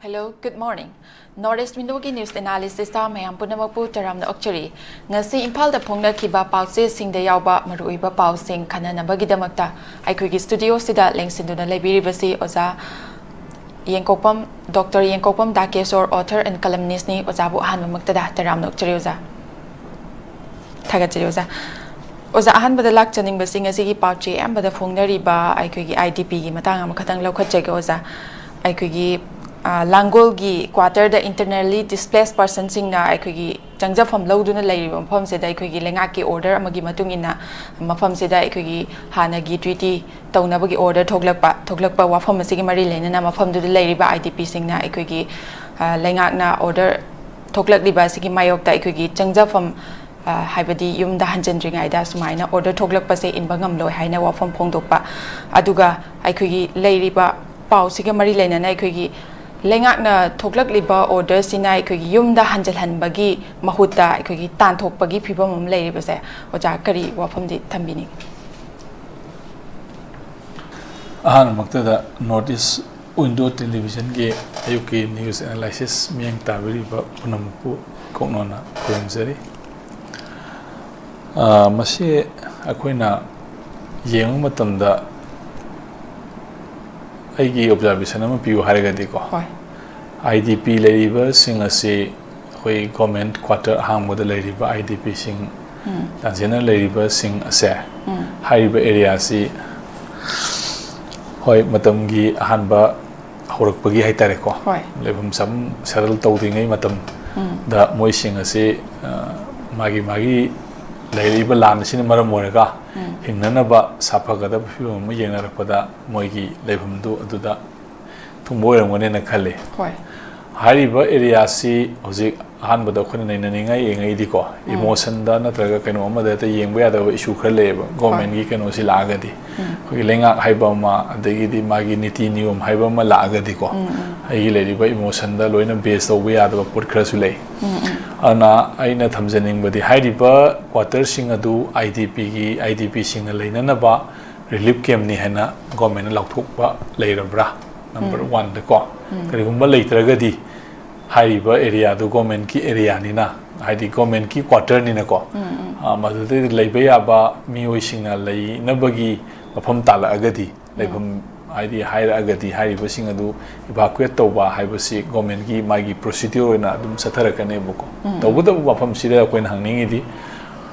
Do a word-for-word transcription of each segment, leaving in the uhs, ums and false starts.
Hello, good morning. North East Windowꯒꯤ news analysisꯇ ꯃꯌꯥꯝ ꯄꯨꯝꯅꯃꯛꯄꯨ ꯇꯔꯥꯝꯅ ꯑꯣꯛꯆꯔꯤ꯫ ꯉꯁꯤ ꯏꯝꯐꯥꯜꯗ ꯐꯣꯡꯅꯈꯤꯕ ꯄꯥꯎꯆꯦꯁꯤꯡꯗ ꯌꯥꯎꯕ ꯃꯔꯨꯑꯣꯏꯕ ꯄꯥꯎꯁꯤꯡ ꯈꯟꯅꯅꯕꯒꯤꯗꯃꯛꯇ ꯑꯩꯈꯣꯏꯒꯤ studioꯁꯤꯗ ꯂꯦꯡꯁꯤꯟꯗꯨꯅ ꯂꯩꯕꯤꯔꯤꯕꯁꯤ ꯑꯣꯖꯥ ꯌꯦꯡꯀꯣꯛꯄꯝ, Doctor ꯌꯦꯡꯀꯣꯛꯄꯝ ꯗꯥꯀꯦꯁꯣꯔ, author and columnistꯅꯤ꯫ ꯑꯣꯖꯥꯕꯨ ꯑꯍꯥꯟꯕꯃꯛꯇꯗ ꯇꯔꯥꯝꯅ ꯑꯣꯛꯆꯔꯤ ꯑꯣꯖꯥ꯫ ꯊꯥꯒꯠꯆꯔꯤ ꯑꯣꯖꯥ꯫ ꯑꯣꯖꯥ, ꯑꯍꯥꯟꯕꯗ ꯂꯥꯛꯆꯅꯤꯡꯕꯁꯤ ꯉꯁꯤꯒꯤ ꯄꯥꯎꯆꯦ ꯑꯌꯥꯝꯕꯗ ꯐꯣꯡꯅꯔꯤꯕ ꯑꯩꯈꯣꯏꯒꯤ IDPꯒꯤ ꯃꯇꯥꯡ ꯑꯃꯈꯛꯇꯪ ꯂꯧꯈꯠꯆꯒꯦ ꯑꯣꯖꯥ꯫ ꯑꯩꯈꯣꯏꯒꯤ, ꯑ, ꯂꯥꯡꯒꯣꯜꯒꯤ quarterꯗ internally displaced personꯁꯤꯡꯅ ꯑꯩꯈꯣꯏꯒꯤ ꯆꯪꯖꯐꯝ ꯂꯧꯗꯨꯅ ꯂꯩꯔꯤꯕ ꯃꯐꯝꯁꯤꯗ ꯑꯩꯈꯣꯏꯒꯤ ꯂꯩꯉꯥꯛꯀꯤ order ꯑꯃꯒꯤ ꯃꯇꯨꯡ ꯏꯟꯅ ꯃꯐꯝꯁꯤꯗ ꯑꯩꯈꯣꯏꯒꯤ ꯍꯥꯟꯅꯒꯤ treaty ꯇꯧꯅꯕꯒꯤ order ꯊꯣꯛꯂꯛꯄ, ꯊꯣꯛꯂꯛꯄ ꯋꯥꯐꯝ ꯑꯁꯤꯒꯤ ꯃꯔꯤ ꯂꯩꯅꯅ ꯃꯐꯝꯗꯨꯗ ꯂꯩꯔꯤꯕ IDPꯁꯤꯡꯅ ꯑꯩꯈꯣꯏꯒꯤ, ꯑ, ꯂꯩꯉꯥꯛꯅ order ꯊꯣꯛꯂꯛꯂꯤꯕ ꯑꯁꯤꯒꯤ ꯃꯥꯌꯣꯛꯇ ꯑꯩꯈꯣꯏꯒꯤ ꯆꯪꯖꯐꯝ, ꯑ, ꯍꯥꯏꯕꯗꯤ ꯌꯨꯝꯗ ꯍꯟꯖꯤꯟꯗ꯭ꯔꯤꯉꯩꯗ ꯁꯨꯃꯥꯏꯅ order ꯊꯣꯛꯂꯛꯄꯁꯦ ꯏꯟꯕ ꯉꯝꯂꯣꯏ ꯍꯥꯏꯅ ꯋꯥꯐꯝ ꯐꯣꯡꯗꯣꯛꯄ꯫ ꯑꯗꯨꯒ ꯑꯩꯈꯣꯏꯒꯤ ꯂꯩꯔꯤꯕ ꯄꯥꯎꯁꯤꯒ ꯃꯔꯤ ꯂꯩꯅꯅ ꯑꯩꯈꯣꯏꯒꯤ ꯂꯩꯉꯥꯛꯅ ꯊꯣꯛꯂꯛꯂꯤꯕ orderꯁꯤꯅ ꯑꯩꯈꯣꯏꯒꯤ ꯌꯨꯝꯗ ꯍꯟꯖꯤꯜꯍꯟꯕꯒꯤ ꯃꯍꯨꯠꯇ ꯑꯩꯈꯣꯏꯒꯤ ꯇꯥꯟꯊꯣꯛꯄꯒꯤ ꯐꯤꯕꯝ ꯑꯃ ꯂꯩꯔꯤꯕꯁꯦ, ꯑꯣꯖꯥ, ꯀꯔꯤ ꯋꯥꯐꯝꯗꯤ ꯊꯝꯕꯤꯅꯤꯡꯏ? ꯑꯍꯥꯟꯕꯃꯛꯇꯗ North East Window Televisionꯒꯤ ꯑꯌꯨꯛꯀꯤ news analysis ꯃꯤꯠꯌꯦꯡ ꯇꯥꯕꯤꯔꯤꯕ ꯄꯨꯝꯅꯃꯛꯄꯨ ꯀꯣꯛꯅꯣꯟꯅ ꯈꯨꯔꯨꯝꯖꯔꯤ꯫ ꯑ, ꯃꯁꯤ ꯑꯩꯈꯣꯏꯅ ꯌꯦꯡꯕ ꯃꯇꯝꯗ ꯑꯩꯒꯤ observation ꯑꯃ ꯄꯤꯌꯨ ꯍꯥꯏꯔꯒꯗꯤꯀꯣ, ꯍꯣꯏ꯫ IDP ꯂꯩꯔꯤꯕꯁꯤꯡ ꯑꯁꯤ ꯑꯩꯈꯣꯏ government quarter ꯑꯍꯥꯡꯕꯗ ꯂꯩꯔꯤꯕ IDPꯁꯤꯡ, ꯎꯝ꯫ ꯇꯥꯟꯖꯦꯟꯅ ꯂꯩꯔꯤꯕꯁꯤꯡ ꯑꯁꯦ, ꯎꯝ꯫ ꯍꯥꯏꯔꯤꯕ areaꯁꯤ, ꯍꯣꯏ, ꯃꯇꯝꯒꯤ ꯑꯍꯥꯟꯕ ꯍꯧꯔꯛꯄꯒꯤ ꯍꯥꯏꯇꯥꯔꯦꯀꯣ, ꯍꯣꯏ꯫ ꯂꯩꯐꯝ ꯆꯥꯐꯝ settle ꯇꯧꯗ꯭ꯔꯤꯉꯩ ꯃꯇꯝꯗ ꯎꯝ꯫ ꯃꯣꯏꯁꯤꯡ ꯑꯁꯤ, ꯑ, ꯃꯥꯒꯤ ꯃꯥꯒꯤ ꯂꯩꯔꯛꯏꯕ ꯂꯥꯟ ꯑꯁꯤꯅ ꯃꯔꯝ ꯑꯣꯏꯔꯒ ꯎꯝ꯫ ꯍꯤꯡꯅꯅꯕ ꯁꯥꯐꯒꯗꯕ ꯐꯤꯕꯝ ꯑꯃ ꯌꯦꯡꯅꯔꯛꯄꯗ ꯃꯣꯏꯒꯤ ꯂꯩꯐꯝꯗꯨ ꯑꯗꯨꯗ ꯊꯨꯡꯕ ꯑꯣꯏꯔꯝꯒꯅꯦꯅ ꯈꯜꯂꯤ꯫ ꯍꯣꯏ꯫ ꯍꯥꯏꯔꯤꯕ areaꯁꯤ ꯍꯧꯖꯤꯛ ꯑꯍꯥꯟꯕꯗ ꯑꯩꯈꯣꯏꯅ ꯅꯩꯅꯅꯤꯡꯉꯥꯏ ꯌꯦꯡꯉꯛꯏꯗꯤꯀꯣ, ꯎꯝ꯫ Emotionꯗ ꯅꯠꯇ꯭ꯔꯒ ꯀꯩꯅꯣ ꯑꯃꯗ ꯍꯦꯛꯇ ꯌꯦꯡꯕ ꯌꯥꯗꯕ issue ꯈꯔ ꯂꯩꯌꯦꯕ꯫ ꯍꯣꯏ꯫ Governmentꯀꯤ ꯀꯩꯅꯣꯁꯤ ꯂꯥꯛꯑꯒꯗꯤ, ꯎꯝ꯫ ꯑꯩꯈꯣꯏꯒꯤ ꯂꯩꯉꯥꯛ ꯍꯥꯏꯕ ꯑꯃ, ꯑꯗꯒꯤꯗꯤ ꯃꯥꯒꯤ ꯅꯤꯇꯤ ꯅꯤꯌꯣꯝ ꯍꯥꯏꯕ ꯑꯃ ꯂꯥꯛꯑꯒꯗꯤꯀꯣ, ꯎꯝ, ꯎꯝ꯫ ꯑꯩꯒꯤ ꯂꯩꯔꯤꯕ emotionꯗ ꯂꯣꯏꯅ base ꯇꯧꯕ ꯌꯥꯗꯕ ꯄꯣꯠ ꯈꯔꯁꯨ ꯂꯩ꯫ ꯎꯝ, ꯎꯝ꯫ ꯑꯗꯨꯅ ꯑꯩꯅ ꯊꯝꯖꯅꯤꯡꯕꯗꯤ, ꯍꯥꯏꯔꯤꯕ quarterꯁꯤꯡ ꯑꯗꯨ IDPꯒꯤ, IDPꯁꯤꯡꯅ ꯂꯩꯅꯅꯕ relief campꯅꯤ ꯍꯥꯏꯅ governmentꯅ ꯂꯥꯎꯊꯣꯛꯄ ꯂꯩꯔꯕ꯭ꯔꯥ? ꯅꯝꯕꯔ ꯋꯥꯟꯗꯀꯣ꯫ ꯀꯔꯤꯒꯨꯝꯕ ꯂꯩꯇ꯭ꯔꯒꯗꯤ ꯍꯥꯏꯔꯤꯕ ꯑꯦꯔꯤꯌꯥꯗꯨ ꯒꯣꯔꯃꯦꯟꯀꯤ ꯑꯦꯔꯤꯌꯥꯅꯤꯅ, ꯍꯥꯏꯗꯤ ꯒꯣꯔꯃꯦꯟꯀꯤ ꯀ꯭ꯋꯥꯇꯔꯅꯤꯅꯀꯣ, ꯎꯝ, ꯎꯝ꯫ ꯑ, ꯃꯗꯨꯗꯩꯗ ꯂꯩꯕ ꯌꯥꯕ ꯃꯤꯑꯣꯏꯁꯤꯡꯅ ꯂꯩꯅꯕꯒꯤ ꯃꯐꯝ ꯇꯥꯜꯂꯛꯑꯒꯗꯤ, ꯎꯝ꯫ ꯂꯩꯐꯝ, ꯍꯥꯏꯗꯤ ꯍꯥꯏꯔꯛꯑꯒꯗꯤ ꯍꯥꯏꯔꯤꯕꯁꯤꯡ ꯑꯗꯨ ꯏꯚꯥꯀ꯭ꯌꯨꯌꯦꯠ ꯇꯧꯕ ꯍꯥꯏꯕꯁꯤ ꯒꯣꯔꯃꯦꯟꯒꯤ ꯃꯥꯒꯤ ꯄ꯭ꯔꯣꯁꯤꯗ꯭ꯌꯨꯔ ꯑꯣꯏꯅ ꯑꯗꯨꯝ ꯆꯠꯊꯔꯛꯀꯅꯦꯕꯀꯣ꯫ ꯎꯝ꯫ ꯇꯧꯕꯇꯕꯨ ꯃꯐꯝꯁꯤꯗ ꯑꯩꯈꯣꯏꯅ ꯍꯪꯅꯤꯡꯉꯤꯗꯤ,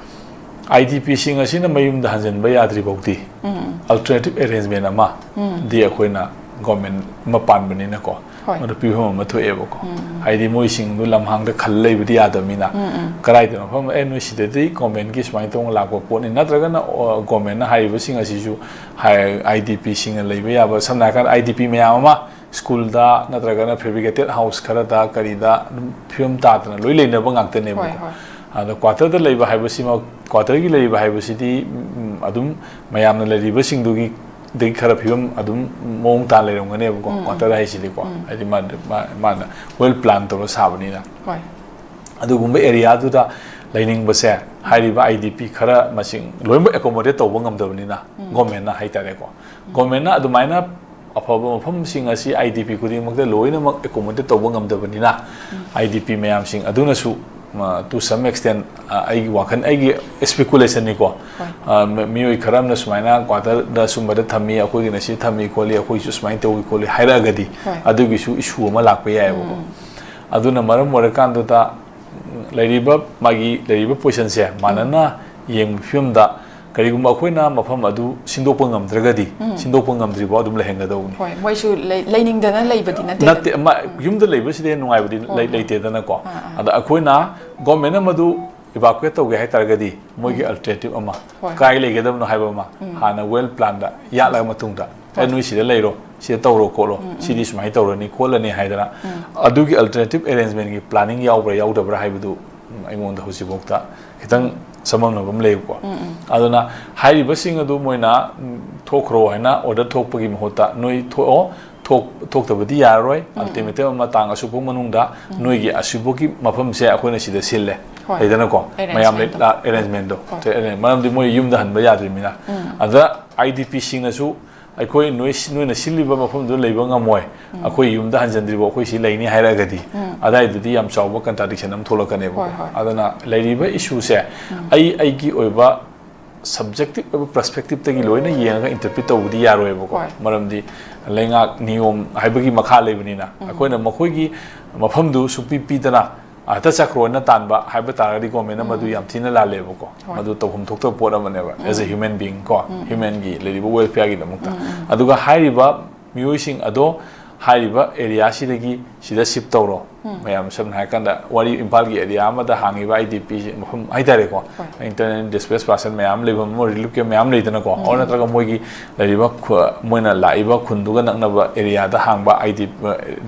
ꯑꯥꯏ ꯗꯤ ꯄꯤꯁꯤꯡ ꯑꯁꯤꯅ ꯃꯌꯨꯝꯗ ꯍꯟꯖꯤꯟꯕ ꯌꯥꯗ꯭ꯔꯤ ꯐꯥꯎꯗꯤ ꯎꯝ꯫ ꯑꯜꯇꯔꯅꯦꯇꯤꯚ ꯑꯦꯔꯦꯟꯖꯃꯦꯟ ꯑꯃ ꯎꯝ꯫ ꯗꯤ ꯑꯩꯈꯣꯏꯅ ꯒꯣꯔꯃꯦꯟ ꯑꯃ ꯄꯥꯟꯕꯅꯤꯅꯀꯣ, ꯍꯣꯏ꯫ ꯃꯗꯨ ꯄꯤꯐꯝ ꯑꯃ ꯊꯣꯛꯑꯦꯕꯀꯣ꯫ ꯎꯝ, ꯎꯝ꯫ ꯍꯥꯏꯗꯤ ꯃꯣꯏꯁꯤꯡꯗꯨ ꯂꯝꯍꯥꯡꯗ ꯈꯜ ꯂꯩꯕꯗꯤ ꯌꯥꯗꯕꯅꯤꯅ, ꯎꯝ, ꯎꯝ꯫ ꯀꯗꯥꯏꯗ ꯃꯐꯝ, "ꯑꯦ, ꯅꯣꯏ ꯁꯤꯗꯗꯤ ꯒꯣꯔꯃꯦꯟꯒꯤ ꯁꯨꯃꯥꯏꯅ ꯇꯧꯅ ꯂꯥꯛꯄ ꯄꯣꯠꯅꯤ", ꯅꯠꯇ꯭ꯔꯒꯅ, ꯑꯣ, ꯒꯣꯔꯃꯦꯟꯅ ꯍꯥꯏꯔꯤꯕꯁꯤꯡ ꯑꯁꯤꯁꯨ ꯍꯥꯏ-, ꯑꯥꯏ ꯗꯤ ꯄꯤꯁꯤꯡꯅ ꯂꯩꯕ ꯌꯥꯕ, ꯁꯝꯅ ꯍꯥꯏꯔꯀꯥꯟꯗ, ꯑꯥꯏ ꯗꯤ ꯄꯤ ꯃꯌꯥꯝ ꯑꯃ ꯁ꯭ꯀꯨꯜꯗ ꯅꯠꯇ꯭ꯔꯒꯅ ꯐꯦꯕ꯭ꯔꯤꯀꯦꯇꯦꯠ ꯍꯥꯎꯁ ꯈꯔꯗ ꯀꯔꯤꯗ ꯑꯗꯨꯝ ꯐꯤꯕꯝ ꯇꯥꯗꯅ ꯂꯣꯏ ꯂꯩꯅꯕ ꯉꯥꯛꯇꯅꯦꯕꯀꯣ꯫ ꯍꯣꯏ, ꯍꯣꯏ꯫ ꯑꯗꯣ ꯀ꯭ꯋꯥꯇꯔꯗ ꯂꯩꯕ ꯍꯥꯏꯕꯁꯤꯃ, ꯀ꯭ꯋꯥꯇꯔꯒꯤ ꯂꯩꯔꯤꯕ ꯍꯥꯏꯕꯁꯤꯗꯤ, ꯎꯝ, ꯑꯗꯨꯝ ꯃꯌꯥꯝꯅ ꯂꯩꯔꯤꯕꯁꯤꯡꯗꯨꯒꯤ ꯗꯒꯤ ꯈꯔ ꯐꯤꯕꯝ ꯑꯗꯨꯝ ꯃꯑꯣꯡ ꯇꯥꯅ ꯂꯩꯔꯝꯒꯅꯦꯕꯀꯣ, ꯎꯝ, ꯎꯝ꯫ ꯀ꯭ꯋꯥꯇꯔ ꯍꯥꯏꯁꯤꯗꯤꯀꯣ꯫ ꯎꯝ꯫ ꯍꯥꯏꯗꯤ ꯃꯥ-, ꯃꯥ-, ꯃꯥꯅ ꯋꯦꯜ ꯄ꯭ꯂꯥꯟ ꯇꯧꯔ ꯁꯥꯕꯅꯤꯅ꯫ ꯍꯣꯏ꯫ ꯑꯗꯨꯒꯨꯝꯕ ꯑꯦꯔꯤꯌꯥꯗꯨꯗ ꯂꯩꯅꯤꯡꯕꯁꯦ, ꯍꯥꯏꯔꯤꯕ ꯑꯥꯏ ꯗꯤ ꯄꯤ ꯈꯔ ꯃꯁꯤꯡ ꯂꯣꯏꯅꯃꯛ ꯑꯦꯀꯣꯃꯣꯗꯦꯠ ꯇꯧꯕ ꯉꯝꯗꯕꯅꯤꯅ, ꯎꯝ꯫ ꯒꯣꯔꯃꯦꯟꯅ ꯍꯥꯏꯇꯥꯔꯦꯀꯣ꯫ ꯎꯝ꯫ ꯒꯣꯔꯃꯦꯟꯅ ꯑꯗꯨꯃꯥꯏꯅ ꯑꯐꯕ ꯃꯐꯝꯁꯤꯡ ꯑꯁꯤ ꯑꯥꯏ ꯗꯤ ꯄꯤ ꯈꯨꯗꯤꯡꯃꯛꯇ ꯂꯣꯏꯅꯃꯛ ꯑꯦꯀꯣꯃꯣꯗꯦꯠ ꯇꯧꯕ ꯉꯝꯗꯕꯅꯤꯅ, ꯎꯝ꯫ ꯑꯥꯏ ꯗꯤ ꯄꯤ ꯃꯌꯥꯝꯁꯤꯡ ꯑꯗꯨꯅꯁꯨ, ꯑ, to some extent, ꯑ, ꯑꯩꯒꯤ ꯋꯥꯈꯜ, ꯑꯩꯒꯤ ꯏꯁꯄꯤꯀꯨꯂꯦꯁꯟꯅꯤꯀꯣ꯫ ꯍꯣꯏ꯫ ꯑ, ꯃꯤ-, ꯃꯤꯑꯣꯏ ꯈꯔ ꯑꯃꯅ ꯁꯨꯃꯥꯏꯅ ꯀ꯭ꯋꯥꯇꯔꯗ ꯁꯨꯝꯕꯗ ꯊꯝꯃꯤ, ꯑꯩꯈꯣꯏꯒꯤꯅ ꯁꯤ ꯊꯝꯃꯤ ꯈꯣꯠꯂꯤ, ꯑꯩꯈꯣꯏꯁꯨ ꯁꯨꯃꯥꯏꯅ ꯇꯧꯏ ꯈꯣꯠꯂꯤ ꯍꯥꯏꯔꯛꯑꯒꯗꯤ, ꯍꯣꯏ꯫ ꯑꯗꯨꯒꯤꯁꯨ ꯏꯁꯨ ꯑꯃ ꯂꯥꯛꯄ ꯌꯥꯏꯑꯕꯀꯣ꯫ ꯎꯝ, ꯎꯝ꯫ ꯑꯗꯨꯅ ꯃꯔꯝ ꯑꯣꯏꯔꯀꯥꯟꯗꯨꯗ, ꯂꯩꯔꯤꯕ, ꯃꯥꯒꯤ ꯂꯩꯔꯤꯕ ꯄꯣꯖꯤꯁꯟꯁꯦ ꯃꯥꯟꯅꯅ ꯌꯦꯡꯕ ꯐꯤꯕꯝꯗ, ꯀꯔꯤꯒꯨꯝꯕ ꯑꯩꯈꯣꯏꯅ ꯃꯐꯝ ꯑꯗꯨ ꯁꯤꯟꯗꯣꯛꯄ ꯉꯝꯗ꯭ꯔꯒꯗꯤ, ꯎꯝ꯫ ꯁꯤꯟꯗꯣꯛꯄ ꯉꯝꯗ꯭ꯔꯤꯕꯐꯥꯎ ꯑꯗꯨꯝ ꯂꯩꯍꯟꯒꯗꯧꯕꯅꯤ꯫ ꯍꯣꯏ, ꯃꯣꯏꯁꯨ ꯂꯩ-, ꯂꯩꯅꯤꯡꯗꯅ ꯂꯩꯕꯗꯤ ꯅꯠꯇꯦꯗꯅ꯫ ꯅꯠꯇꯦ, ꯃꯥ-, ꯎꯝ꯫ ꯌꯨꯝꯗ ꯂꯩꯕꯁꯤꯗꯤ ꯍꯦꯟꯅ ꯅꯨꯡꯉꯥꯏꯕꯗꯤ ꯍꯣꯏ, ꯂꯩ-, ꯍꯣꯏ꯫ ꯂꯩꯇꯦꯗꯅꯀꯣ꯫ ꯑꯥ, ꯑꯥ꯫ ꯑꯗ ꯑꯩꯈꯣꯏꯅ ꯒꯣꯔꯃꯦꯟꯅ ꯃꯗꯨ ꯏꯚꯥꯀ꯭ꯌꯨꯌꯦꯠ ꯇꯧꯒꯦ ꯍꯥꯏ ꯇꯥꯔꯒꯗꯤ, ꯃꯣꯏꯒꯤ ꯎꯝ꯫ ꯑꯜꯇꯔꯅꯦꯇꯤꯚ ꯑꯃ ꯍꯣꯏ, ꯀꯥꯏ ꯍꯣꯏ꯫ ꯂꯩꯒꯗꯕꯅꯣ ꯍꯥꯏꯕ ꯑꯃ ꯎꯝ꯫ ꯍꯥꯟꯅ ꯋꯦꯜ ꯄ꯭ꯂꯥꯟꯗ ꯌꯥꯠꯂꯕ ꯃꯇꯨꯡꯗ, "ꯑꯦ, ꯍꯣꯏ꯫ ꯅꯣꯏ ꯁꯤꯗ ꯂꯩꯔꯣ, ꯁꯤꯗ ꯇꯧꯔꯣ ꯈꯣꯠꯂꯣ, ꯎꯝ, ꯎꯝ꯫ ꯁꯤꯗꯤ ꯁꯨꯃꯥꯏꯅ ꯇꯧꯔꯅꯤ ꯈꯣꯠꯂꯅꯤ" ꯍꯥꯏꯗꯅ, ꯎꯝ꯫ ꯑꯗꯨꯒꯤ ꯑꯜꯇꯔꯅꯦꯇꯤꯚ ꯑꯦꯔꯦꯟꯖꯃꯦꯟꯒꯤ ꯄ꯭ꯂꯥꯅꯤꯡ ꯌꯥꯎꯕ꯭ꯔꯥ ꯌꯥꯎꯗꯕ꯭ꯔꯥ ꯍꯥꯏꯕꯗꯨ, ꯎꯝ, ꯑꯩꯉꯣꯟꯗ ꯍꯧꯖꯤꯛꯐꯥꯎꯗ ꯈꯤꯇꯪ ꯆꯃꯝꯅꯕ ꯑꯃ ꯂꯩꯕꯀꯣ꯫ ꯎꯝ, ꯎꯝ꯫ ꯑꯗꯨꯅ ꯍꯥꯏꯔꯤꯕꯁꯤꯡ ꯑꯗꯨ ꯃꯣꯏꯅ, ꯎꯝ, "ꯊꯣꯛꯈ꯭ꯔꯣ" ꯍꯥꯏꯅ ꯑꯣꯔꯗꯔ ꯊꯣꯛꯄꯒꯤ ꯃꯍꯨꯠꯇ, "ꯅꯣꯏ ꯊꯣꯛꯑꯣ, ꯊꯣꯛ-, ꯊꯣꯛꯇꯕꯗꯤ ꯌꯥꯔꯔꯣꯏ, ꯎꯝ, ꯎꯝ꯫ ꯑꯜꯇꯤꯃꯦꯇꯝ ꯑꯃ ꯇꯥꯡ ꯑꯁꯨꯛ ꯐꯥꯎ ꯃꯅꯨꯡꯗ ꯎꯝ꯫ ꯅꯣꯏꯒꯤ ꯑꯁꯤꯐꯥꯎꯒꯤ ꯃꯐꯝꯁꯦ ꯑꯩꯈꯣꯏꯅ ꯁꯤꯗ ꯁꯤꯜꯂꯦ", ꯍꯣꯏ꯫ ꯂꯩꯗꯅꯀꯣ, ꯃꯌꯥꯝ ꯑꯦꯔꯦꯟꯖꯃꯦꯟꯗꯣ꯫ ꯂꯩ-, ꯑꯦꯔꯦꯟꯖꯃꯦꯟꯗꯣ꯫ ꯍꯣꯏ꯫ ꯃꯔꯝꯗꯤ ꯃꯣꯏ ꯌꯨꯝꯗ ꯍꯟꯕ ꯌꯥꯗ꯭ꯔꯤꯕꯅꯤꯅ꯫ ꯎꯝ꯫ ꯑꯗ ꯑꯥꯏ ꯗꯤ ꯄꯤꯁꯤꯡꯅꯁꯨ ꯑꯩꯈꯣꯏ ꯅꯣꯏ ꯅꯣꯏꯅ ꯁꯤꯜꯂꯤꯕ ꯃꯐꯝꯗꯨꯗ ꯂꯩꯕ ꯉꯝꯃꯣꯏ, ꯑꯩꯈꯣꯏ ꯌꯨꯝꯗ ꯍꯟꯖꯤꯟꯗ꯭ꯔꯤꯕ ꯑꯩꯈꯣꯏ ꯁꯤ ꯂꯩꯅꯤ ꯍꯥꯏꯔꯒꯗꯤ, ꯑꯗꯥꯏꯗꯨꯗꯤ ꯌꯥꯝ ꯆꯥꯎꯕ ꯀꯟꯇ꯭ꯔꯥꯗꯤꯛꯁꯟ ꯑꯃ ꯊꯣꯛꯂꯛꯀꯅꯦꯕꯀꯣ꯫ ꯍꯣꯏ, ꯍꯣꯏ꯫ ꯑꯗꯨꯅ ꯂꯩꯔꯤꯕ ꯏꯁꯨꯁꯦ ꯑꯩ ꯑꯩꯒꯤ ꯑꯣꯏꯕ ꯁꯕꯖꯦꯛꯇꯤꯚ ꯑꯣꯏꯕ ꯄꯔꯁꯄꯦꯛꯇꯤꯞꯇꯒꯤ ꯂꯣꯏꯅ ꯌꯦꯡꯉꯒ ꯏꯟꯇꯔꯄ꯭ꯔꯤꯠ ꯇꯧꯕꯗꯤ ꯌꯥꯔꯣꯏꯕꯀꯣ꯫ ꯍꯣꯏ꯫ ꯃꯔꯝꯗꯤ ꯂꯩꯉꯥꯛ ꯅꯤꯌꯣꯝ ꯍꯥꯏꯕꯒꯤ ꯃꯈꯥ ꯂꯩꯕꯅꯤꯅ ꯑꯩꯈꯣꯏꯅ ꯃꯈꯣꯏꯒꯤ ꯃꯐꯝꯗꯨ ꯁꯨꯡꯄꯤ ꯄꯤꯗꯅ ꯍꯦꯛꯇ ꯆꯠꯈ꯭ꯔꯣꯅ ꯇꯥꯟꯕ ꯍꯥꯏꯕ ꯇꯥꯔꯒꯗꯤ ꯒꯣꯔꯃꯦꯟꯅ ꯃꯗꯨ ꯌꯥꯝ ꯊꯤꯅ ꯂꯥꯜꯂꯦꯕꯀꯣ꯫ ꯍꯣꯏ꯫ ꯃꯗꯨ ꯇꯧꯐꯝ ꯊꯣꯛꯇꯕ ꯄꯣꯠ ꯑꯃꯅꯦꯕ, ꯑꯦꯖ ꯑꯦ ꯍ꯭ꯌꯨꯃꯦꯟ ꯕꯤꯡ ꯀꯣ, ꯍ꯭ꯌꯨꯃꯦꯟꯒꯤ ꯂꯩꯔꯤꯕ ꯋꯦꯜꯐꯤꯌꯥꯔꯒꯤꯗꯃꯛꯇ꯫ ꯑꯗꯨꯒ ꯍꯥꯏꯔꯤꯕ ꯃꯤꯑꯣꯏꯁꯤꯡ ꯑꯗꯣ ꯍꯥꯏꯔꯤꯕ ꯑꯦꯔꯤꯌꯥꯁꯤꯗꯒꯤ ꯁꯤꯗ ꯁꯤꯞ ꯇꯧꯔꯣ꯫ ꯃꯌꯥꯝ ꯁꯝꯅ ꯍꯥꯏꯔꯀꯥꯟꯗ ꯋꯥꯔꯤ ꯏꯝꯐꯥꯜꯒꯤ ꯑꯦꯔꯤꯌꯥ ꯑꯃꯗ ꯍꯥꯡꯉꯤꯕ ꯑꯥꯏ ꯗꯤ ꯄꯤꯁꯦ ꯃꯐꯝ ꯍꯥꯏꯇꯥꯔꯦꯀꯣ, ꯍꯣꯏ꯫ ꯏꯟꯇꯔꯅꯦꯜ ꯗꯤꯁꯄ꯭ꯂꯦꯁ ꯄꯥꯔꯁꯟ ꯃꯌꯥꯝ ꯂꯩꯐꯝ ꯑꯃ, ꯔꯤꯂꯤꯐ ꯀꯦꯝ ꯃꯌꯥꯝ ꯂꯩꯗꯅꯀꯣ꯫ ꯑꯣꯔ ꯅꯠꯇ꯭ꯔꯒ ꯃꯣꯏꯒꯤ ꯂꯩꯔꯤꯕ ꯈꯨ-, ꯃꯣꯏꯅ ꯂꯥꯛꯏꯕ ꯈꯨꯟꯗꯨꯒ ꯅꯛꯅꯕ ꯑꯦꯔꯤꯌꯥꯗ ꯍꯥꯡꯕ ꯑꯥꯏ ꯗꯤ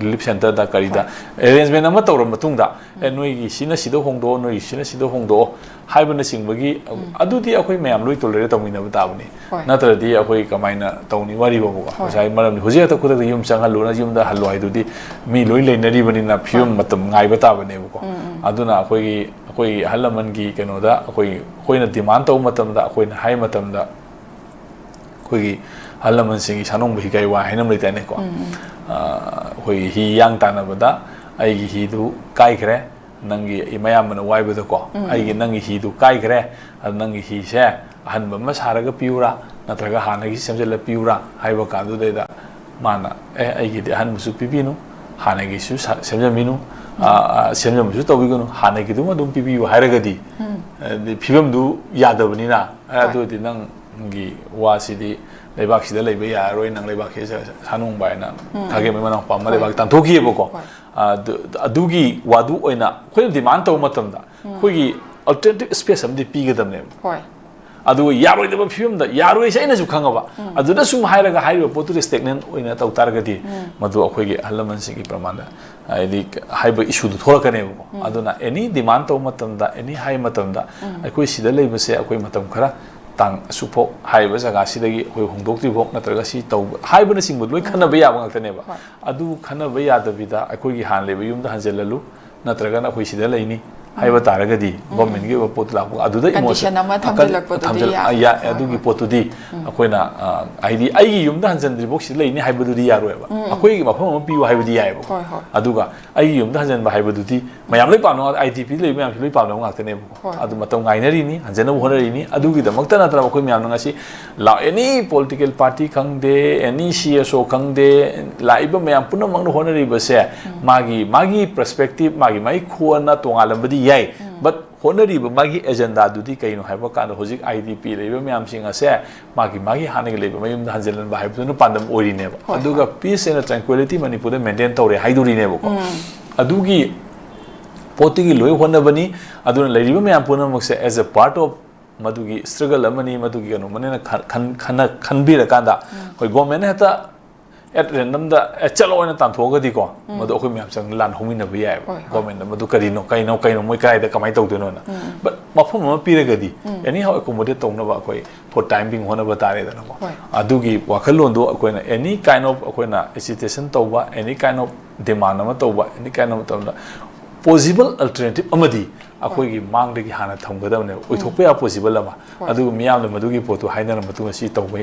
ꯔꯤꯂꯤꯐ ꯁꯦꯟꯇꯔꯗ ꯀꯔꯤꯗ ꯑꯦꯔꯦꯟꯖꯃꯦꯟ ꯑꯃ ꯇꯧꯔꯕ ꯃꯇꯨꯡꯗ, ꯑꯦ, ꯅꯣꯏꯒꯤ ꯁꯤꯅ ꯁꯤꯗ ꯍꯣꯡꯗꯣꯛꯑꯣ, ꯅꯣꯏꯒꯤ ꯁꯤꯅ ꯁꯤꯗ ꯍꯣꯡꯗꯣꯛꯑꯣ ꯍꯥꯏꯕꯅꯆꯤꯡꯕꯒꯤ, ꯑꯗꯨꯗꯤ ꯑꯩꯈꯣꯏ ꯃꯌꯥꯝ ꯂꯣꯏ ꯇꯣꯂꯔꯦꯠ ꯇꯧꯃꯤꯟꯅꯕ ꯇꯥꯕꯅꯤ꯫ ꯍꯣꯏ꯫ ꯅꯠꯇ꯭ꯔꯗꯤ ꯑꯩꯈꯣꯏ ꯀꯃꯥꯏꯅ ꯇꯧꯅꯤ ꯋꯥꯔꯤꯕꯣꯕꯀꯣ? ꯍꯣꯏ꯫ ꯉꯁꯥꯏ ꯃꯔꯝꯗꯤ ꯍꯧꯖꯤꯛ ꯍꯦꯛꯇ ꯈꯨꯗꯛꯇ ꯌꯨꯝ ꯆꯪꯍꯜꯂꯨꯅ ꯌꯨꯝꯗ ꯍꯜꯂꯣ ꯍꯥꯏꯗꯨꯗꯤ ꯃꯤ ꯂꯣꯏ ꯂꯩꯅꯔꯤꯕꯅꯤꯅ ꯐꯤꯕꯝ ꯃꯇꯝ ꯉꯥꯏꯕ ꯇꯥꯕꯅꯦꯕꯀꯣ꯫ ꯑꯗꯨꯅ ꯑꯩꯈꯣꯏꯒꯤ, ꯑꯩꯈꯣꯏꯒꯤ ꯑꯍꯜ ꯂꯃꯟꯒꯤ ꯀꯩꯅꯣꯗ ꯑꯩꯈꯣꯏ, ꯑꯩꯈꯣꯏꯅ ꯗꯤꯃꯥꯟ ꯇꯧꯕ ꯃꯇꯝꯗ, ꯑꯩꯈꯣꯏꯅ ꯍꯥꯏ ꯃꯇꯝꯗ, ꯑꯩꯈꯣꯏꯒꯤ ꯑꯍꯜ ꯂꯃꯟꯁꯤꯡꯒꯤ ꯁꯥꯅꯣꯡꯕ ꯍꯤꯒꯥꯏ ꯋꯥ ꯍꯥꯏꯅꯕ ꯂꯩꯇꯥꯏꯅꯦꯀꯣ꯫ ꯑ, ꯑꯩꯈꯣꯏꯒꯤ ꯍꯤ ꯌꯥꯡ ꯇꯥꯟꯅꯕꯗ ꯑꯩꯒꯤ ꯍꯤꯗꯨ ꯀꯥꯏꯈ꯭ꯔꯦ, ꯅꯪꯒꯤ ꯃꯌꯥꯝꯕꯅ ꯋꯥꯏꯕꯗꯀꯣ, ꯑꯩꯒꯤ, ꯅꯪꯒꯤ ꯍꯤꯗꯨ ꯀꯥꯏꯈ꯭ꯔꯦ, ꯑꯗꯨ ꯅꯪꯒꯤ ꯍꯤꯁꯦ ꯑꯍꯟꯕ ꯑꯃ ꯁꯥꯔꯒ ꯄꯤꯌꯨꯔꯥ, ꯅꯠꯇ꯭ꯔꯒ ꯍꯥꯟꯅꯒꯤ ꯁꯦꯝꯖꯤꯜꯂ ꯄꯤꯌꯨꯔꯥ ꯍꯥꯏꯕ ꯀꯥꯟꯗꯨꯗꯩꯗ ꯃꯥꯅ, "ꯑꯦ, ꯑꯩꯒꯤꯗꯤ ꯑꯍꯟꯕꯁꯨ ꯄꯤꯕꯤꯅꯨ, ꯍꯥꯟꯅꯒꯤꯁꯨ ꯁꯥ-, ꯁꯦꯝꯖꯟꯕꯤꯅꯨ, ꯑ, ꯑ, ꯁꯦꯝꯖꯟꯕꯁꯨ ꯇꯧꯕꯤꯒꯅꯨ, ꯍꯥꯟꯅꯒꯤꯗꯨꯃ ꯑꯗꯨꯝ ꯄꯤꯕꯤꯌꯨ" ꯍꯥꯏꯔꯒꯗꯤ, ꯑꯗꯤ ꯐꯤꯕꯝꯗꯨ ꯌꯥꯗꯕꯅꯤꯅ, ꯑꯦ, ꯍꯣꯏ꯫ ꯑꯗꯨ ꯑꯣꯏꯔꯗꯤ ꯅꯪꯒꯤ ꯋꯥꯁꯤꯗꯤ ꯂꯩꯕꯥꯛꯁꯤꯗ ꯂꯩꯕ ꯌꯥꯔꯔꯣꯏ, ꯅꯪ ꯂꯩꯕꯥꯛꯁꯤꯗ ꯁꯥꯅꯨꯡꯕ ꯍꯥꯏꯅ ꯈꯥꯒꯦꯝꯕꯩ ꯃꯅꯥꯎꯄꯥ ꯑꯃ ꯍꯣꯏ꯫ ꯂꯩꯕꯥꯛ ꯇꯥꯟꯊꯣꯛꯈꯤꯑꯕꯀꯣ꯫ ꯍꯣꯏ꯫ ꯑꯗꯨ, ꯑꯗꯨꯒꯤ ꯋꯥꯗꯨ ꯑꯣꯏꯅ ꯑꯩꯈꯣꯏꯅ ꯗꯤꯃꯥꯟ ꯇꯧꯕ ꯃꯇꯝꯗ ꯑꯩꯈꯣꯏꯒꯤ ꯑꯜꯇꯔꯅꯦꯇꯤꯚ ꯁ꯭ꯄꯦꯁ ꯑꯃꯗꯤ ꯄꯤꯒꯗꯕꯅꯦꯕ꯫ ꯍꯣꯏ꯫ ꯑꯗꯨꯒ ꯌꯥꯔꯣꯏꯗꯕ ꯐꯤꯕꯝꯗ, ꯌꯥꯔꯣꯏꯁꯦ ꯑꯩꯅꯁꯨ ꯈꯪꯉꯕ, ꯑꯗꯨꯗ ꯁꯨꯝ ꯍꯥꯏꯔꯒ ꯍꯥꯏꯔꯤꯕ ꯄꯣꯠꯇꯨꯗ ꯁ꯭ꯇꯦꯒꯅꯦꯟ ꯑꯣꯏꯅ ꯇꯧ ꯇꯥꯔꯒꯗꯤ, ꯃꯗꯨ ꯑꯩꯈꯣꯏꯒꯤ ꯑꯍꯜ ꯂꯃꯟꯁꯤꯡꯒꯤ ꯄ꯭ꯔꯃꯥꯟꯗ, ꯍꯥꯏꯗꯤ, ꯍꯥꯏꯕ ꯏꯁꯨꯗꯨ ꯊꯣꯛꯂꯛꯀꯅꯦꯕꯀꯣ꯫ ꯑꯗꯨꯅ ꯑꯦꯅꯤ ꯗꯤꯃꯥꯟ ꯇꯧꯕ ꯃꯇꯝꯗ, ꯑꯦꯅꯤ ꯍꯥꯏ ꯃꯇꯝꯗ, ꯑꯩꯈꯣꯏ ꯁꯤꯗ ꯂꯩꯕꯁꯦ ꯑꯩꯈꯣꯏ ꯃꯇꯝ ꯈꯔ ꯇꯥꯡ ꯑꯁꯨꯛꯐꯥꯎ ꯍꯥꯏꯔꯤꯕ ꯖꯒꯥꯁꯤꯗꯒꯤ ꯑꯩꯈꯣꯏ ꯍꯣꯡꯗꯣꯛꯇ꯭ꯔꯤꯐꯥꯎ ꯅꯠꯇ꯭ꯔꯒ ꯁꯤ ꯇꯧꯕ ꯍꯥꯏꯕꯅꯆꯤꯡꯕ ꯂꯣꯏ ꯈꯟꯅꯕ ꯌꯥꯕ ꯉꯥꯛꯇꯅꯦꯕ꯫ ꯍꯣꯏ꯫ ꯑꯗꯨ ꯈꯟꯅꯕ ꯌꯥꯗꯕꯤꯗ ꯑꯩꯈꯣꯏꯒꯤ ꯍꯥꯟꯅ ꯂꯩꯕ ꯌꯨꯝꯗ ꯍꯟꯖꯤꯜꯂꯜꯂꯨ, ꯅꯠꯇ꯭ꯔꯒꯅ ꯑꯩꯈꯣꯏ ꯁꯤꯗ ꯂꯩꯅꯤ, ꯍꯥꯏꯕ ꯇꯥꯔꯒꯗꯤ, ꯒꯣꯔꯃꯦꯟꯒꯤ ꯑꯣꯏꯕ ꯄꯣꯠꯇꯨ ꯂꯥꯛꯄ ꯑꯗꯨꯗ ꯏꯃꯣꯁꯟ Condition ꯑꯃ ꯊꯝꯖꯤꯜꯂꯛꯄꯗꯨꯗꯤ ꯌꯥ-, ꯍꯣꯏ, ꯑꯗꯨꯒꯤ ꯍꯣꯏ꯫ ꯄꯣꯠꯇꯨꯗꯤ ꯑꯩꯈꯣꯏꯅ, ꯑ, ꯍꯥꯏꯗꯤ ꯑꯩꯒꯤ ꯌꯨꯝꯗ ꯍꯟꯖꯤꯟꯗ꯭ꯔꯤꯐꯥꯎ ꯁꯤꯗ ꯂꯩꯅꯤ ꯍꯥꯏꯕꯗꯨꯗꯤ ꯌꯥꯔꯣꯏꯕ꯫ ꯑꯩꯈꯣꯏꯒꯤ ꯃꯐꯝ ꯑꯃ ꯄꯤꯌꯨ ꯍꯥꯏꯕꯗꯤ ꯌꯥꯏꯑꯕꯀꯣ꯫ ꯍꯣꯏ, ꯍꯣꯏ꯫ ꯑꯗꯨꯒ ꯑꯩꯒꯤ ꯌꯨꯝꯗ ꯍꯟꯖꯤꯟꯕ ꯍꯥꯏꯕꯗꯨꯗꯤ ꯃꯌꯥꯝ ꯂꯣꯏ ꯄꯥꯝꯅꯕ, ꯑꯥꯏ ꯗꯤ ꯄꯤ ꯂꯩꯕ ꯃꯌꯥꯝꯁꯨ ꯂꯣꯏ ꯄꯥꯝꯅꯕ ꯉꯥꯛꯇꯅꯦꯕꯀꯣ꯫ ꯍꯣꯏ꯫ ꯑꯗꯨ ꯃꯇꯝ ꯉꯥꯏꯅꯔꯤꯅꯤ, ꯍꯟꯖꯅꯕ ꯍꯣꯠꯅꯔꯤꯅꯤ꯫ ꯑꯗꯨꯒꯤꯗꯃꯛꯇ ꯅꯠꯇꯅ ꯑꯩꯈꯣꯏ ꯃꯌꯥꯝꯅ ꯉꯁꯤ ꯂꯥꯛ-, any political party ꯈꯪꯗꯦ, any C S O ꯈꯪꯗꯦ, ꯂꯥꯛꯏꯕ ꯃꯌꯥꯝ ꯄꯨꯝꯅꯃꯛꯅ ꯍꯣꯠꯅꯔꯤꯕꯁꯦ ꯃꯥꯒꯤ, ꯃꯥꯒꯤ perspective, ꯃꯥꯒꯤ, ꯃꯥꯒꯤ ꯈꯨꯋꯟꯅ ꯇꯣꯉꯥꯜꯂꯝꯕꯗꯤ ꯌꯥꯏ, but ꯍꯣꯠꯅꯔꯤꯕ ꯃꯥꯒꯤ agendaꯗꯨꯗꯤ ꯀꯩꯅꯣ ꯍꯥꯏꯕ ꯀꯥꯟꯗ ꯍꯧꯖꯤꯛ ꯑꯥꯏ ꯗꯤ ꯄꯤ ꯂꯩꯕ ꯃꯌꯥꯝꯁꯤꯡ ꯑꯁꯦ ꯃꯥꯒꯤ, ꯃꯥꯒꯤ ꯍꯥꯟꯅꯒꯤ ꯂꯩꯕ ꯃꯌꯨꯝꯗ ꯍꯟꯖꯤꯜꯍꯟꯕ ꯍꯥꯏꯕꯗꯨꯅ ꯄꯥꯟꯗꯝ ꯑꯣꯏꯔꯤꯅꯦꯕ꯫ ꯍꯣꯏ, ꯑꯗꯨꯒ ꯍꯣꯏ꯫ Peace and tranquility ꯃꯅꯤꯄꯨꯔꯗ maintain ꯇꯧꯔꯦ ꯍꯥꯏꯗꯣꯔꯤꯅꯦꯕꯀꯣ꯫ ꯑꯗꯨꯒꯤ ꯄꯣꯠꯇꯨꯒꯤ ꯂꯣꯏ ꯍꯣꯠꯅꯕꯅꯤ꯫ ꯑꯗꯨꯅ ꯂꯩꯔꯤꯕ ꯃꯌꯥꯝ ꯄꯨꯝꯅꯃꯛꯁꯦ as a part of ꯃꯗꯨꯒꯤ struggle ꯑꯃꯅꯤ, ꯃꯗꯨꯒꯤ ꯀꯩꯅꯣ ꯑꯃꯅꯤꯅ ꯈꯟ-, ꯈꯟ-, ꯈꯟꯅ-, ꯈꯟꯕꯤꯔꯀꯥꯟꯗ ꯑꯩꯈꯣꯏ ꯒꯣꯔꯃꯦꯟꯅ ꯍꯦꯛꯇ at randomꯗ "ꯑꯦ, ꯆꯠꯂꯣ" ꯍꯥꯏꯅ ꯇꯥꯟꯊꯣꯛꯑꯒꯗꯤꯀꯣ, ꯃꯗꯨ ꯑꯩꯈꯣꯏ ꯃꯌꯥꯝ ꯆꯪ ꯂꯥꯟ ꯍꯧꯃꯤꯟꯅꯕ ꯌꯥꯏꯑꯕ꯫ ꯍꯣꯏ, ꯍꯣꯏ꯫ ꯒꯣꯔꯃꯦꯟꯗ ꯃꯗꯨ ꯀꯔꯤꯅꯣ, ꯀꯩꯅꯣ, ꯀꯩꯅꯣ, ꯃꯣꯏ ꯀꯗꯥꯏꯗ ꯀꯃꯥꯏꯅ ꯇꯧꯗꯣꯏꯅꯣꯅ꯫ But ꯃꯐꯝ ꯑꯃ ꯄꯤꯔꯒꯗꯤ anyhow accommodate ꯇꯧꯅꯕ ꯑꯩꯈꯣꯏ for time being ꯍꯣꯠꯅꯕ ꯇꯥꯔꯦꯗꯅꯀꯣ꯫ ꯍꯣꯏ꯫ ꯑꯗꯨꯒꯤ ꯋꯥꯈꯜꯂꯣꯟꯗꯣ ꯑꯩꯈꯣꯏꯅ any kind of ꯑꯩꯈꯣꯏꯅ agitation ꯇꯧꯕ, any kind of demand ꯑꯃ ꯇꯧꯕ, any kind of ꯃꯇꯝꯗ possible alternative ꯑꯃꯗꯤ ꯑꯩꯈꯣꯏꯒꯤ ꯃꯥꯡꯗꯒꯤ ꯍꯥꯟꯅ ꯊꯝꯒꯗꯕꯅꯦꯕ, ꯑꯣꯏꯊꯣꯛꯄ ꯌꯥꯕ possible ꯑꯃ꯫ ꯍꯣꯏ꯫ ꯑꯗꯨꯒ ꯃꯤꯌꯥꯝꯅ ꯃꯗꯨꯒꯤ ꯄꯣꯠꯇꯨ ꯍꯥꯏꯅꯔ ꯃꯇꯨꯡꯗ ꯁꯤ ꯇꯧꯕ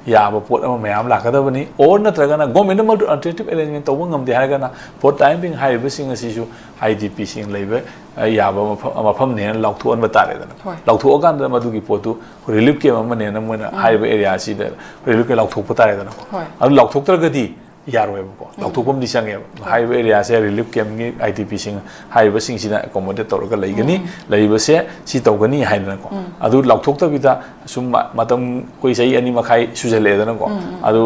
ꯌꯥꯕ ꯄꯣꯠ ꯑꯃ ꯃꯌꯥꯝ ꯂꯥꯛꯀꯗꯕꯅꯤ꯫ Or ꯅꯠꯇ꯭ꯔꯒꯅ ꯒꯣꯔꯃꯦꯟꯅ ꯃꯗꯨ alternative arrangement ꯇꯧꯕ ꯉꯝꯗꯦ ꯍꯥꯏꯔꯒꯅ for time being ꯍꯥꯏꯔꯤꯕꯁꯤꯡ ꯑꯁꯤꯁꯨ ꯑꯥꯏ ꯗꯤ ꯄꯤꯁꯤꯡ ꯂꯩꯕ, ꯑ, ꯌꯥꯕ ꯃꯐꯝ, ꯃꯐꯝꯅꯦꯅ ꯂꯥꯎꯊꯣꯛꯍꯟꯕ ꯇꯥꯔꯦꯗꯅ꯫ ꯍꯣꯏ꯫ ꯂꯥꯎꯊꯣꯛꯑꯀꯥꯟꯗ ꯃꯗꯨꯒꯤ ꯄꯣꯠꯇꯨ relief camp ꯑꯃꯅꯦꯅ ꯃꯣꯏꯅ ꯍꯥꯏꯔꯤꯕ area ꯑꯁꯤꯗ relief camp ꯂꯥꯎꯊꯣꯛꯄ ꯇꯥꯔꯦꯗꯅꯀꯣ꯫ ꯍꯣꯏ꯫ ꯑꯗꯨ ꯂꯥꯎꯊꯣꯛꯇ꯭ꯔꯒꯗꯤ ꯌꯥꯔꯣꯏꯕꯀꯣ꯫ ꯂꯥꯎꯊꯣꯛꯄ ꯑꯃꯗꯤ ꯆꯪꯉꯦꯕ꯫ ꯍꯥꯏꯔꯤꯕ areaꯁꯦ relief campꯀꯤ, IDPꯁꯤꯡ ꯍꯥꯏꯔꯤꯕꯁꯤꯡꯁꯤꯅ accommodate ꯇꯧꯔꯒ ꯂꯩꯒꯅꯤ, ꯂꯩꯕꯁꯦ ꯁꯤ ꯇꯧꯒꯅꯤ ꯍꯥꯏꯗꯅꯀꯣ꯫ ꯑꯗꯨ ꯂꯥꯎꯊꯣꯛꯇꯕꯤꯗ ꯁꯨꯝ ꯃ-, ꯃꯇꯝ ꯑꯩꯈꯣꯏ ꯆꯍꯤ ꯑꯅꯤ ꯃꯈꯥꯏ ꯁꯨꯖꯜꯂꯛꯑꯦꯗꯅꯀꯣ꯫ ꯑꯗꯨ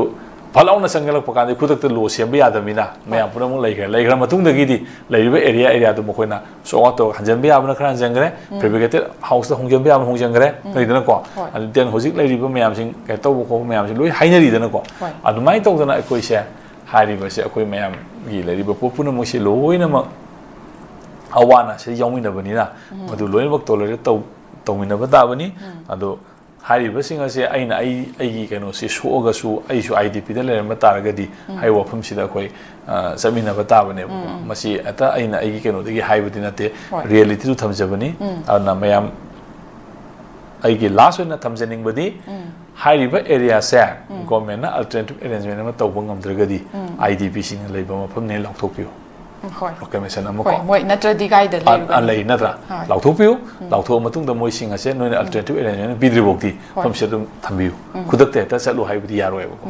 ꯐꯠ ꯂꯥꯎꯅ ꯆꯪꯁꯤꯜꯂꯛꯄ ꯀꯥꯟꯗ ꯈꯨꯗꯛꯇ law ꯁꯦꯝꯕ ꯌꯥꯗꯕꯅꯤꯅ ꯃꯌꯥꯝ ꯄꯨꯝꯅꯃꯛ ꯂꯩꯈ꯭ꯔꯦ꯫ ꯂꯩꯈ꯭ꯔ ꯃꯇꯨꯡꯗꯒꯤꯗꯤ ꯂꯩꯔꯤꯕ area, areaꯗꯨ ꯃꯈꯣꯏꯅ sort out ꯇꯧꯔꯒ ꯍꯟꯖꯤꯟꯕ ꯌꯥꯕꯅ ꯈꯔ ꯍꯟꯖꯤꯟꯈ꯭ꯔꯦ, fabricated houseꯇ ꯍꯣꯡꯖꯤꯟꯕ ꯌꯥꯕꯅ ꯍꯣꯡꯖꯤꯟꯈ꯭ꯔꯦ, ꯂꯩꯗꯅꯀꯣ꯫ ꯍꯣꯏ꯫ ꯑꯗꯨ then ꯍꯧꯖꯤꯛ ꯂꯩꯔꯤꯕ ꯃꯌꯥꯝꯁꯤꯡ ꯀꯩꯅꯣ ꯇꯧꯕ ꯈꯣꯠꯄ ꯃꯌꯥꯝꯁꯤꯡ ꯂꯣꯏ ꯍꯥꯏꯅꯔꯤꯗꯅꯀꯣ꯫ ꯍꯣꯏ꯫ ꯑꯗꯨꯃꯥꯏꯅ ꯇꯧꯗꯅ ꯑꯩꯈꯣꯏꯁꯦ ꯍꯥꯏꯔꯤꯕꯁꯦ ꯑꯩꯈꯣꯏ ꯃꯌꯥꯝꯒꯤ ꯂꯩꯔꯤꯕ ꯄꯣꯠ ꯄꯨꯝꯅꯃꯛꯁꯦ ꯂꯣꯏꯅꯃꯛ ꯑꯋꯥ ꯑꯅꯥꯁꯦ ꯌꯥꯎꯃꯤꯟꯅꯕꯅꯤꯅ ꯃꯗꯨ ꯂꯣꯏꯅꯃꯛ tolerate ꯇꯧ-, ꯇꯧꯃꯤꯟꯅꯕ ꯇꯥꯕꯅꯤ꯫ ꯑꯗꯣ ꯍꯥꯏꯔꯤꯕꯁꯤꯡ ꯑꯁꯦ ꯑꯩꯅ ꯑꯩ ꯑꯩꯒꯤ ꯀꯩꯅꯣꯁꯤ ꯁꯣꯛꯑꯒꯁꯨ ꯑꯩꯁꯨ ꯑꯥꯏ ꯗꯤ ꯄꯤꯗ ꯂꯩꯔꯝꯕ ꯇꯥꯔꯒꯗꯤ ꯍꯥꯏꯔꯤꯕ ꯋꯥꯐꯝꯁꯤꯗ ꯑꯩꯈꯣꯏ ꯑ, ꯆꯠꯃꯤꯟꯅꯕ ꯇꯥꯕꯅꯦꯕꯀꯣ꯫ ꯃꯁꯤ ꯍꯦꯛꯇ ꯑꯩꯅ ꯑꯩꯒꯤ ꯀꯩꯅꯣꯗꯒꯤ ꯍꯥꯏꯕꯗꯤ ꯅꯠꯇꯦ, ꯍꯣꯏ꯫ ꯔꯤꯌꯦꯂꯤꯇꯤꯗꯨ ꯊꯝꯖꯕꯅꯤ꯫ ꯑꯗꯨꯅ ꯃꯌꯥꯝ ꯑꯩꯒꯤ ꯂꯥꯁ ꯑꯣꯏꯅ ꯊꯝꯖꯅꯤꯡꯕꯗꯤ ꯍꯥꯏꯔꯤꯕ ꯑꯦꯔꯤꯌꯥꯁꯦ ꯒꯣꯔꯃꯦꯟꯅ ꯑꯜꯇꯔꯅꯦꯇꯤꯚ ꯑꯦꯔꯦꯟꯖꯃꯦꯟ ꯑꯃ ꯇꯧꯕ ꯉꯝꯗ꯭ꯔꯒꯗꯤ ꯑꯥꯏ ꯗꯤ ꯄꯤꯁꯤꯡꯅ ꯂꯩꯕ ꯃꯐꯝꯅꯦ ꯂꯥꯎꯊꯣꯛꯄꯤꯌꯨ꯫ ꯎꯝ, ꯍꯣꯏ꯫ ꯄ꯭ꯔꯣꯀ꯭ꯂꯦꯃꯦꯁꯟ ꯑꯃ ꯍꯣꯏ, ꯀꯣ꯫ ꯃꯣꯏ ꯅꯠꯇ꯭ꯔꯗꯤ ꯀꯥꯏꯗ ꯑ, ꯑ, ꯂꯩꯔꯨꯒꯅꯤ? ꯂꯩ ꯅꯠꯇ꯭ꯔꯥ? ꯍꯣꯏ꯫ ꯂꯥꯎꯊꯣꯛꯄꯤꯌꯨ꯫ ꯂꯥꯎꯊꯣꯛꯑ ꯃꯇꯨꯡꯗ ꯃꯣꯏꯁꯤꯡ ꯑꯁꯦ ꯅꯣꯏꯅ ꯑꯜꯇꯔꯅꯦꯇꯤꯚ ꯑꯦꯔꯦꯟꯖꯃꯦꯟ ꯄꯤꯗ꯭ꯔꯤꯐꯥꯎꯗꯤ ꯍꯣꯏ꯫ ꯃꯐꯝꯁꯤꯗ ꯑꯗꯨꯝ ꯊꯝꯕꯤꯌꯨ꯫ ꯈꯨꯗꯛꯇ ꯍꯦꯛꯇ ꯆꯠꯂꯨ ꯍꯥꯏꯕꯗꯤ ꯌꯥꯔꯣꯏꯕꯀꯣ꯫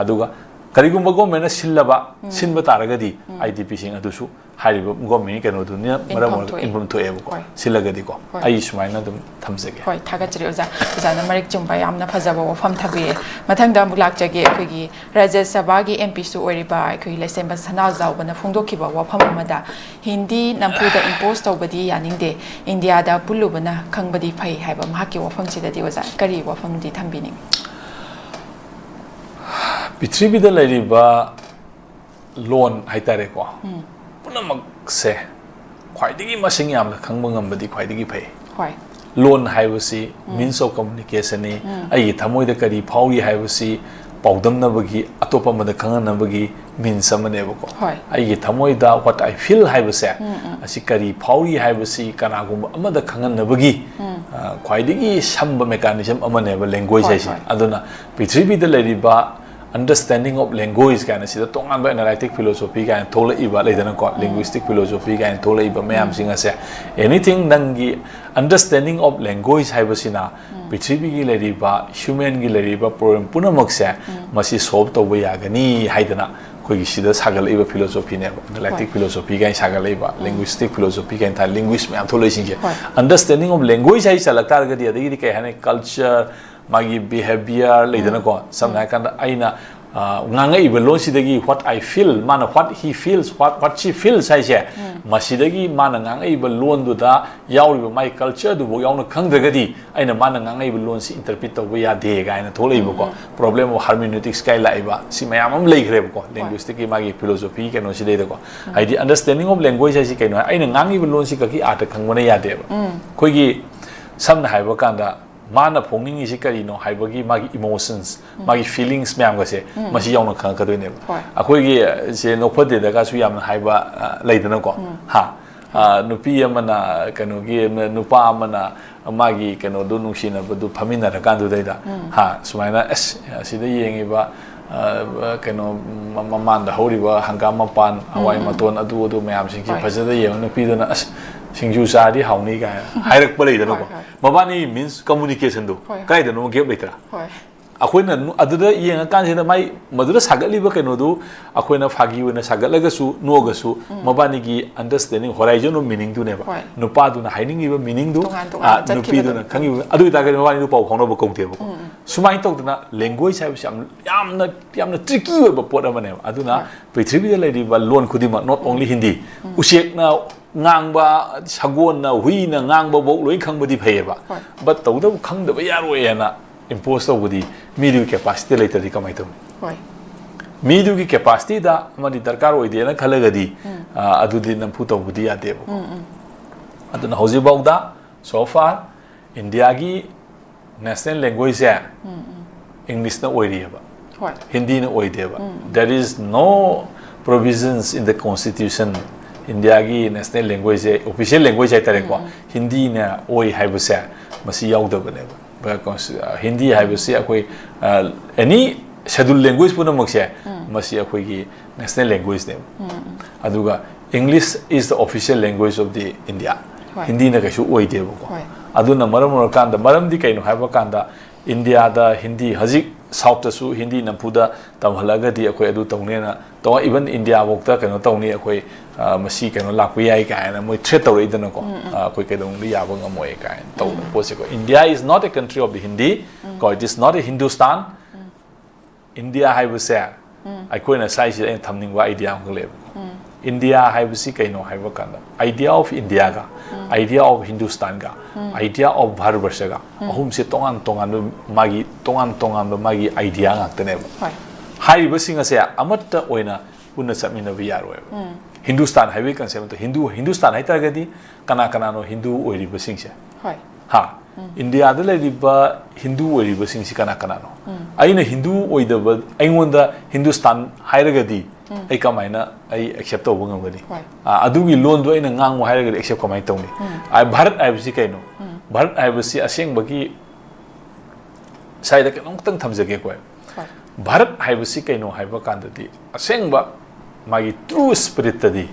ꯑꯗꯨꯒ ꯀꯔꯤꯒꯨꯝꯕ ꯒꯣꯔꯃꯦꯟꯅ ꯁꯤꯜꯂꯕ, ꯁꯤꯟꯕ ꯇꯥꯔꯒꯗꯤ ꯑꯥꯏ ꯗꯤ ꯄꯤꯁꯤꯡ ꯑꯗꯨꯁꯨ ꯍꯥꯏꯔꯤꯕ ꯒꯣꯔꯃꯦꯟꯒꯤ ꯀꯩꯅꯣꯗꯨꯅ ꯏꯟꯐꯝ ꯃꯔꯝ ꯑꯣꯏꯔꯒ ꯊꯣꯛꯑꯦ꯫ ꯏꯟꯐꯝ ꯊꯣꯛꯑꯦꯕꯀꯣ꯫ ꯍꯣꯏ꯫ ꯁꯤꯜꯂꯒꯗꯤꯀꯣ꯫ ꯍꯣꯏ꯫ ꯑꯩ ꯁꯨꯃꯥꯏꯅ ꯑꯗꯨꯝ ꯊꯝꯖꯒꯦ꯫ ꯍꯣꯏ, ꯊꯥꯒꯠꯆꯔꯤ ꯑꯣꯖꯥ꯫ ꯑꯣꯖꯥꯅ ꯃꯔꯤꯛ ꯆꯨꯝꯕ ꯌꯥꯝꯅ ꯐꯖꯕ ꯋꯥꯐꯝ ꯊꯝꯕꯤꯔꯦ꯫ ꯃꯊꯪꯗ ꯑꯃꯨꯛ ꯂꯥꯛꯆꯒꯦ, ꯑꯩꯈꯣꯏꯒꯤ ꯔꯥꯖ꯭ꯌ ꯁꯚꯥꯒꯤ ꯑꯦꯝ ꯄꯤꯁꯨ ꯑꯣꯏꯔꯤꯕ ꯑꯩꯈꯣꯏꯒꯤ ꯂꯩꯁꯦꯝꯕ ꯁꯅꯥꯖꯥꯎꯕꯅ ꯐꯣꯡꯗꯣꯛꯈꯤꯕ ꯋꯥꯐꯝ ꯑꯃꯗ ꯍꯤꯟꯗꯤ ꯅꯝꯐꯨꯗ ꯏꯝꯄꯣꯁ ꯇꯧꯕꯗꯤ ꯌꯥꯅꯤꯡꯗꯦ, ꯏꯟꯗꯤꯌꯥꯗ ꯄꯨꯜꯂꯨꯕꯅ ꯈꯪꯕꯗꯤ ꯐꯩ ꯍꯥꯏꯕ ꯃꯍꯥꯛꯀꯤ ꯋꯥꯐꯝꯁꯤꯗꯗꯤ ꯑꯣꯖꯥ ꯀꯔꯤ ꯋꯥꯐꯝꯗꯤ ꯊꯝꯕꯤꯅꯤꯡꯉꯤ? ꯄ꯭ꯔꯤꯊꯤꯕꯤꯗ ꯂꯩꯔꯤꯕ ꯂꯣꯟ ꯍꯥꯏꯇꯥꯔꯦꯀꯣ, ꯎꯝ꯫ ꯄꯨꯝꯅꯃꯛꯁꯦ ꯈ꯭ꯋꯥꯏꯗꯒꯤ ꯃꯁꯤꯡ ꯌꯥꯝꯅ ꯈꯪꯕ ꯉꯝꯕꯗꯤ ꯈ꯭ꯋꯥꯏꯗꯒꯤ ꯐꯩ꯫ ꯍꯣꯏ꯫ ꯂꯣꯟ ꯍꯥꯏꯕꯁꯤ ꯎꯝ꯫ Means of communication ꯅꯤ꯫ ꯎꯝ꯫ ꯑꯩꯒꯤ ꯊꯃꯣꯏꯗ ꯀꯔꯤ ꯐꯥꯎꯔꯤ ꯍꯥꯏꯕꯁꯤ ꯄꯥꯎꯗꯝꯅꯕꯒꯤ, ꯑꯇꯣꯞꯄ ꯑꯃꯗ ꯈꯪꯍꯟꯅꯕꯒꯤ means ꯑꯃꯅꯦꯕꯀꯣ꯫ ꯍꯣꯏ꯫ ꯑꯩꯒꯤ ꯊꯃꯣꯏꯗ what I feel ꯍꯥꯏꯕꯁꯦ, ꯎꯝ, ꯎꯝ꯫ ꯑꯁꯤ ꯀꯔꯤ ꯐꯥꯎꯔꯤ ꯍꯥꯏꯕꯁꯤ ꯀꯅꯥꯒꯨꯝꯕ ꯑꯃꯗ ꯈꯪꯍꯟꯅꯕꯒꯤ, ꯎꯝ꯫ ꯑ, ꯈ꯭ꯋꯥꯏꯗꯒꯤ ꯁꯝꯕ mechanism ꯑꯃꯅꯦꯕ language ꯍꯣꯏ, ꯍꯥꯏꯁꯦ꯫ ꯍꯣꯏ꯫ ꯑꯗꯨꯅ ꯄ꯭ꯔꯤꯊꯤꯕꯤꯗ ꯂꯩꯔꯤꯕ understanding of language ꯀꯥꯏꯅ ꯁꯤꯗ ꯇꯣꯉꯥꯟꯕ analytic philosophy ꯀꯥꯏꯅ ꯊꯣꯛꯂꯛꯏꯕ ꯂꯩꯗꯅꯀꯣ, ꯎꯝ꯫ Linguistic philosophy ꯀꯥꯏꯅ ꯊꯣꯛꯂꯛꯏꯕ ꯎꯝ꯫ ꯃꯌꯥꯝꯁꯤꯡ ꯑꯁꯦ, anything ꯅꯪꯒꯤ understanding of language ꯍꯥꯏꯕꯁꯤꯅ ꯎꯝ꯫ ꯄ꯭ꯔꯤꯊꯤꯕꯤꯒꯤ ꯂꯩꯔꯤꯕ human ꯒꯤ ꯂꯩꯔꯤꯕ problem ꯄꯨꯝꯅꯃꯛꯁꯦ ꯎꯝ꯫ ꯃꯁꯤ solve ꯇꯧꯕ ꯌꯥꯒꯅꯤ ꯍꯥꯏꯗꯅ ꯑꯩꯈꯣꯏꯒꯤ ꯁꯤꯗ ꯁꯥꯒꯠꯂꯛꯏꯕ philosophy ꯅꯦꯕ, analytic ꯍꯣꯏ꯫ Philosophy ꯀꯥꯏꯅ ꯁꯥꯒꯠꯂꯛꯏꯕ, ꯎꯝ꯫ Linguistic philosophy ꯀꯥꯏꯅ ꯊꯥ-, linguist ꯃꯌꯥꯝ ꯊꯣꯛꯂꯛꯏꯁꯤꯡꯁꯦ꯫ ꯍꯣꯏ꯫ Understanding of language ꯍꯥꯏ ꯆꯜꯂꯛ ꯇꯥꯔꯒꯗꯤ, ꯑꯗꯒꯤꯗꯤ ꯀꯩ ꯍꯥꯏꯅꯤ, culture, ꯃꯥꯒꯤ behaviour ꯂꯩꯗꯅꯀꯣ, ꯎꯝ꯫ ꯁꯝꯅ ꯎꯝ꯫ ꯍꯥꯏꯔꯀꯥꯟꯗ ꯑꯩꯅ, ꯑ, ꯉꯥꯡꯉꯛꯏꯕ ꯂꯣꯟꯁꯤꯗꯒꯤ what I feel, ꯃꯥꯅ what he feels, what, what she feels ꯍꯥꯏꯁꯦ, ꯎꯝ꯫ ꯃꯁꯤꯗꯒꯤ ꯃꯥꯅ ꯉꯥꯡꯉꯛꯏꯕ ꯂꯣꯟꯗꯨꯗ ꯌꯥꯎꯔꯤꯕ ꯃꯥꯒꯤ culture ꯗꯨꯐꯥꯎ ꯌꯥꯎꯅ ꯈꯪꯗ꯭ꯔꯒꯗꯤ ꯑꯩꯅ ꯃꯥꯅ ꯉꯥꯡꯉꯛꯏꯕ ꯂꯣꯟꯁꯤ interpret ꯇꯧꯕ ꯌꯥꯗꯦ ꯀꯥꯏꯅ ꯊꯣꯛꯂꯛꯏꯕꯀꯣ꯫ ꯎꯝ꯫ Problem of hermeneutics ꯀꯥꯏ ꯂꯥꯛꯏꯕ, ꯁꯤ ꯃꯌꯥꯝ ꯑꯃ ꯂꯩꯈ꯭ꯔꯦꯕꯀꯣ꯫ ꯍꯣꯏ꯫ Linguistic ꯀꯤ ꯃꯥꯒꯤ philosophy ꯀꯩꯅꯣꯁꯤꯗꯩꯗꯀꯣ꯫ ꯎꯝ꯫ ꯍꯥꯏꯗꯤ understanding of language ꯍꯥꯏꯁꯤ ꯀꯩꯅꯣ ꯍꯥꯏ, ꯑꯩꯅ ꯉꯥꯡꯉꯤꯕ ꯂꯣꯟꯁꯤ ꯈꯛꯀꯤ ꯑꯥꯔꯊ ꯈꯪꯕꯅ ꯌꯥꯗꯦꯕ꯫ ꯎꯝ꯫ ꯑꯩꯈꯣꯏꯒꯤ ꯁꯝꯅ ꯍꯥꯏꯕ ꯀꯥꯟꯗ ꯃꯥꯅ ꯐꯣꯡꯅꯤꯡꯉꯤꯁꯤ ꯀꯔꯤꯅꯣ ꯍꯥꯏꯕꯒꯤ ꯃꯥꯒꯤ emotions, ꯃꯥꯒꯤ feelings ꯃꯌꯥꯝꯒꯁꯦ ꯃꯁꯤ ꯌꯥꯎꯅ ꯈꯪꯉꯛꯀꯗꯣꯏꯅꯦꯕ꯫ ꯍꯣꯏ꯫ ꯑꯩꯈꯣꯏꯒꯤ ꯁꯦ ꯅꯣꯛꯐꯗꯦꯗꯒꯁꯨ ꯌꯥꯝꯅ ꯍꯥꯏꯕ ꯑ, ꯂꯩꯗꯅꯀꯣ꯫ ꯍꯥ ꯑ, ꯅꯨꯄꯤ ꯑꯃꯅ ꯀꯩꯅꯣꯒꯤ ꯅꯨꯄꯥ ꯑꯃꯅ ꯃꯥꯒꯤ ꯀꯩꯅꯣꯗꯨ ꯅꯨꯡꯁꯤꯅꯕꯗꯨ ꯐꯝꯃꯤꯟꯅꯔꯀꯥꯟꯗꯨꯗꯩꯗ ꯍꯥ ꯁꯨꯃꯥꯏꯅ ꯑꯁ ꯑꯁꯤꯗ ꯌꯦꯡꯉꯤꯕ ꯑ, ꯀꯩꯅꯣ ꯃ- ꯃꯃꯥꯟꯗ ꯍꯧꯔꯤꯕ ꯍꯪꯒꯥꯝ ꯃꯄꯥꯟ, ꯍꯋꯥꯏ ꯃꯇꯣꯟ, ꯑꯗꯨ ꯑꯗꯨ ꯃꯌꯥꯝꯁꯤꯡꯁꯤ ꯍꯣꯏ꯫ ꯐꯖꯅ ꯌꯦꯡꯉ ꯅꯨꯄꯤꯗꯨꯅ ꯑꯁ ꯁꯤꯡꯖꯨ ꯆꯥꯔꯗꯤ ꯍꯥꯎꯅꯤ ꯀꯥꯏꯅ ꯍꯥꯏꯔꯛꯄ ꯂꯩꯗꯅꯀꯣ꯫ ꯍꯣꯏ, ꯍꯣꯏ꯫ ꯃꯕꯥꯅꯤ means communicationꯗꯨ ꯍꯣꯏ꯫ ꯀꯥꯏꯗꯅꯣ gap ꯂꯩꯇ꯭ꯔꯥ? ꯍꯣꯏ꯫ ꯑꯩꯈꯣꯏꯅ ꯅꯨ- ꯑꯗꯨꯗ ꯌꯦꯡꯉꯀꯥꯟꯁꯤꯗ ꯃꯥꯏ ꯃꯗꯨꯗ ꯁꯥꯒꯠꯂꯤꯕ ꯀꯩꯅꯣꯗꯨ ꯑꯩꯈꯣꯏꯅ ꯐꯥꯒꯤ ꯑꯣꯏꯅ ꯁꯥꯒꯠꯂꯒꯁꯨ ꯅꯣꯛꯑꯒꯁꯨ ꯃꯕꯥꯅꯤꯒꯤ understanding, horizon of meaningꯗꯨꯅꯦꯕ꯫ ꯍꯣꯏ꯫ ꯅꯨꯄꯥꯗꯨꯅ ꯍꯥꯏꯅꯤꯡꯉꯤꯕ meaningꯗꯨ ꯇꯣꯉꯥꯟ ꯇꯣꯉꯥꯟꯅ ꯑ, ꯆꯠꯈꯤꯕꯗꯣ꯫ ꯅꯨꯄꯤꯗꯨꯅ ꯈꯪꯉꯤꯕ, ꯑꯗꯨ ꯑꯣꯏꯇꯥꯔꯒꯗꯤ ꯃꯕꯥꯅꯤꯗꯨ ꯄꯥꯎ ꯐꯥꯎꯅꯕ ꯀꯧꯗꯦꯕꯀꯣ꯫ ꯁꯨꯃꯥꯏꯅ ꯇꯧꯗꯅ language ꯍꯥꯏꯕꯁꯤ ꯌꯥꯝ ꯌꯥꯝꯅ ꯌꯥꯝꯅ tricky ꯑꯣꯏꯕ ꯄꯣꯠ ꯑꯃꯅꯦꯕ꯫ ꯑꯗꯨꯅ ꯍꯣꯏ꯫ ꯄ꯭ꯔꯤꯊꯤꯕꯤꯗ ꯂꯩꯔꯤꯕ ꯂꯣꯟ ꯈꯨꯗꯤꯡꯃꯛ, not only ꯍꯤꯟꯗꯤ, ꯎꯆꯦꯛꯅ ꯉꯥꯡꯕ, ꯁꯒꯣꯜꯅ, ꯍꯨꯏꯅ ꯉꯥꯡꯕꯐꯧ ꯂꯣꯏ ꯈꯪꯕꯗꯤ ꯐꯩꯌꯦꯕ꯫ ꯍꯣꯏ꯫ But ꯇꯧꯗꯕ ꯈꯪꯗꯕ ꯌꯥꯔꯣꯏ ꯍꯥꯏꯅ impose ꯇꯧꯕꯗꯤ ꯃꯤꯗꯨꯒꯤ capacity ꯂꯩꯇ꯭ꯔꯗꯤ ꯀꯃꯥꯏꯅ ꯇꯧꯅꯤ? ꯍꯣꯏ꯫ ꯃꯤꯗꯨꯒꯤ capacityꯗ ꯑꯃꯗꯤ ꯗꯔꯀꯥꯔ ꯑꯣꯏꯗꯦꯅ ꯈꯜꯂꯒꯗꯤ ꯑ, ꯑꯗꯨꯗꯤ ꯅꯝꯐꯨ ꯇꯧꯕꯗꯤ ꯌꯥꯗꯦꯕꯀꯣ꯫ ꯑꯗꯨꯅ ꯍꯧꯖꯤꯛꯐꯥꯎꯗ so far ꯏꯟꯗꯤꯌꯥꯒꯤ national languageꯁꯦ Englishꯅ ꯑꯣꯏꯔꯤꯑꯕ, ꯍꯣꯏ꯫ ꯍꯤꯟꯗꯤꯅ ꯑꯣꯏꯗꯦꯕ꯫ There is no provisions in the constitution, ꯏꯟꯗꯤꯌꯥꯒꯤ national languageꯁꯦ, official language ꯍꯥꯏꯇꯥꯔꯦꯀꯣ, ꯍꯤꯟꯗꯤꯅ ꯑꯣꯏ ꯍꯥꯏꯕꯁꯦ ꯃꯁꯤ ꯌꯥꯎꯗꯕꯅꯦꯕ꯫ ꯕ- consti- ꯑ, ꯍꯤꯟꯗꯤ ꯍꯥꯏꯕꯁꯤ ꯑꯩꯈꯣꯏ ꯑ, any schedule language ꯄꯨꯝꯅꯃꯛꯁꯦ ꯃꯁꯤ ꯑꯩꯈꯣꯏꯒꯤ national languageꯅꯦꯕ꯫ ꯑꯗꯨꯒ English is the official language of the India, ꯍꯣꯏ꯫ ꯍꯤꯟꯗꯤꯅ ꯀꯩꯁꯨ ꯑꯣꯏꯗꯦꯕꯀꯣ꯫ ꯍꯣꯏ꯫ ꯑꯗꯨꯅ ꯃꯔꯝ ꯑꯣꯏꯔꯀꯥꯟꯗ, ꯃꯔꯝꯗꯤ ꯀꯩꯅꯣ ꯍꯥꯏꯕ ꯀꯥꯟꯗ ꯏꯟꯗꯤꯌꯥꯗ ꯍꯤꯟꯗꯤ ꯍꯧꯖꯤꯛ Southꯇꯁꯨ ꯍꯤꯟꯗꯤ ꯅꯝꯐꯨꯗ ꯇꯝꯍꯜꯂꯒꯗꯤ ꯑꯩꯈꯣꯏ ꯑꯗꯨ ꯇꯧꯅꯦꯅ ꯇꯧ, even ꯏꯟꯗꯤꯌꯥꯐꯧꯗ ꯀꯩꯅꯣ ꯇꯧꯅꯤ, ꯑꯩꯈꯣꯏ ꯑ, ꯃꯁꯤ ꯀꯩꯅꯣ ꯂꯥꯛꯄ ꯌꯥꯏ ꯀꯥꯏꯅ ꯃꯣꯏ threat ꯇꯧꯔꯛꯏꯗꯅꯀꯣ꯫ ꯑ, ꯑꯩꯈꯣꯏ ꯀꯩꯗꯧꯅꯨꯡꯗ ꯌꯥꯕ ꯉꯝꯃꯣꯏ ꯀꯥꯏꯅ ꯇꯧꯕ ꯄꯣꯠꯁꯦꯀꯣ꯫ India is not a country of the Hindi, ꯀꯣ, it is not a Hindustan. India ꯍꯥꯏꯕꯁꯦ ꯑꯩꯈꯣꯏꯅ ꯁ꯭ꯋꯥꯏꯁꯤꯗ ꯑꯩꯅ ꯊꯝꯅꯤꯡꯕ idea ꯑꯃꯈꯛ ꯂꯩꯌꯦꯕꯀꯣ꯫ ꯏꯟꯗꯤꯌꯥ ꯍꯥꯏꯕꯁꯤ ꯀꯩꯅꯣ ꯍꯥꯏꯕ ꯀꯥꯟꯗ, idea of Indiaꯒ, idea of Hindustanꯒ, idea of ꯚꯥꯔꯠꯕꯔꯁꯒ, ꯑꯍꯨꯝꯁꯦ ꯇꯣꯉꯥꯟ ꯇꯣꯉꯥꯟꯕ ꯃꯥꯒꯤ, ꯇꯣꯉꯥꯟ ꯇꯣꯉꯥꯟꯕ ꯃꯥꯒꯤ idea ꯉꯥꯛꯇꯅꯦꯕ꯫ ꯍꯣꯏ꯫ ꯍꯥꯏꯔꯤꯕꯁꯤꯡ ꯑꯁꯦ ꯑꯃꯠꯇ ꯑꯣꯏꯅ ꯄꯨꯟꯅ ꯆꯠꯃꯤꯟꯅꯕ ꯌꯥꯔꯣꯏꯕ꯫ ꯍꯤꯟꯗꯨꯁꯇꯥꯟ ꯍꯥꯏꯕꯒꯤ concept ꯅꯠꯇꯦ꯫ ꯍꯤꯟꯗꯨ, ꯍꯤꯟꯗꯨꯁꯇꯥꯟ ꯍꯥꯏꯇꯥꯔꯒꯗꯤ ꯀꯅꯥ ꯀꯅꯥꯅꯣ ꯍꯤꯟꯗꯨ ꯑꯣꯏꯔꯤꯕꯁꯤꯡꯁꯦ? ꯍꯣꯏ꯫ ꯍꯥ? ꯏꯟꯗꯤꯌꯥꯗ ꯂꯩꯔꯤꯕ ꯍꯤꯟꯗꯨ ꯑꯣꯏꯔꯤꯕꯁꯤꯡꯁꯤ ꯀꯅꯥ ꯀꯅꯥꯅꯣ? ꯑꯩꯅ ꯍꯤꯟꯗꯨ ꯑꯣꯏꯗꯕ, ꯑꯩꯉꯣꯟꯗ ꯍꯤꯟꯗꯨꯁꯇꯥꯟ ꯍꯥꯏꯔꯒꯗꯤ ꯑꯩ ꯀꯃꯥꯏꯅ ꯑꯩ ꯑꯦꯛꯁꯦꯞ ꯇꯧꯕ ꯉꯝꯒꯅꯤ? ꯍꯣꯏ꯫ ꯑ, ꯑꯗꯨꯒꯤ ꯂꯣꯟꯗꯣ ꯑꯩꯅ ꯉꯥꯡꯉꯨ ꯍꯥꯏꯔꯒꯗꯤ ꯑꯦꯛꯁꯦꯞ ꯀꯃꯥꯏꯅ ꯇꯧꯅꯤ? ꯑ, ꯚꯥꯔꯠ ꯍꯥꯏꯕꯁꯤ ꯀꯩꯅꯣ? ꯚꯥꯔꯠ ꯍꯥꯏꯕꯁꯤ ꯑꯁꯦꯡꯕꯒꯤ ꯁ꯭ꯋꯥꯏꯗ ꯀꯩꯅꯣꯝꯇꯪ ꯊꯝꯖꯒꯦꯀꯣ ꯑꯩ꯫ ꯍꯣꯏ꯫ ꯚꯥꯔꯠ ꯍꯥꯏꯕꯁꯤ ꯀꯩꯅꯣ ꯍꯥꯏꯕ ꯀꯥꯟꯗꯗꯤ, ꯑꯁꯦꯡꯕ ꯃꯥꯒꯤ ꯇ꯭ꯔꯨ ꯁ꯭ꯄꯤꯔꯤꯠꯇꯗꯤ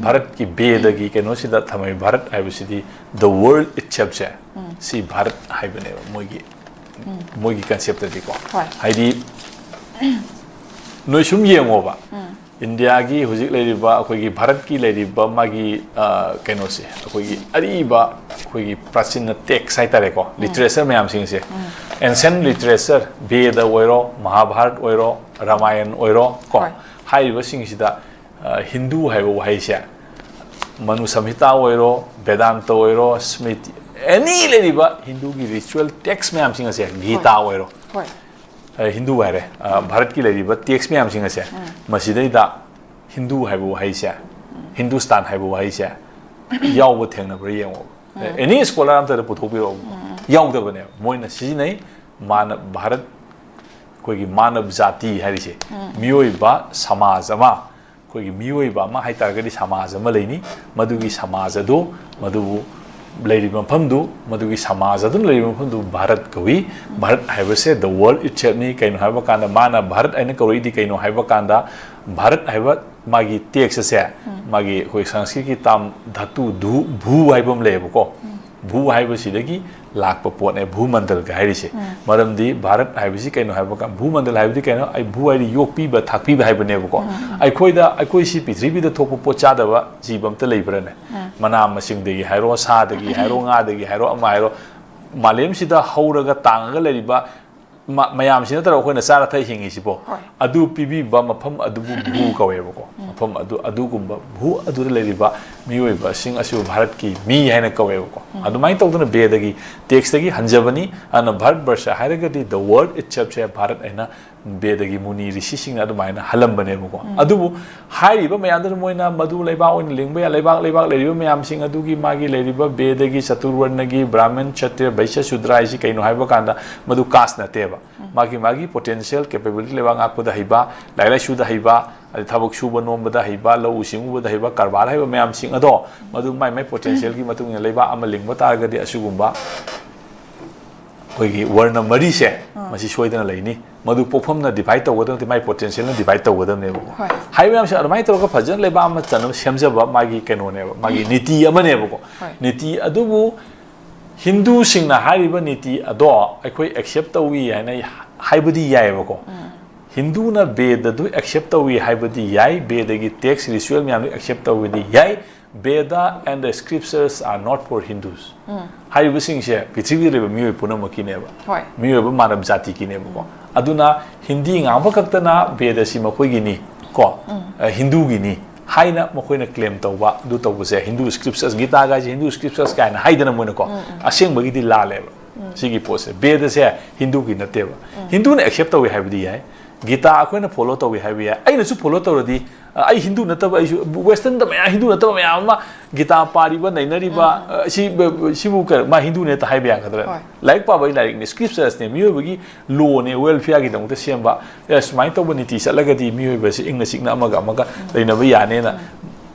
ꯚꯥꯔꯠꯀꯤ ꯕꯦꯗꯒꯤ ꯀꯩꯅꯣꯁꯤꯗ ꯊꯝꯃꯛꯏ, ꯚꯥꯔꯠ ꯍꯥꯏꯕꯁꯤꯗꯤ the world itself ꯁꯦ, ꯁꯤ ꯚꯥꯔꯠ ꯍꯥꯏꯕꯅꯦꯕ ꯃꯣꯏꯒꯤ, ꯃꯣꯏꯒꯤ ꯀꯟꯁꯦꯞꯇꯗꯤꯀꯣ꯫ ꯍꯣꯏ꯫ ꯍꯥꯏꯗꯤ ꯅꯣꯏ ꯁꯨꯝ ꯌꯦꯡꯉꯣꯕ, ꯏꯟꯗꯤꯌꯥꯒꯤ ꯍꯧꯖꯤꯛ ꯂꯩꯔꯤꯕ, ꯑꯩꯈꯣꯏꯒꯤ ꯚꯥꯔꯠꯀꯤ ꯂꯩꯔꯤꯕ ꯃꯥꯒꯤ, ꯑ, ꯀꯩꯅꯣꯁꯦ, ꯑꯩꯈꯣꯏꯒꯤ ꯑꯔꯤꯕ, ꯑꯩꯈꯣꯏꯒꯤ ꯄ꯭ꯔꯥꯆꯤꯟ ꯇꯦꯛꯁ ꯍꯥꯏꯇꯥꯔꯦꯀꯣ, ꯂꯤꯇꯔꯦꯆꯔ ꯃꯌꯥꯝꯁꯤꯡꯁꯦ, ꯑꯦꯟꯁꯦꯟ ꯂꯤꯇꯔꯦꯆꯔ, ꯕꯦꯗ ꯑꯣꯏꯔꯣ, ꯃꯍꯥꯚꯥꯔꯠ ꯑꯣꯏꯔꯣ, ꯔꯥꯃꯥꯌꯟ ꯑꯣꯏꯔꯣ ꯀꯣ, ꯍꯣꯏ꯫ ꯍꯥꯏꯔꯤꯕꯁꯤꯡꯁꯤꯗ, ꯑ, ꯍꯤꯟꯗꯨ ꯍꯥꯏꯕ ꯋꯥꯍꯩꯁꯦ, ꯃꯅꯨ ꯁꯝꯍꯤꯇꯥ ꯑꯣꯏꯔꯣ, ꯕꯦꯗꯥꯟꯇ ꯑꯣꯏꯔꯣ, ꯁ꯭ꯃ꯭ꯔꯤꯇꯤ, ꯑꯦꯅꯤ ꯂꯩꯔꯤꯕ ꯍꯤꯟꯗꯨꯒꯤ ꯔꯤꯆꯨꯋꯦꯜ ꯇꯦꯛꯁ ꯃꯌꯥꯝꯁꯤꯡ ꯑꯁꯦ, ꯒꯤꯇꯥ ꯑꯣꯏꯔꯣ, ꯍꯣꯏ꯫ ꯑ, ꯍꯤꯟꯗꯨ ꯍꯥꯏꯔꯦ, ꯑ, ꯚꯥꯔꯠꯀꯤ ꯂꯩꯔꯤꯕ ꯇꯦꯛꯁ ꯃꯌꯥꯝꯁꯤꯡ ꯑꯁꯦ, ꯃꯁꯤꯗꯩꯗ ꯍꯤꯟꯗꯨ ꯍꯥꯏꯕ ꯋꯥꯍꯩꯁꯦ, ꯍꯤꯟꯗꯨꯁꯇꯥꯟ ꯍꯥꯏꯕ ꯋꯥꯍꯩꯁꯦ ꯌꯥꯎꯕ ꯊꯦꯡꯅꯕ꯭ꯔꯥ ꯌꯦꯡꯉꯣ꯫ ꯑꯦꯅꯤ ꯁ꯭ꯀꯣꯂꯔ ꯑꯝꯇꯗ ꯄꯨꯊꯣꯛꯄꯤꯔꯛꯑꯣ꯫ ꯌꯥꯎꯗꯕꯅꯦ꯫ ꯃꯣꯏꯅ ꯁꯤꯖꯤꯟꯅꯩ, ꯃꯥꯅ ꯚꯥꯔꯠ, ꯑꯩꯈꯣꯏꯒꯤ ꯃꯥꯅꯕ ꯖꯥꯇꯤ ꯍꯥꯏꯔꯤꯁꯦ, ꯃꯤꯑꯣꯏꯕ ꯁꯃꯥꯖ ꯑꯃ, ꯑꯩꯈꯣꯏꯒꯤ ꯃꯤꯑꯣꯏꯕ ꯑꯃ ꯍꯥꯏꯇꯥꯔꯒꯗꯤ ꯁꯃꯥꯖ ꯑꯃ ꯂꯩꯅꯤ꯫ ꯃꯗꯨꯒꯤ ꯁꯃꯥꯖ ꯑꯗꯨ, ꯃꯗꯨꯕꯨ ꯂꯩꯔꯤꯕ ꯃꯐꯝꯗꯨ, ꯃꯗꯨꯒꯤ ꯁꯃꯥꯖ ꯑꯗꯨꯅ ꯂꯩꯔꯤꯕ ꯃꯐꯝꯗꯨ ꯚꯥꯔꯠ ꯀꯧꯏ꯫ ꯚꯥꯔꯠ ꯍꯥꯏꯕꯁꯦ the world itself ꯅꯤ꯫ ꯀꯩꯅꯣ ꯍꯥꯏꯕ ꯀꯥꯟꯗ, ꯃꯥꯅ ꯚꯥꯔꯠ ꯍꯥꯏꯅ ꯀꯧꯔꯛꯏꯗꯤ ꯀꯩꯅꯣ ꯍꯥꯏꯕ ꯀꯥꯟꯗ, ꯚꯥꯔꯠ ꯍꯥꯏꯕ ꯃꯥꯒꯤ ꯇꯦꯛꯁ ꯑꯁꯦ, ꯃꯥꯒꯤ ꯑꯩꯈꯣꯏ ꯁꯪꯁꯀ꯭ꯔꯤꯠꯀꯤ ꯇꯥꯝ ꯙꯥꯇꯨ ꯙꯨ, ꯚꯨ ꯍꯥꯏꯕ ꯑꯃ ꯂꯩꯌꯦꯕꯀꯣ꯫ ꯚꯨ ꯍꯥꯏꯕꯁꯤꯗꯒꯤ ꯂꯥꯛꯄ ꯄꯣꯠꯅꯦ, ꯚꯨꯃꯟꯗꯜꯒ ꯍꯥꯏꯔꯤꯁꯦ꯫ ꯃꯔꯝꯗꯤ ꯚꯥꯔꯠ ꯍꯥꯏꯕꯁꯤ ꯀꯩꯅꯣ ꯍꯥꯏꯕ ꯀꯥꯟꯗ, ꯚꯨꯃꯟꯗꯜ ꯍꯥꯏꯕꯗꯤ ꯀꯩꯅꯣ? ꯑꯩ, ꯚꯨ ꯍꯥꯏꯗꯤ ꯌꯣꯛꯄꯤꯕ, ꯊꯥꯛꯄꯤꯕ ꯍꯥꯏꯕꯅꯦꯕꯀꯣ꯫ ꯑꯩꯈꯣꯏꯗ, ꯑꯩꯈꯣꯏꯁꯤ ꯄ꯭ꯔꯤꯊꯤꯕꯤꯗ ꯊꯣꯛꯄ ꯄꯣꯠ ꯆꯥꯗꯕ ꯖꯤꯕ ꯑꯝꯇ ꯂꯩꯕ꯭ꯔꯥꯅꯦ? ꯃꯅꯥ ꯃꯁꯤꯡꯗꯒꯤ ꯍꯥꯏꯔꯣ, ꯁꯥꯗꯒꯤ ꯍꯥꯏꯔꯣ, ꯉꯥꯗꯒꯤ ꯍꯥꯏꯔꯣ, ꯑꯃ ꯍꯥꯏꯔꯣ, ꯃꯥꯂꯦꯝꯁꯤꯗ ꯍꯧꯔꯒ ꯇꯥꯡꯉꯒ ꯂꯩꯔꯤꯕ ꯃ-, ꯃꯌꯥꯝꯁꯤ ꯅꯠꯇ꯭ꯔꯣ ꯑꯩꯈꯣꯏꯅ ꯆꯥꯔ ꯊꯛ ꯍꯤꯡꯉꯤꯁꯤꯕꯣ? ꯍꯣꯏ꯫ ꯑꯗꯨ ꯄꯤꯕꯤꯕ ꯃꯐꯝ ꯑꯗꯨꯕꯨ ꯚꯨ ꯀꯧꯋꯦꯕꯀꯣ꯫ ꯃꯐꯝ ꯑꯗꯨ, ꯑꯗꯨꯒꯨꯝꯕ ꯚꯨ ꯑꯗꯨꯗ ꯂꯩꯔꯤꯕ ꯃꯤꯑꯣꯏꯕꯁꯤꯡ ꯑꯁꯤꯕꯨ ꯚꯥꯔꯠꯀꯤ ꯃꯤ ꯍꯥꯏꯅ ꯀꯧꯋꯦꯕꯀꯣ꯫ ꯑꯗꯨꯃꯥꯏꯅ ꯇꯧꯗꯅ ꯕꯦꯗꯒꯤ ꯇꯦꯛꯁꯇꯒꯤ ꯍꯟꯖꯕꯅꯤ꯫ ꯑꯗꯨꯅ ꯚꯥꯔꯠ ꯕꯔꯁ ꯍꯥꯏꯔꯒꯗꯤ the world itself ꯁꯦ ꯚꯥꯔꯠ ꯍꯥꯏꯅ ꯕꯦꯗꯒꯤ ꯃꯨꯅꯤ ꯔꯤꯁꯤꯁꯤꯡꯅ ꯑꯗꯨꯃꯥꯏꯅ ꯍꯜꯂꯝꯕꯅꯦꯕꯀꯣ꯫ ꯑꯗꯨꯕꯨ ꯍꯥꯏꯔꯤꯕ ꯃꯌꯥꯝꯗꯨꯅ ꯃꯣꯏꯅ ꯃꯗꯨ ꯂꯩꯕꯥꯛ ꯑꯣꯏꯅ ꯂꯤꯡꯕ ꯌꯥꯏ, ꯂꯩꯕꯥꯛ, ꯂꯩꯕꯥꯛ ꯂꯩꯔꯤꯕ ꯃꯌꯥꯝꯁꯤꯡ ꯑꯗꯨꯒꯤ ꯃꯥꯒꯤ ꯂꯩꯔꯤꯕ ꯕꯦꯗꯒꯤ, ꯆꯇꯨꯔꯋꯔꯅꯒꯤ, ꯕ꯭ꯔꯥꯍꯃꯟ, ꯁꯇ꯭ꯔꯤꯌ, ꯚꯩꯁ꯭ꯌ, ꯁꯨꯗ꯭ꯔ ꯍꯥꯏꯁꯤ ꯀꯩꯅꯣ ꯍꯥꯏꯕ ꯀꯥꯟꯗ ꯃꯗꯨ caste ꯅꯠꯇꯦꯕ꯫ ꯃꯥꯒꯤ, ꯃꯥꯒꯤ potential capability, ꯂꯩꯕꯥꯛ ꯉꯥꯛꯄꯗ ꯍꯩꯕ, ꯂꯥꯏꯔꯤꯛ ꯂꯥꯏꯁꯨꯗ ꯍꯩꯕ, ꯑꯗꯩ ꯊꯕꯛ ꯁꯨꯕ ꯅꯣꯝꯕꯗ ꯍꯩꯕ, ꯂꯧꯎ ꯁꯤꯡꯎꯕꯗ ꯍꯩꯕ, ꯀꯔꯕꯥꯔ ꯍꯩꯕ ꯃꯌꯥꯝꯁꯤꯡ ꯑꯗꯣ ꯃꯗꯨ ꯃꯥꯏ ꯃꯥꯏ potentialꯒꯤ ꯃꯇꯨꯡ ꯏꯟꯅ ꯂꯩꯕꯥꯛ ꯑꯃ ꯂꯤꯡꯕ ꯇꯥꯔꯒꯗꯤ ꯑꯁꯤꯒꯨꯝꯕ ꯑꯩꯈꯣꯏꯒꯤ ꯋꯔꯅ ꯃꯔꯤꯁꯦ, ꯃꯁꯤ ꯁꯣꯏꯗꯅ ꯂꯩꯅꯤ꯫ ꯃꯗꯨ ꯄꯣꯛꯐꯝꯅ divide ꯇꯧꯒꯗꯕ ꯅꯠꯇꯦ, ꯃꯥꯏ potentialꯅ divide ꯇꯧꯒꯗꯕꯅꯦꯕꯀꯣ꯫ ꯍꯣꯏ꯫ ꯍꯥꯏꯔꯤꯕ ꯃꯌꯥꯝꯁꯦ ꯑꯗꯨꯃꯥꯏꯅ ꯇꯧꯔꯒ ꯐꯖꯅ ꯂꯩꯕꯥꯛ ꯑꯃ ꯆꯟꯅꯕ ꯁꯦꯝꯖꯕ ꯃꯥꯒꯤ ꯀꯩꯅꯣꯅꯦꯕ, ꯃꯥꯒꯤ ꯅꯤꯇꯤ ꯑꯃꯅꯦꯕꯀꯣ꯫ ꯍꯣꯏ꯫ ꯅꯤꯇꯤ ꯑꯗꯨꯕꯨ ꯍꯤꯟꯗꯨꯁꯤꯡꯅ ꯍꯥꯏꯔꯤꯕ ꯅꯤꯇꯤ ꯑꯗꯣ ꯑꯩꯈꯣꯏ accept ꯇꯧꯏ ꯍꯥꯏꯅ ꯍꯥꯏꯕꯗꯤ ꯌꯥꯏꯑꯕꯀꯣ꯫ ꯍꯤꯟꯗꯨꯅ ꯕꯦꯗꯗꯨ accept ꯇꯧꯏ ꯍꯥꯏꯕꯗꯤ ꯌꯥꯏ, ꯕꯦꯗꯒꯤ text, ritual ꯃꯌꯥꯝꯗꯨ accept ꯇꯧꯕꯗꯤ ꯌꯥꯏ꯫ Veda and the scriptures are not for Hindus꯫ ꯍꯥꯏꯔꯤꯕꯁꯤꯡꯁꯦ ꯄ꯭ꯔꯤꯊꯤꯕꯤꯗ ꯂꯩꯕ ꯃꯤꯑꯣꯏ ꯄꯨꯝꯅꯃꯛꯀꯤꯅꯦꯕ꯫ ꯍꯣꯏ꯫ ꯃꯤꯑꯣꯏꯕ ꯃꯥꯅꯕ ꯖꯥꯇꯤꯒꯤꯅꯦꯕꯀꯣ꯫ ꯑꯗꯨꯅ ꯍꯤꯟꯗꯤ ꯉꯥꯡꯕ ꯈꯛꯇꯅ ꯕꯦꯗꯁꯤ ꯃꯈꯣꯏꯒꯤꯅꯤ ꯀꯣ, ꯑ, ꯍꯤꯟꯗꯨꯒꯤꯅꯤ ꯍꯥꯏꯅ ꯃꯈꯣꯏꯅ claim ꯇꯧꯕ, ꯑꯗꯨ ꯇꯧꯕꯁꯦ ꯍꯤꯟꯗꯨ scriptures, ꯒꯤꯇꯥꯒꯥꯏꯁꯦ ꯍꯤꯟꯗꯨ scriptures ꯀꯥꯏꯅ ꯍꯥꯏꯗꯅ ꯃꯣꯏꯅꯀꯣ, ꯑꯁꯦꯡꯕꯒꯤꯗꯤ ꯂꯥꯜꯂꯦꯕ꯫ ꯁꯤꯒꯤ ꯄꯣꯠꯁꯦ ꯕꯦꯗꯁꯦ ꯍꯤꯟꯗꯨꯒꯤ ꯅꯠꯇꯦꯕ꯫ ꯍꯤꯟꯗꯨꯅ accept ꯇꯧꯏ ꯍꯥꯏꯕꯗꯤ ꯌꯥꯏ, ꯒꯤꯇꯥ ꯑꯩꯈꯣꯏꯅ follow ꯇꯧꯏ ꯍꯥꯏꯕ ꯌꯥꯏ꯫ ꯑꯩꯅꯁꯨ follow ꯇꯧꯔꯗꯤ, ꯑ, ꯑꯩ ꯍꯤꯟꯗꯨ ꯅꯠꯇꯕ, ꯑꯩꯁꯨ westernꯗ ꯃꯌꯥꯝ, ꯍꯤꯟꯗꯨ ꯅꯠꯇꯕ ꯃꯌꯥꯝ ꯑꯃ ꯒꯤꯇꯥ ꯄꯥꯔꯤꯕ, ꯅꯩꯅꯔꯤꯕ, ꯑ, ꯁꯤ, ꯁꯤꯕꯨ ꯀ-, ꯃꯥ ꯍꯤꯟꯗꯨꯅꯦ ꯍꯦꯛꯇ ꯍꯥꯏꯕ ꯌꯥꯒꯗ꯭ꯔꯥ? ꯍꯣꯏ꯫ ꯂꯥꯏꯔꯤꯛ ꯄꯥꯕꯒꯤ ꯂꯥꯏꯔꯤꯛꯅꯤ, scripturesꯅꯦ, ꯃꯤꯑꯣꯏꯕꯒꯤ lawꯅꯦ, welfareꯒꯤꯗꯃꯛꯇ ꯁꯦꯝꯕ꯫ ꯑꯦ, ꯁꯨꯃꯥꯏꯅ ꯇꯧꯕ ꯅꯤꯇꯤ ꯆꯠꯂꯒꯗꯤ ꯃꯤꯑꯣꯏꯕꯁꯤ ꯏꯪꯅ ꯆꯤꯛꯅ ꯑꯃꯒ ꯑꯃꯒ ꯂꯩꯅꯕ ꯌꯥꯅꯦꯅ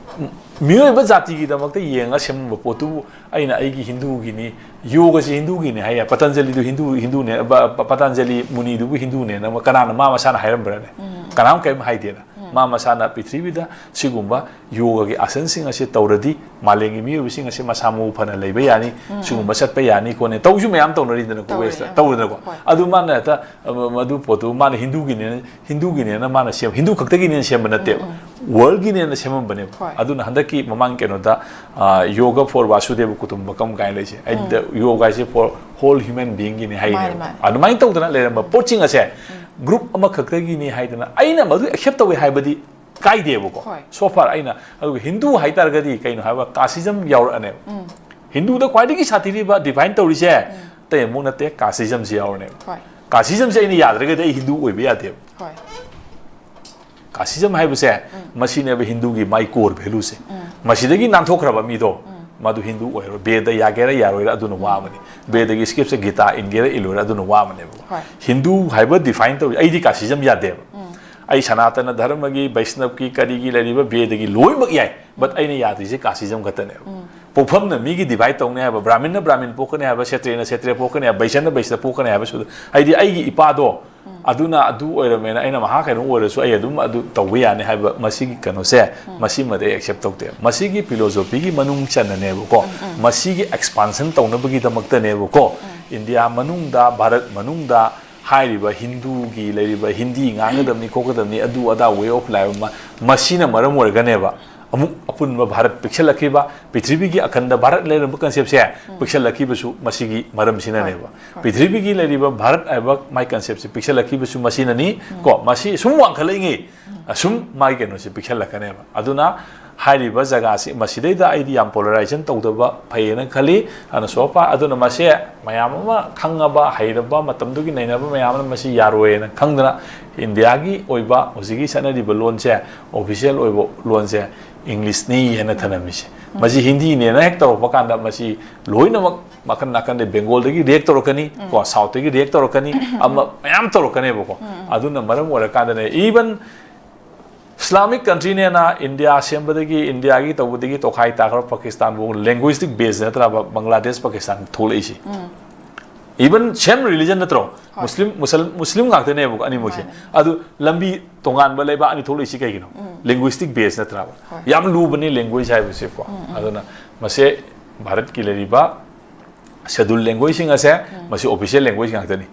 ꯃꯤꯑꯣꯏꯕ ꯖꯥꯇꯤꯒꯤꯗꯃꯛꯇ ꯌꯦꯡꯉꯒ ꯁꯦꯝꯃꯝꯕ ꯄꯣꯠꯇꯨꯕꯨ ꯑꯩꯅ ꯑꯩꯒꯤ ꯍꯤꯟꯗꯨꯒꯤꯅꯤ, ꯌꯣꯒꯁꯤ ꯍꯤꯟꯗꯨꯒꯤꯅꯤ ꯍꯥꯏ ꯌꯥꯏ, ꯄꯇꯟꯖꯂꯤꯗꯨ ꯍꯤꯟꯗꯨ, ꯍꯤꯟꯗꯨꯅꯦ, ꯄ-, ꯄ-, ꯄꯇꯟꯖꯂꯤ ꯃꯨꯅꯤꯗꯨꯕꯨ ꯍꯤꯟꯗꯨꯅꯦꯅ ꯑꯃ ꯀꯅꯥꯅ ꯃꯥ ꯃꯁꯥꯅ ꯍꯥꯏꯔꯝꯕ꯭ꯔꯅꯦ? ꯀꯅꯥꯝ ꯀꯔꯤꯝ ꯍꯥꯏꯗꯦꯅ꯫ ꯃꯥ ꯃꯁꯥꯅ ꯄ꯭ꯔꯤꯊꯤꯕꯤꯗ ꯁꯤꯒꯨꯝꯕ ꯌꯣꯒꯒꯤ ꯑꯥꯁꯟꯁꯤꯡ ꯑꯁꯤ ꯇꯧꯔꯗꯤ ꯃꯥꯂꯦꯝꯒꯤ ꯃꯤꯑꯣꯏꯕꯁꯤꯡ ꯑꯁꯤ ꯃꯁꯥ ꯃꯎ ꯐꯅ ꯂꯩꯕ ꯌꯥꯅꯤ, ꯁꯤꯒꯨꯝꯕ ꯆꯠꯄ ꯌꯥꯅꯤ ꯈꯣꯠꯅꯤ, ꯇꯧꯁꯨ ꯃꯌꯥꯝ ꯇꯧꯅꯔꯤꯗꯅꯀꯣ, ꯇꯧꯔꯤ, westꯇ, ꯑꯥ꯫ ꯇꯧꯗꯅꯀꯣ꯫ ꯍꯣꯏ꯫ ꯑꯗꯨ ꯃꯥꯅ ꯍꯦꯛꯇ, ꯑ, ꯃ-, ꯃꯗꯨ ꯄꯣꯠꯇꯨ ꯃꯥꯅ ꯍꯤꯟꯗꯨꯒꯤꯅꯦꯅ, ꯍꯤꯟꯗꯨꯒꯤꯅꯦꯅ ꯃꯥꯅ ꯁꯦꯝ-, ꯍꯤꯟꯗꯨ ꯈꯛꯇꯒꯤꯅꯦꯅ ꯁꯦꯝꯕ ꯅꯠꯇꯦꯕ, worldꯒꯤꯅꯦꯅ ꯁꯦꯝꯃꯝꯕꯅꯦꯕ꯫ ꯍꯣꯏ꯫ ꯑꯗꯨꯅ ꯍꯟꯗꯛꯀꯤ ꯃꯃꯥꯡ ꯀꯩꯅꯣꯗ, ꯑ, Yoga for Vasudeva Kutumbakam ꯀꯥꯏꯅ ꯂꯩꯁꯦ, ꯑꯩꯗ ꯌꯣꯒꯥꯁꯦ for whole human beingꯒꯤꯅꯤ ꯍꯥꯏꯅꯦꯕ꯫ ꯃꯥꯅꯦ, ꯃꯥꯅꯦ꯫ ꯑꯗꯨꯃꯥꯏꯅ ꯇꯧꯗꯅ ꯂꯩꯔꯝꯕ ꯄꯣꯠꯁꯤꯡ ꯑꯁꯦ group ꯑꯃꯈꯛꯇꯒꯤꯅꯤ ꯍꯥꯏꯗꯅ ꯑꯩꯅ ꯃꯗꯨ accept ꯇꯧꯋꯦ ꯍꯥꯏꯕꯗꯤ ꯀꯥꯏꯗꯦꯕꯀꯣ꯫ ꯍꯣꯏ꯫ So far ꯑꯩꯅ, ꯑꯗꯨꯒ ꯍꯤꯟꯗꯨ ꯍꯥꯏꯇꯥꯔꯒꯗꯤ ꯀꯩꯅꯣ ꯍꯥꯏꯕ casteism ꯌꯥꯎꯔꯛꯑꯅꯦꯕ꯫ ꯍꯤꯟꯗꯨꯗ ꯈ꯭ꯋꯥꯏꯗꯒꯤ ꯁꯥꯊꯤꯔꯤꯕ define ꯇꯧꯔꯤꯁꯦ ꯑꯇꯩ ꯑꯃꯨꯛ ꯅꯠꯇꯦ, casteismꯁꯤ ꯌꯥꯎꯔꯅꯦꯕ꯫ ꯍꯣꯏ꯫ ꯀꯥꯁꯤꯖꯝꯁꯦ ꯑꯩꯅ ꯌꯥꯗ꯭ꯔꯒꯗꯤ ꯑꯩ ꯍꯤꯟꯗꯨ ꯑꯣꯏꯕ ꯌꯥꯗꯦꯕ꯫ ꯍꯣꯏ꯫ ꯀꯥꯁꯤꯖꯝ ꯍꯥꯏꯕꯁꯦ ꯃꯁꯤꯅꯦꯕ ꯍꯤꯟꯗꯨꯒꯤ ꯃꯥꯏ core value ꯁꯦ꯫ ꯃꯁꯤꯗꯒꯤ ꯅꯥꯟꯊꯣꯛꯈ꯭ꯔꯕ ꯃꯤꯗꯣ ꯃꯗꯨ ꯍꯤꯟꯗꯨ ꯑꯣꯏꯔꯣꯏ꯫ ꯕꯦꯗ ꯌꯥꯒꯦꯔꯥ ꯌꯥꯔꯣꯏꯔꯥ ꯑꯗꯨꯅ ꯋꯥ ꯑꯃꯅꯤ꯫ ꯕꯦꯗꯒꯤ script ꯁꯦ ꯒꯤꯇꯥ ꯏꯟꯒꯦꯔꯥ ꯏꯜꯂꯣꯏꯔꯥ ꯑꯗꯨꯅ ꯋꯥ ꯑꯃꯅꯦꯕꯀꯣ꯫ ꯍꯣꯏ꯫ ꯍꯤꯟꯗꯨ ꯍꯥꯏꯕ define ꯇꯧꯔꯤ꯫ ꯑꯩꯗꯤ ꯀꯥꯁꯤꯖꯝ ꯌꯥꯗꯦꯕ꯫ ꯑꯩ ꯁꯅꯥꯇꯅ ꯙꯔꯃꯒꯤ, ꯕꯩꯁꯅꯕꯀꯤ, ꯀꯔꯤꯒꯤ ꯂꯩꯔꯤꯕ ꯕꯦꯗꯒꯤ ꯂꯣꯏꯅꯃꯛ ꯌꯥꯏ꯫ But ꯑꯩꯅ ꯌꯥꯗ꯭ꯔꯤꯁꯦ ꯀꯥꯁꯤꯖꯝ ꯈꯛꯇꯅꯦꯕ꯫ ꯄꯣꯛꯐꯝꯅ ꯃꯤꯒꯤ divide ꯇꯧꯅꯤ ꯍꯥꯏꯕ, ꯕ꯭ꯔꯥꯍꯃꯤꯟꯅ ꯕ꯭ꯔꯥꯍꯃꯤꯟ ꯄꯣꯛꯀꯅꯤ ꯍꯥꯏꯕ, ꯁꯦꯇ꯭ꯔꯤꯌꯅ ꯁꯦꯇ꯭ꯔꯤꯌ ꯄꯣꯛꯀꯅꯤ ꯍꯥꯏꯕ, ꯕꯩꯁ꯭ꯌꯅ ꯕꯩꯁ꯭ꯌ ꯄꯣꯛꯀꯅꯤ ꯍꯥꯏꯕꯁꯨ, ꯍꯥꯏꯗꯤ ꯑꯩꯒꯤ ꯏꯄꯥꯗꯣ ꯑꯗꯨꯅ ꯑꯗꯨ ꯑꯣꯏꯔꯝꯃꯦꯅ ꯑꯩꯅ ꯃꯍꯥ ꯀꯩꯅꯣ ꯑꯣꯏꯔꯁꯨ ꯑꯩ ꯑꯗꯨꯝ ꯑꯗꯨ ꯇꯧꯕ ꯌꯥꯅꯤ ꯍꯥꯏꯕ ꯃꯁꯤꯒꯤ ꯀꯩꯅꯣꯁꯦ, ꯃꯁꯤꯃꯗꯤ ꯑꯩ accept ꯇꯧꯗꯦ꯫ ꯃꯁꯤꯒꯤ philosophy ꯒꯤ ꯃꯅꯨꯡ ꯆꯟꯅꯅꯦꯕꯀꯣ, ꯃꯁꯤꯒꯤ expansion ꯇꯧꯅꯕꯒꯤꯗꯃꯛꯇꯅꯦꯕꯀꯣ, ꯏꯟꯗꯤꯌꯥ ꯃꯅꯨꯡꯗ, ꯚꯥꯔꯠ ꯃꯅꯨꯡꯗ ꯍꯥꯏꯔꯤꯕ ꯍꯤꯟꯗꯨꯒꯤ ꯂꯩꯔꯤꯕ ꯍꯤꯟꯗꯤ ꯉꯥꯡꯒꯗꯕꯅꯤ ꯈꯣꯠꯀꯗꯕꯅꯤ ꯑꯗꯨ ꯑꯗꯥ way of life ꯑꯃ, ꯃꯁꯤꯅ ꯃꯔꯝ ꯑꯣꯏꯔꯒꯅꯦꯕ ꯑꯃꯨꯛ ꯑꯄꯨꯟꯕ ꯚꯥꯔꯠ ꯄꯤꯛꯁꯜꯂꯛꯈꯤꯕ, ꯄ꯭ꯔꯤꯊꯤꯕꯤꯒꯤ ꯑꯈꯟꯗ ꯚꯥꯔꯠ ꯂꯩꯔꯝꯕ concept ꯁꯦ ꯄꯤꯛꯁꯜꯂꯛꯈꯤꯕꯁꯨ ꯃꯁꯤꯒꯤ ꯃꯔꯝꯁꯤꯅꯅꯦꯕ꯫ ꯄ꯭ꯔꯤꯊꯤꯕꯤꯒꯤ ꯂꯩꯔꯤꯕ ꯚꯥꯔꯠ ꯍꯥꯏꯕ ꯃꯥꯏ concept ꯁꯦ ꯄꯤꯛꯁꯜꯂꯛꯈꯤꯕꯁꯨ ꯃꯁꯤꯅꯅꯤ ꯀꯣ꯫ ꯃꯁꯤ ꯁꯨꯝ ꯋꯥꯡꯈꯠꯂꯛꯏꯉꯩ ꯑꯁꯨꯝ ꯃꯥꯒꯤ ꯀꯩꯅꯣꯁꯦ ꯄꯤꯛꯁꯜꯂꯛꯀꯅꯦꯕ꯫ ꯑꯗꯨꯅ ꯍꯥꯏꯔꯤꯕ ꯖꯒꯥꯁꯤ, ꯃꯁꯤꯗꯩꯗ ꯑꯩꯗꯤ ꯌꯥꯝ polarization ꯇꯧꯗꯕ ꯐꯩꯌꯦꯅ ꯈꯜꯂꯤ꯫ ꯑꯗꯨꯅ so far, ꯑꯗꯨꯅ ꯃꯁꯦ ꯃꯌꯥꯝ ꯑꯃ ꯈꯪꯉꯕ, ꯍꯩꯔꯕ, ꯃꯇꯝꯗꯨꯒꯤ ꯅꯩꯅꯕ ꯃꯌꯥꯝ ꯑꯃꯅ ꯃꯁꯤ ꯌꯥꯔꯣꯏꯅ ꯈꯪꯗꯅ ꯏꯟꯗꯤꯌꯥꯒꯤ ꯑꯣꯏꯕ ꯍꯧꯖꯤꯛꯀꯤ ꯆꯠꯅꯔꯤꯕ ꯂꯣꯟꯁꯦ official ꯑꯣꯏꯕ ꯂꯣꯟꯁꯦ English ꯅꯤ ꯍꯥꯏꯅ ꯊꯅꯝꯃꯤꯁꯦ꯫ ꯃꯁꯤ ꯍꯤꯟꯗꯤꯅꯦꯅ ꯍꯦꯛ ꯇꯧꯔꯛꯄ ꯀꯥꯟꯗ ꯃꯁꯤ ꯂꯣꯏꯅꯃꯛ ꯃꯈꯟ ꯅꯥꯀꯟꯗ Bengal ꯗꯒꯤ react ꯇꯧꯔꯛꯀꯅꯤ ꯀꯣ, South ꯇꯒꯤ react ꯇꯧꯔꯛꯀꯅꯤ, ꯑꯃ ꯃꯌꯥꯝ ꯇꯧꯔꯛꯀꯅꯦꯕꯀꯣ꯫ ꯑꯗꯨꯅ ꯃꯔꯝ ꯑꯣꯏꯔꯀꯥꯟꯗꯅꯦ, even Islamic country ꯅꯦꯅ ꯏꯟꯗꯤꯌꯥ ꯁꯦꯝꯕꯗꯒꯤ, ꯏꯟꯗꯤꯌꯥꯒꯤ ꯇꯧꯕꯗꯒꯤ ꯇꯣꯈꯥꯏ ꯇꯥꯈ꯭ꯔꯕ ꯄꯥꯀꯤꯁꯇꯥꯟꯕꯨ linguistic base ꯅꯠꯇ꯭ꯔꯕ Bangladesh, Pakistan ꯊꯣꯛꯂꯛꯏꯁꯤ꯫ Even same religion ꯅꯠꯇ꯭ꯔꯣ? ꯃꯨꯁꯂꯤꯝ, ꯃꯨꯁꯜ-, ꯃꯨꯁꯂꯤꯝ ꯉꯥꯛꯇꯅꯦꯕꯀꯣ ꯑꯅꯤꯃꯛꯁꯦ꯫ ꯑꯗꯨ ꯂꯝꯕꯤ ꯇꯣꯉꯥꯟꯕ ꯂꯩꯕꯥꯛ ꯑꯅꯤ ꯊꯣꯛꯂꯛꯏꯁꯤ ꯀꯩꯒꯤꯅꯣ? Linguistic base ꯅꯠꯇ꯭ꯔꯕ? ꯌꯥꯝ ꯂꯨꯕꯅꯤ language ꯍꯥꯏꯕꯁꯦꯀꯣ꯫ ꯑꯗꯨꯅ ꯃꯁꯦ ꯚꯥꯔꯠꯀꯤ ꯂꯩꯔꯤꯕ schedule language ꯁꯤꯡ ꯑꯁꯦ ꯃꯁꯤ official language ꯉꯥꯛꯇꯅꯤ꯫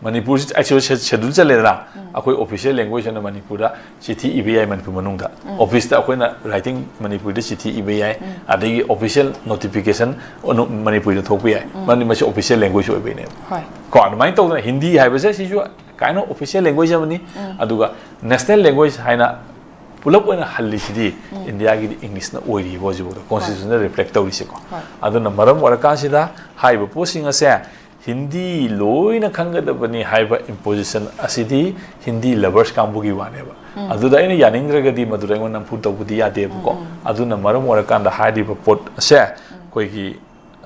ꯃꯅꯤꯄꯨꯔꯁꯤ actually schedule ꯆꯜꯂꯦꯗꯅ, ꯑꯩꯈꯣꯏ official language ꯑꯣꯏꯅ ꯃꯅꯤꯄꯨꯔꯗ ꯆꯤꯊꯤ ꯏꯕ ꯌꯥꯏ ꯃꯅꯤꯄꯨꯔ ꯃꯅꯨꯡꯗ꯫ Office ꯇ ꯑꯩꯈꯣꯏꯅ writing ꯃꯅꯤꯄꯨꯔꯤꯗ ꯆꯤꯊꯤ ꯏꯕ ꯌꯥꯏ, ꯑꯗꯒꯤ official notification ꯃꯅꯤꯄꯨꯔꯤꯗ ꯊꯣꯛꯄ ꯌꯥꯏ꯫ ꯃꯔꯝꯗꯤ ꯃꯁꯤ official language ꯑꯣꯏꯕꯩꯅꯦꯕ꯫ ꯍꯣꯏ꯫ ꯀꯣ, ꯑꯗꯨꯃꯥꯏꯅ ꯇꯧꯗꯅ ꯍꯤꯟꯗꯤ ꯍꯥꯏꯕꯁꯦ ꯁꯤꯁꯨ ꯀꯥꯏꯅ official language ꯑꯃꯅꯤ꯫ ꯑꯗꯨꯒ national language ꯍꯥꯏꯅ ꯄꯨꯂꯞ ꯑꯣꯏꯅ ꯍꯜꯂꯤꯁꯤꯗꯤ ꯏꯟꯗꯤꯌꯥꯒꯤꯗꯤ English ꯅ ꯑꯣꯏꯔꯤꯕ ꯍꯧꯖꯤꯛꯐꯥꯎꯗ constitution ꯗ reflect ꯇꯧꯔꯤꯁꯦꯀꯣ꯫ ꯍꯣꯏ꯫ ꯑꯗꯨꯅ ꯃꯔꯝ ꯑꯣꯏꯔꯀꯥꯟꯁꯤꯗ ꯍꯥꯏꯔꯤꯕ ꯄꯣꯠꯁꯤꯡ ꯑꯁꯦ ꯍꯤꯟꯗꯤ ꯂꯣꯏꯅ ꯈꯪꯒꯗꯕꯅꯤ ꯍꯥꯏꯕ imposition ꯑꯁꯤꯗꯤ ꯍꯤꯟꯗꯤ lovers ꯀꯥꯡꯕꯨꯒꯤ ꯋꯥꯅꯦꯕ꯫ ꯑꯗꯨꯗ ꯑꯩꯅ ꯌꯥꯅꯤꯡꯗ꯭ꯔꯒꯗꯤ ꯃꯗꯨꯗ ꯑꯩꯉꯣꯟꯗ ꯅꯝꯐꯨ ꯇꯧꯕꯗꯤ ꯌꯥꯗꯦꯕꯀꯣ꯫ ꯑꯗꯨꯅ ꯃꯔꯝ ꯑꯣꯏꯔꯀꯥꯟꯗ ꯍꯥꯏꯔꯤꯕ ꯄꯣꯠ ꯑꯁꯦ ꯑꯩꯈꯣꯏꯒꯤ,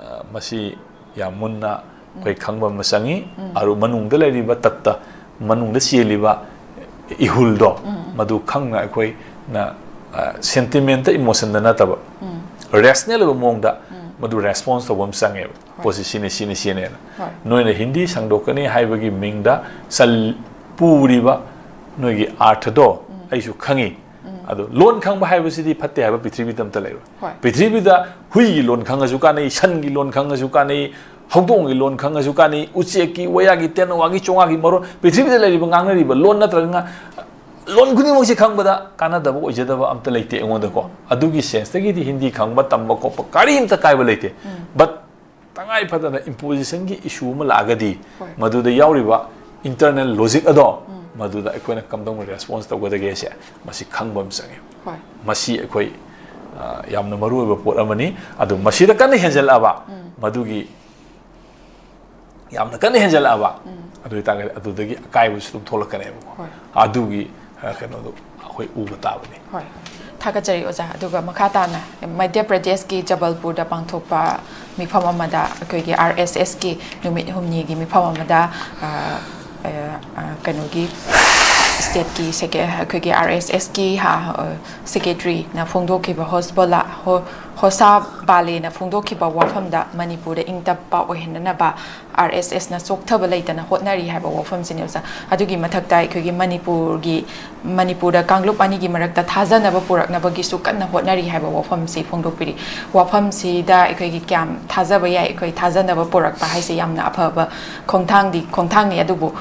ꯑ, ꯃꯁꯤ ꯌꯥꯝ ꯃꯨꯟꯅ ꯑꯩꯈꯣꯏ ꯈꯪꯕ ꯑꯃ ꯆꯪꯉꯤ꯫ ꯑꯗꯨ ꯃꯅꯨꯡꯗ ꯂꯩꯔꯤꯕ ꯇꯠꯇ, ꯃꯅꯨꯡꯗ ꯆꯦꯜꯂꯤꯕ ꯏꯍꯨꯜꯗꯣ, ꯃꯗꯨ ꯈꯪꯅ ꯑꯩꯈꯣꯏꯅ, ꯑ, sentimentꯇ, emotionꯗ ꯅꯠꯇꯕ, rational ꯑꯣꯏꯕ ꯃꯑꯣꯡꯗ ꯃꯗꯨ response ꯇꯧꯕ ꯑꯃ ꯆꯪꯉꯦꯕ꯫ ꯄꯣꯠꯁꯤ ꯁꯤꯅꯤ, ꯁꯤꯅꯤ, ꯁꯤꯅꯦꯅ꯫ ꯅꯣꯏꯅ ꯍꯤꯟꯗꯤ ꯁꯟꯗꯣꯛꯀꯅꯤ ꯍꯥꯏꯕꯒꯤ ꯃꯤꯡꯗ ꯆꯜ-, ꯄꯨꯔꯤꯕ ꯅꯣꯏꯒꯤ ꯑꯥꯔꯊꯗꯣ ꯑꯩꯁꯨ ꯈꯪꯉꯤ꯫ ꯑꯗꯣ ꯂꯣꯟ ꯈꯪꯕ ꯍꯥꯏꯕꯁꯤꯗꯤ ꯐꯠꯇꯦ ꯍꯥꯏꯕ ꯄ꯭ꯔꯤꯊꯤꯕꯤꯗ ꯑꯝꯇ ꯂꯩꯔꯣꯏ꯫ ꯄ꯭ꯔꯤꯊꯤꯕꯤꯗ ꯍꯨꯏꯒꯤ ꯂꯣꯟ ꯈꯪꯉꯁꯨ ꯀꯥꯟꯅꯩ, ꯁꯟꯒꯤ ꯂꯣꯟ ꯈꯪꯉꯁꯨ ꯀꯥꯟꯅꯩ, ꯍꯧꯗꯣꯡꯒꯤ ꯂꯣꯟ ꯈꯪꯉꯁꯨ ꯀꯥꯟꯅꯩ, ꯎꯆꯦꯛꯀꯤ, ꯋꯥꯌꯥꯒꯤ, ꯇꯦꯅꯋꯥꯒꯤ, ꯆꯣꯉꯥꯒꯤ ꯃꯔꯣꯟ, ꯄ꯭ꯔꯤꯊꯤꯕꯤꯗ ꯂꯩꯔꯤꯕ ꯉꯥꯡꯅꯔꯤꯕ ꯂꯣꯟ ꯅꯠꯇ꯭ꯔꯒ ꯉꯥ-, ꯂꯣꯟ ꯈꯨꯗꯤꯡꯃꯛꯁꯦ ꯈꯪꯕꯗ ꯀꯥꯟꯅꯗꯕ ꯑꯣꯏꯖꯗꯕ ꯑꯝꯇ ꯂꯩꯇꯦ ꯑꯩꯉꯣꯟꯗꯀꯣ꯫ ꯑꯗꯨꯒꯤ senseꯇꯒꯤꯗꯤ ꯍꯤꯟꯗꯤ ꯈꯪꯕ, ꯇꯝꯕ ꯈꯣꯠꯄ ꯀꯔꯤꯝꯇ ꯀꯥꯏꯕ ꯂꯩꯇꯦ꯫ But ꯇꯉꯥꯏ ꯐꯗꯅ impositionꯒꯤ issue ꯑꯃ ꯂꯥꯛꯑꯒꯗꯤ, ꯃꯗꯨꯗ ꯌꯥꯎꯔꯤꯕ internal logic ꯑꯗꯣ, ꯃꯗꯨꯗ ꯑꯩꯈꯣꯏꯅ ꯀꯝꯗꯧꯅ response ꯇꯧꯒꯗꯒꯦꯁꯦ, ꯃꯁꯤ ꯈꯪꯕ ꯑꯃ ꯆꯪꯉꯦ꯫ ꯃꯁꯤ ꯑꯩꯈꯣꯏ, ꯑ, ꯌꯥꯝꯅ ꯃꯔꯨꯑꯣꯏꯕ ꯄꯣꯠ ꯑꯃꯅꯤ꯫ ꯑꯗꯨ ꯃꯁꯤꯗ ꯀꯟꯅ ꯍꯦꯟꯖꯜꯂꯛꯑꯕ, ꯃꯗꯨꯒꯤ ꯌꯥꯝꯅ ꯀꯟꯅ ꯍꯦꯟꯖꯜꯂꯛꯑꯕ, ꯑꯗꯨ ꯑꯣꯏꯇꯥꯔꯒꯗꯤ ꯑꯗꯨꯗꯒꯤ ꯑꯀꯥꯏꯕꯁꯨ ꯑꯗꯨꯝ ꯊꯣꯛꯂꯛꯀꯅꯦꯕꯀꯣ꯫ ꯑꯗꯨꯒꯤ, ꯑ, ꯀꯩꯅꯣꯗꯣ ꯑꯩꯈꯣꯏ ꯎꯕ ꯇꯥꯕꯅꯤ꯫ ꯍꯣꯏ꯫ ꯊꯥꯒꯠꯆꯔꯤ ꯑꯣꯖꯥ꯫ ꯑꯗꯨꯒ ꯃꯈꯥ ꯇꯥꯅ ꯃꯙ꯭ꯌ ꯄ꯭ꯔꯗꯦꯁꯀꯤ ꯖꯕꯜꯄꯨꯔꯗ ꯄꯥꯡꯊꯣꯛꯄ ꯃꯤꯐꯝ ꯑꯃꯗ ꯑꯩꯈꯣꯏꯒꯤ RSSꯀꯤ ꯅꯨꯃꯤꯠ ꯍꯨꯝꯅꯤꯒꯤ ꯃꯤꯐꯝ ꯑꯃꯗ, ꯑ, ꯑ, ꯑ, ꯀꯩꯅꯣꯒꯤ stateꯀꯤ ꯁꯦꯀꯦ-, ꯑꯩꯈꯣꯏꯒꯤ RSSꯀꯤ ꯍꯥ, ꯑ, secretaryꯅ ꯐꯣꯡꯗꯣꯛꯈꯤꯕ ꯍꯣꯁꯕꯣꯂꯥ, ꯍꯣ-, ꯍꯣꯁꯥ ꯕꯥꯂꯦꯅ ꯐꯣꯡꯗꯣꯛꯈꯤꯕ ꯋꯥꯐꯝꯗ ꯃꯅꯤꯄꯨꯔꯗ ꯏꯪ ꯇꯞꯄ ꯑꯣꯏꯍꯟꯅꯅꯕ RSSꯅ ꯆꯣꯛꯊꯕ ꯂꯩꯇꯅ ꯍꯣꯠꯅꯔꯤ ꯍꯥꯏꯕ ꯋꯥꯐꯝꯁꯤꯅꯦ ꯑꯣꯖꯥ꯫ ꯑꯗꯨꯒꯤ ꯃꯊꯛꯇ ꯑꯩꯈꯣꯏꯒꯤ ꯃꯅꯤꯄꯨꯔꯒꯤ, ꯃꯅꯤꯄꯨꯔꯗ ꯀꯥꯡꯂꯨꯞ ꯑꯅꯤꯒꯤ ꯃꯔꯛꯇ ꯊꯥꯖꯅꯕ ꯄꯨꯔꯛꯅꯕꯒꯤꯁꯨ ꯀꯟꯅ ꯍꯣꯠꯅꯔꯤ ꯍꯥꯏꯕ ꯋꯥꯐꯝꯁꯤ ꯐꯣꯡꯗꯣꯛꯄꯤꯔꯤ꯫ ꯋꯥꯐꯝꯁꯤꯗ ꯑꯩꯈꯣꯏꯒꯤ ꯀꯌꯥꯝ ꯊꯥꯖꯕ ꯌꯥꯏ? ꯑꯩꯈꯣꯏ ꯊꯥꯖꯅꯕ ꯄꯨꯔꯛꯄ ꯍꯥꯏꯁꯦ ꯌꯥꯝꯅ ꯑꯐꯕ ꯈꯣꯡꯊꯥꯡꯗꯤ, ꯈꯣꯡꯊꯥꯡꯅꯤ, ꯑꯗꯨꯕꯨ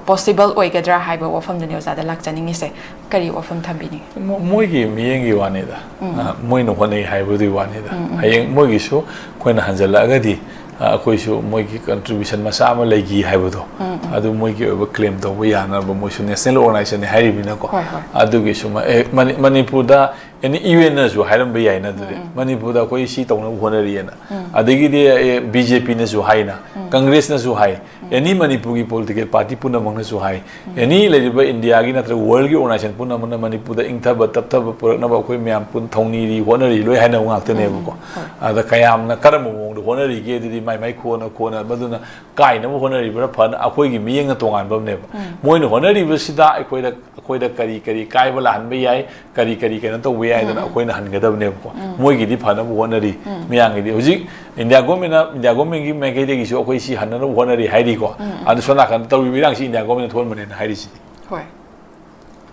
possible ꯑꯣꯏꯒꯗ꯭ꯔꯥ ꯍꯥꯏꯕ ꯋꯥꯐꯝꯗꯨꯅꯤ ꯑꯣꯖꯥꯗ ꯂꯥꯛꯆꯅꯤꯡꯉꯤꯁꯦ꯫ ꯀꯔꯤ ꯋꯥꯐꯝ ꯊꯝꯕꯤꯅꯤꯡꯉꯤ? ꯃꯣ-, ꯃꯣꯏꯒꯤ ꯃꯤꯠꯌꯦꯡꯒꯤ ꯋꯥꯅꯤꯗ꯫ ꯎꯝ꯫ ꯑ, ꯃꯣꯏꯅ ꯍꯣꯠꯅꯩ ꯍꯥꯏꯕꯗꯨꯒꯤ ꯋꯥꯅꯤꯗ꯫ ꯎꯝ, ꯎꯝ꯫ ꯍꯌꯦꯡ ꯃꯣꯏꯒꯤꯁꯨ ꯑꯩꯈꯣꯏꯅ ꯍꯟꯖꯜꯂꯛꯑꯒꯗꯤ, ꯑꯩꯈꯣꯏꯁꯨ ꯃꯣꯏꯒꯤ contribution ꯃꯆꯥ ꯑꯃ ꯂꯩꯈꯤ ꯍꯥꯏꯕꯗꯣ, ꯎꯝ, ꯎꯝ꯫ ꯑꯗꯨ ꯃꯣꯏꯒꯤ ꯑꯣꯏꯕ claim ꯇꯧꯕ ꯌꯥꯅꯕ, ꯃꯣꯏꯁꯨ national organization ꯅꯤ ꯍꯥꯏꯔꯤꯕꯅꯤꯅꯀꯣ꯫ ꯍꯣꯏ, ꯍꯣꯏ꯫ ꯑꯗꯨꯒꯤꯁꯨ ꯃ-, ꯑꯦ, ꯃꯅꯤ-, ꯃꯅꯤꯄꯨꯔꯗ any U N ꯅꯁꯨ ꯍꯥꯏꯔꯝꯕ ꯌꯥꯏꯅ ꯑꯗꯨꯗꯤ, ꯎꯝ, ꯎꯝ꯫ ꯃꯅꯤꯄꯨꯔꯗ ꯑꯩꯈꯣꯏ ꯁꯤ ꯇꯧꯅꯕ ꯍꯣꯠꯅꯔꯤꯑꯅ꯫ ꯎꯝ꯫ ꯑꯗꯒꯤꯗꯤ, ꯑꯦ, B J P ꯅꯁꯨ ꯍꯥꯏꯅ, ꯎꯝ꯫ Congress ꯅꯁꯨ ꯍꯥꯏ, ꯎꯝ꯫ Any ꯃꯅꯤꯄꯨꯔꯒꯤ political party ꯄꯨꯝꯅꯃꯛꯅꯁꯨ ꯍꯥꯏ, ꯎꯝ꯫ Any ꯂꯩꯔꯤꯕ ꯏꯟꯗꯤꯌꯥꯒꯤ ꯅꯠꯇ꯭ꯔꯒ world ꯀꯤ organization ꯄꯨꯝꯅꯃꯛꯅ ꯃꯅꯤꯄꯨꯔꯗ ꯏꯪꯊꯕ ꯇꯞꯊꯕ ꯄꯨꯔꯛꯅꯕ ꯑꯩꯈꯣꯏ ꯃꯌꯥꯝ ꯄꯨꯟ ꯊꯧꯅꯤꯔꯤ, ꯍꯣꯠꯅꯔꯤ ꯂꯣꯏ ꯍꯥꯏꯅꯕ ꯉꯥꯛꯇꯅꯦꯕꯀꯣ꯫ ꯎꯝ, ꯎꯝ꯫ ꯍꯣꯏ꯫ ꯑꯗ ꯀꯌꯥꯝꯅ ꯀꯔꯝꯕ ꯃꯑꯣꯡꯗ ꯍꯣꯠꯅꯔꯤꯒꯦ ꯑꯗꯨꯗꯤ ꯃꯥꯏ ꯃꯥꯏ ꯈꯨꯍꯣꯠꯅ ꯈꯨꯍꯣꯠꯅ ꯃꯗꯨꯅ ꯀꯥꯏꯅꯕ ꯍꯣꯠꯅꯔꯤꯕ꯭ꯔꯥ ꯐꯅ ꯑꯩꯈꯣꯏꯒꯤ ꯃꯤꯠꯌꯦꯡꯅ ꯇꯣꯉꯥꯟꯕ ꯑꯃꯅꯦꯕ꯫ ꯎꯝ꯫ ꯃꯣꯏꯅ ꯍꯣꯠꯅꯔꯤꯕꯁꯤꯗ ꯑꯩꯈꯣꯏꯗ, ꯑꯩꯈꯣꯏꯗ ꯀꯔꯤ ꯀꯔꯤ ꯀꯥꯏꯕ ꯂꯥꯛꯍꯟꯕ ꯌꯥꯏ, ꯀꯔꯤ ꯀꯔꯤ ꯀꯩꯅꯣ ꯇꯧꯕ ꯌꯥꯏ ꯍꯥꯏꯗꯅ ꯎꯝ, ꯎꯝ꯫ ꯑꯩꯈꯣꯏꯅ ꯍꯟꯒꯗꯕꯅꯦꯕꯀꯣ꯫ ꯎꯝ꯫ ꯃꯣꯏꯒꯤꯗꯤ ꯐꯅꯕ ꯍꯣꯠꯅꯔꯤ꯫ ꯎꯝ꯫ ꯃꯌꯥꯝꯒꯤꯗꯤ ꯍꯧꯖꯤꯛ ꯏꯟꯗꯤꯌꯥ ꯒꯣꯔꯃꯦꯟꯅ, ꯏꯟꯗꯤꯌꯥ ꯒꯣꯔꯃꯦꯟꯒꯤ ꯃꯥꯏꯀꯩꯗꯒꯤꯁꯨ ꯑꯩꯈꯣꯏ ꯁꯤ ꯍꯟꯅꯅꯕ ꯍꯣꯠꯅꯔꯤ ꯍꯥꯏꯔꯤꯀꯣ꯫ ꯎꯝ, ꯎꯝ꯫ ꯑꯗꯨ ꯁꯣꯝ ꯅꯥꯀꯟꯗ ꯇꯧꯔꯤꯕ ꯏꯔꯥꯡꯁꯤ ꯏꯟꯗꯤꯌꯥ ꯒꯣꯔꯃꯦꯟꯅ ꯊꯣꯛꯍꯟꯕꯅꯦꯅ ꯍꯥꯏꯔꯤꯁꯤꯗꯤ꯫ ꯍꯣꯏ꯫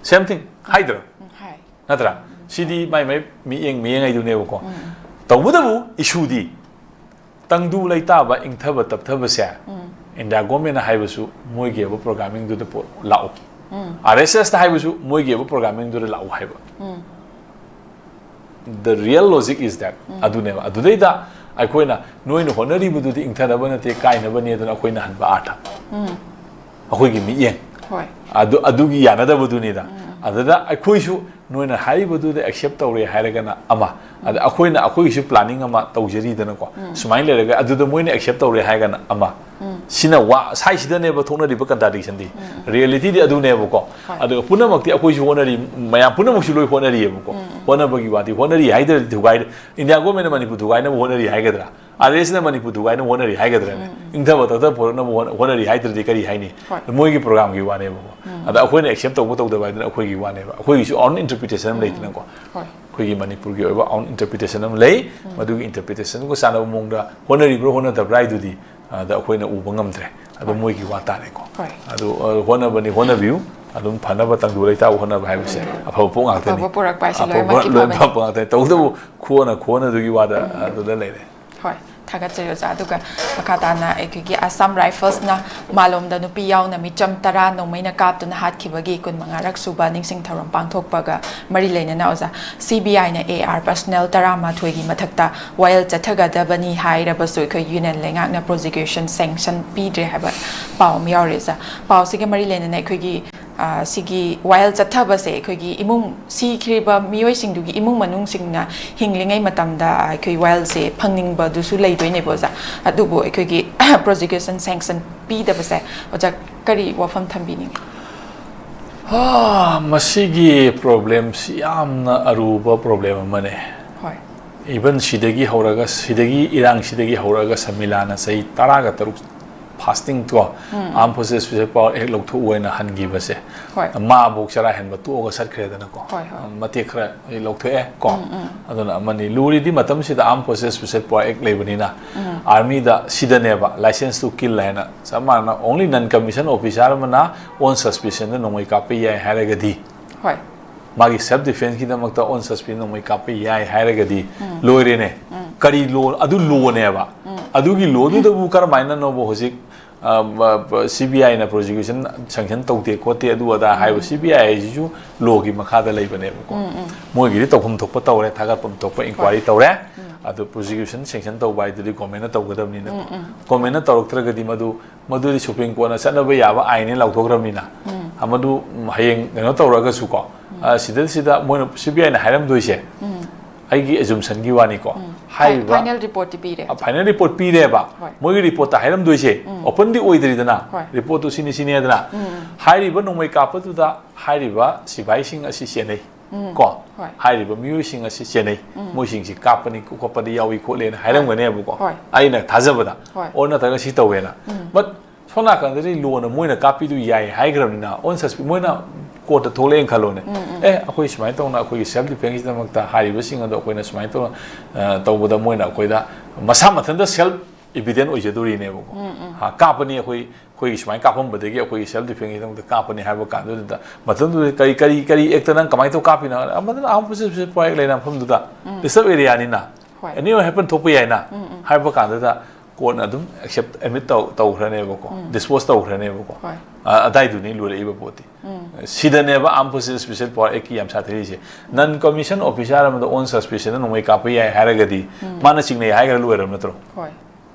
Same thing ꯍꯥꯏꯗ꯭ꯔꯣ? ꯎꯝ, ꯍꯥꯏ꯫ ꯅꯠꯇ꯭ꯔꯥ? ꯁꯤꯗꯤ ꯃꯥꯏ ꯃꯥꯏ ꯃꯤꯠꯌꯦꯡ ꯃꯤꯠꯌꯦꯡ ꯍꯥꯏꯗꯨꯅꯦꯕꯀꯣ꯫ ꯎꯝ꯫ ꯇꯧꯕꯇꯕꯨ ꯏꯁꯨꯗꯤ ꯇꯪꯗꯨ ꯂꯩꯇꯥꯕ, ꯏꯪꯊꯕ ꯇꯞꯊꯕꯁꯦ ꯎꯝ꯫ ꯏꯟꯗꯤꯌꯥ ꯒꯣꯔꯃꯦꯟꯅ ꯍꯥꯏꯕꯁꯨ ꯃꯣꯏꯒꯤ ꯑꯣꯏꯕ programming ꯗꯨꯗ ꯄꯣ-, ꯂꯥꯛꯎ꯫ ꯎꯝ꯫ R S S ꯅ ꯍꯥꯏꯕꯁꯨ ꯃꯣꯏꯒꯤ ꯑꯣꯏꯕ programming ꯗꯨꯗ ꯂꯥꯛꯎ ꯍꯥꯏꯕ꯫ ꯎꯝ꯫ The real logic is that ꯎꯝ꯫ ꯑꯗꯨꯅꯦꯕ꯫ ꯑꯗꯨꯗꯩꯗ ꯑꯩꯈꯣꯏꯅ ꯅꯣꯏꯅ ꯍꯣꯠꯅꯔꯤꯕꯗꯨꯗꯤ ꯏꯪꯊꯅꯕ ꯅꯠꯇꯦ, ꯀꯥꯏꯅꯕꯅꯦ ꯑꯗꯨꯅ ꯑꯩꯈꯣꯏꯅ ꯍꯟꯕ ꯑꯥꯔꯊ꯫ ꯎꯝ꯫ ꯑꯩꯈꯣꯏꯒꯤ ꯃꯤꯠꯌꯦꯡ꯫ ꯍꯣꯏ꯫ ꯑꯗꯨ, ꯑꯗꯨꯒꯤ ꯌꯥꯅꯗꯕꯗꯨꯅꯤꯗ꯫ ꯎꯝ꯫ ꯑꯗꯨꯗ ꯑꯩꯈꯣꯏꯁꯨ ꯅꯣꯏꯅ ꯍꯥꯏꯔꯤꯕꯗꯨꯗ accept ꯇꯧꯔꯦ ꯍꯥꯏꯔꯒꯅ ꯑꯃ, ꯑꯗ ꯎꯝ꯫ ꯑꯩꯈꯣꯏꯅ ꯑꯩꯈꯣꯏꯒꯤꯁꯨ planning ꯑꯃ ꯇꯧꯖꯔꯤꯗꯅꯀꯣ꯫ ꯎꯝ꯫ ꯁꯨꯃꯥꯏꯅ ꯂꯩꯔꯒ ꯑꯗꯨꯗ ꯃꯣꯏꯅ accept ꯇꯧꯔꯦ ꯍꯥꯏꯔꯒꯅ ꯑꯃ꯫ ꯎꯝ꯫ ꯁꯤꯅ ꯋꯥ, ꯁꯥꯏꯁꯤꯗꯅꯦꯕ ꯊꯣꯛꯅꯔꯤꯕ contradiction ꯗꯤ꯫ ꯎꯝ꯫ Reality ꯗꯤ ꯑꯗꯨꯅꯦꯕꯀꯣ꯫ ꯍꯣꯏ꯫ ꯑꯗꯨꯒ ꯄꯨꯝꯅꯃꯛꯇꯤ ꯑꯩꯈꯣꯏꯁꯨ ꯍꯣꯠꯅꯔꯤ, ꯃꯌꯥꯝ ꯄꯨꯝꯅꯃꯛꯁꯨ ꯂꯣꯏ ꯍꯣꯠꯅꯔꯤꯑꯕꯀꯣ꯫ ꯎꯝ꯫ ꯍꯣꯠꯅꯕꯒꯤ ꯋꯥꯗꯤ ꯍꯣꯠꯅꯔꯤ ꯍꯥꯏꯗ꯭ꯔꯗꯤ ꯊꯨꯒꯥꯏ-, ꯏꯟꯗꯤꯌꯥ ꯒꯣꯔꯃꯦꯟꯅ ꯃꯅꯤꯄꯨꯔ ꯊꯨꯒꯥꯏꯅꯕ ꯍꯣꯠꯅꯔꯤ ꯍꯥꯏꯒꯗ꯭ꯔꯥ? R S S ꯅ ꯃꯅꯤꯄꯨꯔ ꯊꯨꯒꯥꯏꯅꯕ ꯍꯣꯠꯅꯔꯤ ꯍꯥꯏꯒꯗ꯭ꯔꯥꯅꯦ? ꯎꯝ, ꯎꯝ꯫ ꯏꯪꯊꯕ ꯇꯞꯊꯕ ꯄꯨꯔꯛꯅꯕ ꯍꯣꯠꯅ-, ꯍꯣꯠꯅꯔꯤ ꯍꯥꯏꯗ꯭ꯔꯗꯤ ꯀꯔꯤ ꯍꯥꯏꯅꯤ? ꯍꯣꯏ꯫ ꯃꯣꯏꯒꯤ programꯒꯤ ꯋꯥꯅꯦꯕꯀꯣ꯫ ꯎꯝ꯫ ꯑꯗ ꯑꯩꯈꯣꯏꯅ accept ꯇꯧꯕ ꯇꯧꯗꯕ ꯍꯥꯏꯗꯨꯅ ꯑꯩꯈꯣꯏꯒꯤ ꯋꯥꯅꯦꯕ꯫ ꯑꯩꯈꯣꯏꯒꯤꯁꯨ own interpretation ꯑꯃ ꯎꯝ, ꯎꯝ꯫ ꯂꯩꯗꯅꯀꯣ꯫ ꯍꯣꯏ꯫ ꯑꯩꯈꯣꯏꯒꯤ ꯃꯅꯤꯄꯨꯔꯒꯤ ꯑꯣꯏꯕ own interpretation ꯑꯃ ꯂꯩ꯫ ꯎꯝ꯫ ꯃꯗꯨꯒꯤ interpretation ꯒ ꯆꯥꯟꯅꯕ ꯃꯑꯣꯡꯗ ꯍꯣꯠꯅꯔꯤꯕ꯭ꯔꯥ ꯍꯣꯠꯅꯗꯕ꯭ꯔꯥ ꯍꯥꯏꯗꯨꯗꯤ, ꯑꯗ ꯑꯩꯈꯣꯏꯅ ꯎꯕ ꯉꯝꯗ꯭ꯔꯦ꯫ ꯑꯗꯨ ꯍꯣꯏ꯫ ꯃꯣꯏꯒꯤ ꯋꯥ ꯇꯥꯔꯦꯀꯣ꯫ ꯍꯣꯏ꯫ ꯑꯗꯨ, ꯑ, ꯍꯣꯠꯅꯕꯅꯤ, ꯍꯣꯠꯅꯕꯤꯌꯨ꯫ ꯑꯗꯨꯝ ꯐꯅꯕ ꯇꯪꯗꯨ ꯂꯩꯇꯥꯕ ꯍꯣꯠꯅꯕ ꯍꯥꯏꯕꯁꯦ ꯎꯝ꯫ ꯑꯐꯕ ꯄꯣꯠ ꯉꯥꯛꯇꯅꯤ꯫ ꯑꯐꯕ ꯄꯨꯔꯛꯄ ꯍꯥꯏꯁꯦ ꯑꯐꯕ ꯂꯣꯏꯅꯃꯛꯀꯤ ꯂꯣꯏꯅ ꯐꯕꯅꯤ꯫ ꯐꯕ ꯉꯥꯛꯇꯅꯤ꯫ ꯇꯧꯕꯇꯕꯨ ꯈꯨꯑꯣꯟꯅ, ꯈꯨꯑꯣꯟꯅꯗꯨꯒꯤ ꯋꯥꯗ ꯎꯝ꯫ ꯑꯗꯨꯗ ꯂꯩꯔꯦ꯫ ꯍꯣꯏ, ꯊꯥꯒꯠꯆꯔꯤ ꯑꯣꯖꯥ꯫ ꯑꯗꯨꯒ ꯃꯈꯥ ꯇꯥꯅ ꯑꯩꯈꯣꯏꯒꯤ Assam Riflesꯅ ꯃꯥꯂꯣꯝꯗ ꯅꯨꯄꯤ ꯌꯥꯎꯅ ꯃꯤꯆꯝ ꯇꯔꯥ ꯅꯣꯡꯃꯩꯅ ꯀꯥꯞꯇꯨꯅ ꯍꯥꯠꯈꯤꯕꯒꯤ ꯀꯨꯟꯃꯉꯥꯔꯛ ꯁꯨꯕ ꯅꯤꯡꯁꯤꯡ ꯊꯧꯔꯝ ꯄꯥꯡꯊꯣꯛꯄꯒ ꯃꯔꯤ ꯂꯩꯅꯅ ꯑꯣꯖꯥ, CBIꯅ AR personnel ꯇꯔꯥꯃꯥꯊꯣꯏꯒꯤ ꯃꯊꯛꯇ ꯋꯥꯌꯦꯜ ꯆꯠꯊꯒꯗꯕꯅꯤ ꯍꯥꯏꯔꯕꯁꯨ ꯑꯩꯈꯣꯏ union ꯂꯩꯉꯥꯛꯅ prosecution sanction ꯄꯤꯗ꯭ꯔꯦ ꯍꯥꯏꯕ ꯄꯥꯎ ꯑꯃ ꯌꯥꯎꯔꯤ ꯑꯣꯖꯥ꯫ ꯄꯥꯎꯁꯤꯒ ꯃꯔꯤ ꯂꯩꯅꯅ ꯑꯩꯈꯣꯏꯒꯤ ꯑ, ꯁꯤꯒꯤ ꯋꯥꯌꯦꯜ ꯆꯠꯊꯕꯁꯦ ꯑꯩꯈꯣꯏꯒꯤ ꯏꯃꯨꯡ, ꯁꯤꯈ꯭ꯔꯤꯕ ꯃꯤꯑꯣꯏꯁꯤꯡꯗꯨꯒꯤ ꯏꯃꯨꯡ ꯃꯅꯨꯡꯁꯤꯡꯅ ꯍꯤꯡꯂꯤꯉꯩ ꯃꯇꯝꯗ ꯑꯩꯈꯣꯏ ꯋꯥꯌꯦꯜꯁꯦ ꯐꯪꯅꯤꯡꯕꯗꯨꯁꯨ ꯂꯩꯗꯣꯏꯅꯦꯕ ꯑꯣꯖꯥ꯫ ꯑꯗꯨꯕꯨ ꯑꯩꯈꯣꯏꯒꯤ prosecution sanction ꯄꯤꯗꯕꯁꯦ ꯑꯣꯖꯥ ꯀꯔꯤ ꯋꯥꯐꯝ ꯊꯝꯕꯤꯅꯤꯡꯉꯤ? ꯍꯥ, ꯃꯁꯤꯒꯤ problemꯁꯤ ꯌꯥꯝꯅ ꯑꯔꯨꯕ problem ꯑꯃꯅꯦ꯫ ꯍꯣꯏ꯫ Even ꯁꯤꯗꯒꯤ ꯍꯧꯔꯒ, ꯁꯤꯗꯒꯤ, ꯏꯔꯥꯡꯁꯤꯗꯒꯤ ꯍꯧꯔꯒ ꯁꯃꯤꯂꯥꯅ ꯆꯍꯤ ꯇꯔꯥꯒ ꯇꯔꯨꯛ fasting ꯀꯣ, Armed Forces Special Power Act ꯂꯧꯊꯣꯛꯎ ꯍꯥꯏꯅ ꯍꯟꯈꯤꯕꯁꯦ꯫ ꯍꯣꯏ꯫ ꯃꯥꯕꯨ ꯆꯔꯥ ꯍꯦꯟꯕ ꯇꯣꯛꯑꯒ ꯆꯠꯈ꯭ꯔꯦꯗꯅꯀꯣ꯫ ꯍꯣꯏ, ꯍꯣꯏ꯫ ꯃꯇꯦꯛ ꯈꯔ ꯑꯩ ꯂꯧꯊꯣꯛꯑꯦ ꯀꯣ꯫ ꯑꯗꯨꯅ ꯑꯃꯅꯤ꯫ ꯂꯨꯔꯤꯗꯤ ꯃꯇꯝꯁꯤꯗ Armed Forces Special Power Act ꯂꯩꯕꯅꯤꯅ, armyꯗ ꯁꯤꯗꯅꯦꯕ, license to kill ꯍꯥꯏꯅ ꯆꯞ ꯃꯥꯟꯅꯅ only non commission officer ꯑꯃꯅ on suspicionꯗ ꯅꯣꯡꯃꯩ ꯀꯥꯞꯄ ꯌꯥꯏ ꯍꯥꯏꯔꯒꯗꯤ, ꯍꯣꯏ꯫ ꯃꯥꯒꯤ self defenceꯀꯤꯗꯃꯛꯇ on suspicion ꯅꯣꯡꯃꯩ ꯀꯥꯞꯄ ꯌꯥꯏ ꯍꯥꯏꯔꯒꯗꯤ ꯂꯣꯏꯔꯦꯅꯦ꯫ ꯀꯔꯤ law? ꯑꯗꯨ lawꯅꯦꯕ꯫ ꯑꯗꯨꯒꯤ lawꯗꯨꯗꯕꯨ ꯀꯔꯝꯍꯥꯏꯅꯅꯣꯕ ꯍꯧꯖꯤꯛ, ꯑ, ꯃ-, ꯄ-, CBIꯅ prosecution sanction ꯇꯧꯗꯦ ꯈꯣꯠꯇꯦ ꯑꯗꯨ ꯑꯗꯥ ꯍꯥꯏꯕ? CBI ꯍꯥꯏꯁꯤꯁꯨ lawꯒꯤ ꯃꯈꯥꯗ ꯂꯩꯕꯅꯦꯕꯀꯣ꯫ ꯃꯣꯏꯒꯤꯗꯤ ꯇꯧꯐꯝ ꯊꯣꯛꯄ ꯇꯧꯔꯦ, ꯊꯥꯒꯠꯐꯝ ꯊꯣꯛꯄ inquiry ꯇꯧꯔꯦ꯫ ꯑꯗꯨ prosecution sanction ꯇꯧꯕ ꯍꯥꯏꯗꯨꯗꯤ governmentꯅ ꯇꯧꯒꯗꯕꯅꯤꯅꯀꯣ꯫ Governmentꯅ ꯇꯧꯔꯛꯇ꯭ꯔꯒꯗꯤ ꯃꯗꯨ, ꯃꯗꯨꯗꯤ Supreme Courtꯅ ꯆꯠꯅꯕ ꯌꯥꯕ ꯑꯥꯏꯟꯅꯦ ꯂꯥꯎꯊꯣꯛꯈ꯭ꯔꯕꯅꯤꯅ꯫ ꯃꯗꯨ ꯍꯌꯦꯡ ꯀꯩꯅꯣ ꯇꯧꯔꯒꯁꯨꯀꯣ, ꯑ, ꯁꯤꯗ, ꯁꯤꯗ ꯃꯣꯏꯅ, CBIꯅ ꯍꯥꯏꯔꯝꯗꯣꯏꯁꯦ, ꯑꯩꯒꯤ assumptionꯒꯤ ꯋꯥꯅꯤꯀꯣ꯫ ꯍꯥꯏꯔꯤꯕ Final reportꯇꯤ ꯄꯤꯔꯦ꯫ ꯑ, final report ꯄꯤꯔꯦꯕ꯫ ꯍꯣꯏ꯫ ꯃꯣꯏꯒꯤ reportꯇ ꯍꯥꯏꯔꯝꯗꯣꯏꯁꯦ openꯗꯤ ꯑꯣꯏꯗ꯭ꯔꯤꯗꯅ, ꯍꯣꯏ꯫ Reportꯇꯨ ꯁꯤꯅꯤ ꯁꯤꯅꯤꯗꯅ꯫ ꯍꯥꯏꯔꯤꯕ ꯅꯣꯡꯃꯩ ꯀꯥꯞꯄꯗꯨꯗ ꯍꯥꯏꯔꯤꯕ ꯁꯤꯐꯥꯏꯁꯤꯡ ꯑꯁꯤ ꯆꯦꯟꯅꯩ꯫ ꯀꯣ? ꯍꯣꯏ꯫ ꯍꯥꯏꯔꯤꯕ ꯃꯤꯑꯣꯏꯁꯤꯡ ꯑꯁꯤ ꯆꯦꯟꯅꯩ꯫ ꯃꯣꯏꯁꯤꯡꯁꯤ ꯀꯥꯞꯄꯅꯤ, ꯈꯣꯠꯄꯗ ꯌꯥꯎꯏ ꯈꯣꯠꯂꯦꯅ ꯍꯥꯏꯔꯝꯒꯅꯦꯕꯀꯣ꯫ ꯍꯣꯏ꯫ ꯑꯩꯅ ꯊꯥꯖꯕꯗ꯫ ꯍꯣꯏ꯫ Or ꯅꯠꯇ꯭ꯔꯒ ꯁꯤ ꯇꯧꯋꯦꯅ꯫ But ꯁꯣꯝ ꯅꯥꯀꯟꯗꯗꯤ lawꯅ ꯃꯣꯏꯅ ꯀꯥꯞꯄꯤꯗꯨ ꯌꯥꯏ ꯍꯥꯏꯈ꯭ꯔꯕꯅꯤꯅ, on suspi-, ꯃꯣꯏꯅ courtꯇ ꯊꯣꯛꯂꯛꯑꯦꯅ ꯈꯜꯂꯣꯅꯦ꯫ ꯑꯦ, ꯑꯩꯈꯣꯏ ꯁꯨꯃꯥꯏꯅ ꯇꯧꯅ ꯑꯩꯈꯣꯏꯒꯤ self defenceꯀꯤꯗꯃꯛꯇ ꯍꯥꯏꯔꯤꯕꯁꯤꯡ ꯑꯗꯣ ꯑꯩꯈꯣꯏꯅ ꯁꯨꯃꯥꯏꯅ ꯇꯧꯅ, ꯑ, ꯇꯧꯕꯗ ꯃꯣꯏꯅ ꯑꯩꯈꯣꯏꯗ ꯃꯁꯥ ꯃꯊꯟꯇ self evident ꯑꯣꯏꯖꯗꯣꯔꯤꯅꯦꯕꯀꯣ꯫ ꯍꯥ, ꯀꯥꯞꯄꯅꯤ ꯑꯩꯈꯣꯏ, ꯑꯩꯈꯣꯏꯒꯤ ꯁꯨꯃꯥꯏꯅ ꯀꯥꯞꯄꯝꯕꯗꯒꯤ ꯑꯩꯈꯣꯏꯒꯤ self defenceꯀꯤꯗꯃꯛꯇ ꯀꯥꯞꯄꯅꯤ ꯍꯥꯏꯕ ꯀꯥꯟꯗꯨꯗ ꯃꯊꯟꯗꯨꯗ ꯀꯔꯤ, ꯀꯔꯤ, ꯀꯔꯤ actꯇ ꯅꯪ ꯀꯃꯥꯏꯅ ꯇꯧ ꯀꯥꯞꯄꯤꯅꯣ? ꯑꯃꯗꯨꯅ Armed Forces Special Power Act ꯂꯩꯅ ꯃꯐꯝꯗꯨꯗ reserve areaꯅꯤꯅ꯫ ꯍꯣꯏ꯫ ꯑꯦꯅꯤ ꯍꯦꯄꯟ ꯊꯣꯛꯄ ꯌꯥꯏꯅ ꯎꯝ, ꯎꯝ꯫ ꯍꯥꯏꯕ ꯀꯥꯟꯗꯨꯗ ꯀꯣꯔꯠꯅ ꯑꯗꯨꯝ ꯑꯦꯛꯁꯦꯞ ꯑꯦꯗꯃꯤꯠ ꯇꯧ ꯇꯧꯈ꯭ꯔꯅꯦꯕꯀꯣ, ꯎꯝ꯫ ꯗꯤꯁꯄꯣꯁ ꯇꯧꯈ꯭ꯔꯅꯦꯕꯀꯣ꯫ ꯍꯣꯏ꯫ ꯑ- ꯑꯗꯥꯏꯗꯨꯅꯤ ꯂꯨꯔꯛꯏꯕ ꯄꯣꯠꯇꯤ꯫ ꯎꯝ꯫ ꯁꯤꯗꯅꯦꯕ ꯑꯥꯔꯝ ꯐꯣꯔꯁꯦꯁ ꯁ꯭ꯄꯦꯁꯦꯜ ꯄꯋꯥꯔ ꯑꯦꯛꯀꯤ ꯌꯥꯝ ꯁꯥꯊꯤꯔꯤꯁꯦ꯫ ꯅꯟ ꯀꯃꯤꯁꯟ ꯑꯣꯐꯤꯁꯥꯔ ꯑꯃꯗ ꯑꯣꯟ ꯁꯁꯄꯦꯟꯁꯟꯗ ꯅꯣꯡꯃꯩ ꯀꯥꯞꯄ ꯌꯥꯏ ꯍꯥꯏꯔꯒꯗꯤ ꯎꯝ꯫ ꯃꯥꯅ ꯆꯤꯡꯅꯩ ꯍꯥꯏꯈ꯭ꯔ ꯂꯣꯏꯔꯕ ꯅꯠꯇ꯭ꯔꯣ? ꯍꯣꯏ꯫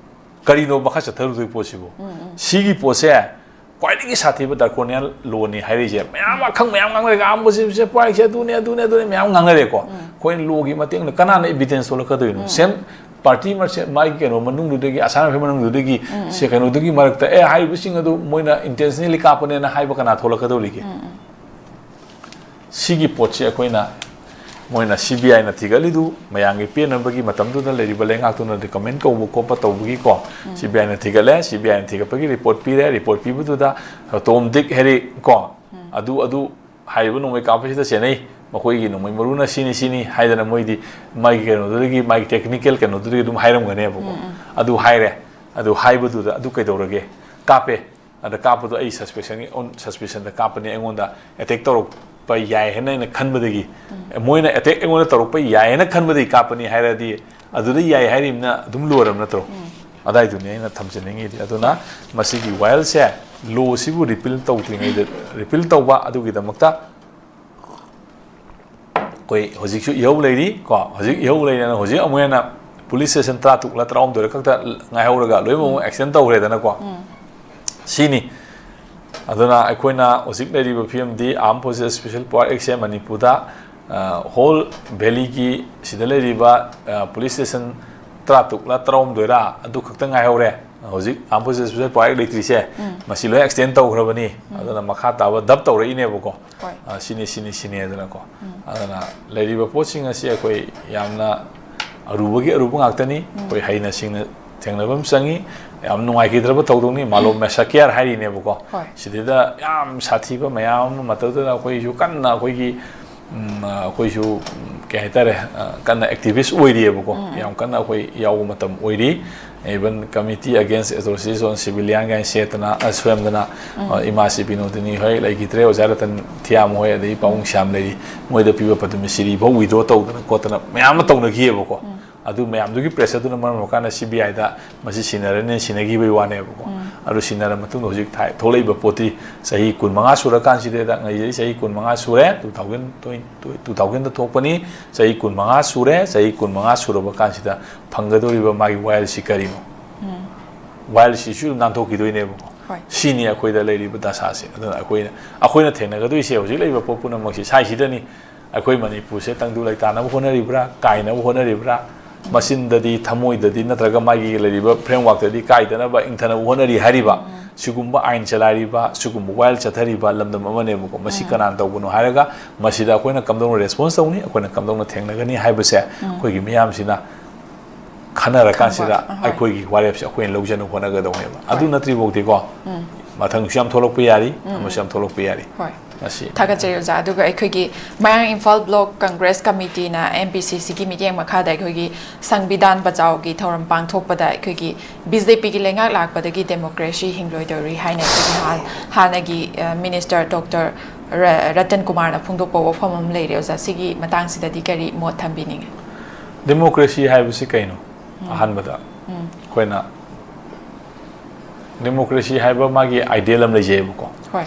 ꯀꯔꯤꯅꯣ ꯃꯈꯥ ꯆꯠꯊꯔꯨꯗꯣꯏ ꯄꯣꯠꯁꯤꯕꯨ? ꯎꯝ, ꯎꯝ꯫ ꯁꯤꯒꯤ ꯄꯣꯠꯁꯦ ꯈ꯭ꯋꯥꯏꯗꯒꯤ ꯁꯥꯊꯤꯕ ꯗ꯭ꯔꯥꯀꯣꯅꯤꯌꯟ ꯂꯣꯅꯤ ꯍꯥꯏꯔꯤꯁꯦ꯫ ꯃꯌꯥꯝ ꯑꯈꯪ ꯃꯌꯥꯝ ꯉꯥꯡꯅꯔꯦ, ꯑꯥꯔꯝ ꯐꯣꯔꯁꯦꯁ ꯁ꯭ꯄꯦꯁꯦꯜ ꯄꯋꯥꯔ ꯑꯦꯛꯁꯦ ꯑꯗꯨꯅꯦ, ꯑꯗꯨꯅꯦ, ꯑꯗꯨꯅꯦ ꯃꯌꯥꯝ ꯉꯥꯡꯅꯔꯦꯀꯣ꯫ ꯎꯝ꯫ ꯑꯩꯈꯣꯏꯅ ꯂꯣꯒꯤ ꯃꯇꯦꯡꯗ ꯀꯅꯥꯅ ꯏꯕꯤꯗꯦꯟꯁ ꯊꯣꯛꯂꯛꯀꯗꯣꯏꯅꯣ? ꯎꯝ꯫ ꯁꯦꯝ ꯄꯥꯔꯇꯤ ꯃꯁꯦ-, ꯃꯥꯒꯤ ꯀꯩꯅꯣ ꯃꯅꯨꯡꯗꯨꯗꯒꯤ, ꯑꯁꯥꯝ ꯔꯥꯏꯐꯜ ꯃꯅꯨꯡꯗꯨꯗꯒꯤ, ꯎꯝ, ꯎꯝ꯫ ꯁꯦ ꯀꯩꯅꯣꯗꯨꯒꯤ ꯃꯔꯛꯇ, "ꯑꯦ, ꯍꯥꯏꯔꯤꯕꯁꯤꯡ ꯑꯗꯨ ꯃꯣꯏꯅ ꯏꯟꯇꯦꯟꯁꯅꯦꯜꯂꯤ ꯀꯥꯞꯄꯅꯦꯅ" ꯍꯥꯏꯕ ꯀꯅꯥ ꯊꯣꯛꯂꯛꯀꯗꯧꯔꯤꯒꯦ? ꯎꯝ, ꯎꯝ꯫ ꯁꯤꯒꯤ ꯄꯣꯠꯁꯤ ꯑꯩꯈꯣꯏꯅ, ꯃꯣꯏꯅ ꯁꯤ ꯕꯤ ꯑꯥꯏꯅ ꯊꯤꯒꯠꯂꯤꯗꯨ ꯃꯌꯥꯝꯒꯤ ꯄꯦꯟꯅꯕꯒꯤ ꯃꯇꯝꯗꯨꯗ ꯂꯩꯔꯤꯕ ꯂꯩꯉꯥꯛꯇꯨꯅ ꯔꯤꯀꯃꯦꯟ ꯀꯧꯕ ꯈꯣꯠꯄ ꯇꯧꯕꯒꯤꯀꯣ, ꯁꯤ ꯕꯤ ꯑꯥꯏꯅ ꯊꯤꯒꯠꯂꯦ꯫ ꯁꯤ ꯕꯤ ꯑꯥꯏꯅ ꯊꯤꯒꯠꯄꯒꯤ ꯔꯤꯄꯣꯔꯠ ꯄꯤꯔꯦ꯫ ꯔꯤꯄꯣꯔꯠ ꯄꯤꯕꯗꯨꯗ ꯇꯣꯝ, ꯗꯤꯛ, ꯍꯦꯔꯤ ꯀꯣ, ꯑꯗꯨ, ꯑꯗꯨ ꯍꯥꯏꯔꯤꯕ ꯅꯣꯡꯃꯩ ꯀꯥꯞꯄꯁꯤꯗ ꯆꯦꯟꯅꯩ, ꯃꯈꯣꯏꯒꯤ ꯅꯣꯡꯃꯩ ꯃꯔꯨꯅ ꯁꯤꯅꯤ, ꯁꯤꯅꯤ ꯍꯥꯏꯗꯅ ꯃꯣꯏꯗꯤ ꯃꯥꯒꯤ ꯀꯩꯅꯣꯗꯨꯗꯒꯤ, ꯃꯥꯒꯤ ꯇꯦꯛꯅꯤꯀꯦꯜ ꯀꯩꯅꯣꯗꯨꯗꯒꯤ ꯑꯗꯨꯝ ꯍꯥꯏꯔꯝꯒꯅꯦꯕꯀꯣ꯫ ꯑꯗꯨ ꯍꯥꯏꯔꯦ꯫ ꯑꯗꯨ ꯍꯥꯏꯕꯗꯨꯗ ꯑꯗꯨ ꯀꯩꯗꯧꯔꯒꯦ? ꯀꯥꯞꯄꯦ꯫ ꯑꯗ ꯀꯥꯞꯄꯗꯣ ꯑꯩ ꯁꯁꯄꯦꯟꯁꯟꯒꯤ ꯑꯣꯟ-, ꯁꯁꯄꯦꯟꯁꯟꯗ ꯀꯥꯞꯄꯅꯤ, ꯑꯩꯉꯣꯟꯗ ꯑꯦꯇꯦꯛ ꯇꯧꯔꯛꯄ ꯌꯥꯏ ꯍꯥꯏꯅ ꯑꯩꯅ ꯈꯟꯕꯗꯒꯤ, ꯃꯣꯏꯅ ꯑꯦꯇꯦꯛ ꯑꯩꯉꯣꯟꯗ ꯇꯧꯔꯛꯄ ꯌꯥꯏ ꯍꯥꯏꯅ ꯈꯟꯕꯗꯒꯤ ꯀꯥꯞꯄꯅꯤ ꯍꯥꯏꯔꯗꯤ, ꯑꯗꯨꯗ ꯌꯥꯏ ꯍꯥꯏꯔꯤꯕꯅ ꯑꯗꯨꯝ ꯂꯣꯏꯔꯕ ꯅꯠꯇ꯭ꯔꯣ? ꯑꯗꯥꯏꯗꯨꯅꯤ ꯑꯩꯅ ꯊꯝꯖꯅꯤꯡꯉꯤꯗꯤ꯫ ꯑꯗꯨꯅ ꯃꯁꯤꯒꯤ ꯋꯥꯌꯦꯜꯁꯦ, ꯂꯣꯁꯤꯕꯨ ꯔꯤꯄꯤꯜ ꯇꯧꯗ꯭ꯔꯤꯉꯩꯗ, ꯔꯤꯄꯤꯜ ꯇꯧꯕ ꯑꯗꯨꯒꯤꯗꯃꯛꯇ ꯑꯩꯈꯣꯏ ꯍꯧꯖꯤꯛꯁꯨ ꯏꯍꯧ ꯂꯩꯔꯤ ꯀꯣ꯫ ꯍꯧꯖꯤꯛ ꯏꯍꯧ ꯂꯩꯔꯤꯅ ꯍꯧꯖꯤꯛ ꯑꯃꯨꯛ ꯍꯦꯟꯅ ꯄꯨꯂꯤꯁ ꯁ꯭ꯇꯦꯁꯟ ꯇꯔꯥ ꯇꯔꯨꯛꯂ ꯇꯔꯥꯍꯨꯝꯗꯣꯏꯔ ꯈꯛꯇ ꯉꯥꯏꯍꯧꯔꯒ ꯂꯣꯏꯅꯃꯛ ꯑꯃꯨꯛ ꯑꯦꯛꯁꯇꯦꯟ ꯇꯧꯈ꯭ꯔꯦꯗꯅꯀꯣ꯫ ꯁꯤꯅꯤ꯫ ꯑꯗꯨꯅ ꯑꯩꯈꯣꯏꯅ ꯍꯧꯖꯤꯛ ꯂꯩꯔꯤꯕ ꯐꯤꯕꯝꯗꯤ ꯑꯥꯔꯝ ꯐꯣꯔꯁꯦꯁ ꯁ꯭ꯄꯦꯁꯦꯜ ꯄꯋꯥꯔ ꯑꯦꯛꯁꯦ ꯃꯅꯤꯄꯨꯔꯗ, ꯑ, ꯍꯣꯜ ꯚꯦꯂꯤꯒꯤ ꯁꯤꯗ ꯂꯩꯔꯤꯕ, ꯑ, ꯄꯨꯂꯤꯁ ꯁ꯭ꯇꯦꯁꯟ ꯇꯔꯥ ꯇꯔꯨꯛꯂ ꯇꯔꯥꯍꯨꯝꯗꯣꯏꯔ ꯑꯗꯨ ꯈꯛꯇ ꯉꯥꯏꯍꯧꯔꯦ꯫ ꯍꯧꯖꯤꯛ ꯑꯥꯔꯝ ꯐꯣꯔꯁꯦꯁ ꯁ꯭ꯄꯦꯁꯦꯜ ꯄꯋꯥꯔ ꯑꯦꯛ ꯂꯩꯇ꯭ꯔꯤꯁꯦ, ꯃꯁꯤ ꯂꯣꯏ ꯑꯦꯛꯁꯇꯦꯟ ꯇꯧꯈ꯭ꯔꯕꯅꯤ꯫ ꯑꯗꯨꯅ ꯃꯈꯥ ꯇꯥꯕ ꯗꯕ ꯇꯧꯔꯛꯏꯅꯦꯕꯀꯣ꯫ ꯍꯣꯏ꯫ ꯑ, ꯁꯤꯅꯤ, ꯁꯤꯅꯤ, ꯁꯤꯅꯤ ꯍꯥꯏꯗꯅꯀꯣ꯫ ꯑꯗꯨꯅ ꯂꯩꯔꯤꯕ ꯄꯣꯠꯁꯤꯡ ꯑꯁꯤ ꯑꯩꯈꯣꯏ ꯌꯥꯝꯅ ꯑꯔꯨꯕꯒꯤ ꯑꯔꯨꯕ ꯉꯥꯛꯇꯅꯤ꯫ ꯑꯩꯈꯣꯏ ꯍꯩꯅ ꯁꯤꯡꯅ ꯊꯦꯡꯅꯕ ꯑꯃ ꯆꯪꯉꯤ꯫ ꯌꯥꯝ ꯅꯨꯡꯉꯥꯏꯈꯤꯗ꯭ꯔꯕ ꯊꯧꯗꯣꯛꯅꯤ, ꯃꯥꯂꯣꯝ ꯃꯦꯁꯥꯀꯤꯌꯥꯔ ꯍꯥꯏꯔꯤꯅꯦꯕꯀꯣ꯫ ꯍꯣꯏ꯫ ꯁꯤꯗꯩꯗ ꯌꯥꯝ ꯁꯥꯊꯤꯕ ꯃꯌꯥꯝ ꯑꯃ ꯃꯇꯧꯗꯨꯅ ꯑꯩꯈꯣꯏꯁꯨ ꯀꯟꯅ ꯑꯩꯈꯣꯏꯒꯤ, ꯎꯝ, ꯑ, ꯑꯩꯈꯣꯏꯁꯨ, ꯎꯝ, ꯀꯩ ꯍꯥꯏꯇꯥꯔꯦ, ꯑ, ꯀꯟꯅ ꯑꯦꯛꯇꯤꯚꯤꯁ ꯑꯣꯏꯔꯤꯑꯕꯀꯣ꯫ ꯌꯥꯝ ꯀꯟꯅ ꯑꯩꯈꯣꯏ ꯌꯥꯎꯕ ꯃꯇꯝ ꯑꯣꯏꯔꯤ꯫ Even Committee Against Atrocities on Civilian ꯀꯥꯏꯅ ꯁꯦꯠꯇꯅ, ꯑ, ꯁꯦꯝꯗꯅ, ꯑ, ꯏꯃꯥꯁꯤ ꯕꯤꯅꯣꯗꯤꯅꯤ ꯍꯣꯏ ꯂꯩꯈꯤꯗ꯭ꯔꯦ, ꯑꯣꯖꯥ ꯔꯇꯟ ꯊꯤꯌꯥꯝ ꯍꯣꯏ, ꯑꯗꯒꯤ ꯄꯥꯕꯨꯡ ꯁ꯭ꯌꯥꯝ ꯂꯩꯔꯤ, ꯃꯣꯏꯗ ꯄꯤꯕ ꯄꯗꯃ ꯁꯤꯔꯤ ꯐꯥꯎ ꯋꯤꯗ꯭ꯔꯣ ꯇꯧꯗꯅ ꯈꯣꯠꯇꯅ ꯃꯌꯥꯝ ꯑꯃ ꯇꯧꯅꯈꯤꯑꯕꯀꯣ꯫ ꯑꯗꯨ ꯃꯌꯥꯝꯗꯨꯒꯤ pressure-ꯗꯨꯅ ꯃꯔꯝ ꯑꯣꯏꯔꯀꯥꯟꯗ C B I-ꯗ ꯃꯁꯤ ꯁꯤꯟꯅꯔꯅꯤ, ꯁꯤꯟꯅꯈꯤꯕꯒꯤ ꯋꯥꯅꯦꯕꯀꯣ꯫ ꯑꯗꯨ ꯁꯤꯟꯅꯔ ꯃꯇꯨꯡꯗ ꯍꯧꯖꯤꯛ ꯊꯥꯏ-, ꯊꯣꯛꯂꯛꯏꯕ ꯄꯣꯠꯇꯤ ꯆꯍꯤ ꯀꯨꯟꯃꯉꯥ ꯁꯨꯔꯀꯥꯟꯁꯤꯗ, ꯉꯩꯖꯩ ꯆꯍꯤ ꯀꯨꯟꯃꯉꯥ ꯁꯨꯔꯦ, two thousand twenty, two thousand-ꯗ ꯊꯣꯛꯄꯅꯤ, ꯆꯍꯤ ꯀꯨꯟꯃꯉꯥ ꯁꯨꯔꯦ, ꯆꯍꯤ ꯀꯨꯟꯃꯉꯥ ꯁꯨꯔꯕ ꯀꯥꯟꯁꯤꯗ ꯐꯪꯒꯗꯧꯔꯤꯕ ꯃꯥꯒꯤ ꯋꯥꯌꯦꯜꯁꯤ ꯀꯔꯤꯅꯣ? ꯋꯥꯌꯦꯜꯁꯤꯁꯨ ꯑꯗꯨꯝ ꯅꯥꯟꯊꯣꯛꯈꯤꯗꯣꯏꯅꯦꯕꯀꯣ꯫ ꯍꯣꯏ꯫ ꯁꯤꯅꯤ ꯑꯩꯈꯣꯏꯗ ꯂꯩꯔꯤꯕ ꯗꯁꯥꯁꯦ꯫ ꯑꯗꯨꯅ ꯑꯩꯈꯣꯏꯅ, ꯑꯩꯈꯣꯏꯅ ꯊꯦꯡꯅꯒꯗꯣꯏꯁꯦ ꯍꯧꯖꯤꯛ ꯂꯩꯔꯤꯕ ꯄꯣꯠ ꯄꯨꯝꯅꯃꯛꯁꯤ ꯁ꯭ꯋꯥꯏꯁꯤꯗꯅꯤ꯫ ꯑꯩꯈꯣꯏ ꯃꯅꯤꯄꯨꯔꯁꯦ ꯇꯪꯗꯨ ꯂꯩꯇꯥꯅꯕ ꯍꯣꯠꯅꯔꯤꯕ꯭ꯔꯥ, ꯀꯥꯏꯅꯕ ꯍꯣꯠꯅꯔꯤꯕ꯭ꯔꯥ, ꯃꯆꯤꯟꯗꯗꯤ, ꯊꯃꯣꯏꯗꯗꯤ ꯅꯠꯇ꯭ꯔꯒ ꯃꯥꯒꯤ ꯂꯩꯔꯤꯕ framework-ꯇꯗꯤ ꯀꯥꯏꯗꯅꯕ, ꯏꯪꯊꯅꯕ ꯍꯣꯠꯅꯔꯤ ꯍꯥꯏꯔꯤꯕ, ꯁꯤꯒꯨꯝꯕ ꯑꯥꯏꯟ ꯆꯂꯥꯏꯔꯤꯕ, ꯁꯤꯒꯨꯝꯕ ꯋꯥꯌꯦꯜ ꯆꯠꯊꯔꯤꯕ ꯂꯝꯗꯝ ꯑꯃꯅꯦꯕꯀꯣ꯫ ꯃꯁꯤ ꯀꯅꯥꯅ ꯇꯧꯕꯅꯣ ꯍꯥꯏꯔꯒ, ꯃꯁꯤꯗ ꯑꯩꯈꯣꯏꯅ ꯀꯝꯗꯧꯅ response ꯇꯧꯅꯤ, ꯑꯩꯈꯣꯏꯅ ꯀꯝꯗꯧꯅ ꯊꯦꯡꯅꯒꯅꯤ ꯍꯥꯏꯕꯁꯦ ꯑꯩꯈꯣꯏꯒꯤ ꯃꯤꯌꯥꯝꯁꯤꯅ ꯈꯟꯅꯔꯀꯥꯟꯁꯤꯗ ꯈꯟꯕ, ꯑꯍꯣꯏ꯫ ꯑꯩꯈꯣꯏꯒꯤ ꯋꯥꯔꯦꯞꯁꯦ ꯑꯩꯈꯣꯏꯅ ꯂꯧꯖꯅꯕ ꯍꯣꯠꯅꯒꯗꯧꯅꯦꯕ꯫ ꯑꯗꯨ ꯍꯣꯏ꯫ ꯅꯠꯇ꯭ꯔꯤꯐꯥꯎꯗꯤꯀꯣ, ꯎꯝ꯫ ꯃꯊꯪꯁꯨ ꯌꯥꯝ ꯊꯣꯛꯂꯛꯄ ꯌꯥꯔꯤ, ꯎꯝ, ꯑꯃꯁꯨ ꯎꯝ꯫ ꯌꯥꯝ ꯊꯣꯛꯂꯛꯄ ꯌꯥꯔꯤ꯫ ꯍꯣꯏ꯫ ꯃꯁꯤ ꯊꯥꯒꯠꯆꯔꯤ ꯑꯣꯖꯥ꯫ ꯑꯗꯨꯒ ꯑꯩꯈꯣꯏꯒꯤ ꯃꯌꯥꯡ ꯏꯝꯐꯥꯜ ꯕ꯭ꯂꯣꯛ ꯀꯪꯒ꯭ꯔꯦꯁ ꯀꯃꯤꯇꯤꯅ M B C C-ꯒꯤ ꯃꯤꯠꯌꯦꯡ ꯃꯈꯥꯗ ꯑꯩꯈꯣꯏꯒꯤ ꯁꯪꯕꯤꯙꯥꯟ ꯕꯆꯥꯎꯒꯤ ꯊꯧꯔꯝ ꯄꯥꯡꯊꯣꯛꯄꯗ ꯑꯩꯈꯣꯏꯒꯤ B J P-ꯒꯤ ꯂꯩꯉꯥꯛ ꯂꯥꯛꯄꯗꯒꯤ democracy ꯍꯤꯡꯂꯣꯏꯗꯧꯔꯤ ꯍꯥꯏꯅ ꯑꯩꯈꯣꯏꯒꯤ ꯍꯥꯟ-, ꯍꯥꯟꯅꯒꯤ, ꯑ, minister Doctor ꯔ-, ꯔꯇꯟ ꯀꯨꯃꯥꯔꯅ ꯐꯣꯡꯗꯣꯛꯄ ꯋꯥꯐꯝ ꯑꯃ ꯂꯩꯔꯦ ꯑꯣꯖꯥ꯫ ꯁꯤꯒꯤ ꯃꯇꯥꯡꯁꯤꯗꯗꯤ ꯀꯔꯤ ꯃꯣꯠ ꯊꯝꯕꯤꯅꯤꯡꯉꯤ? Democracy ꯍꯥꯏꯕꯁꯤ ꯀꯩꯅꯣ? ꯎꯝ꯫ ꯑꯍꯥꯟꯕꯗ ꯎꯝ꯫ ꯑꯩꯈꯣꯏꯅ democracy ꯍꯥꯏꯕ ꯃꯥꯒꯤ ideal ꯑꯃ ꯂꯩꯖꯩꯑꯕꯀꯣ꯫ ꯍꯣꯏ꯫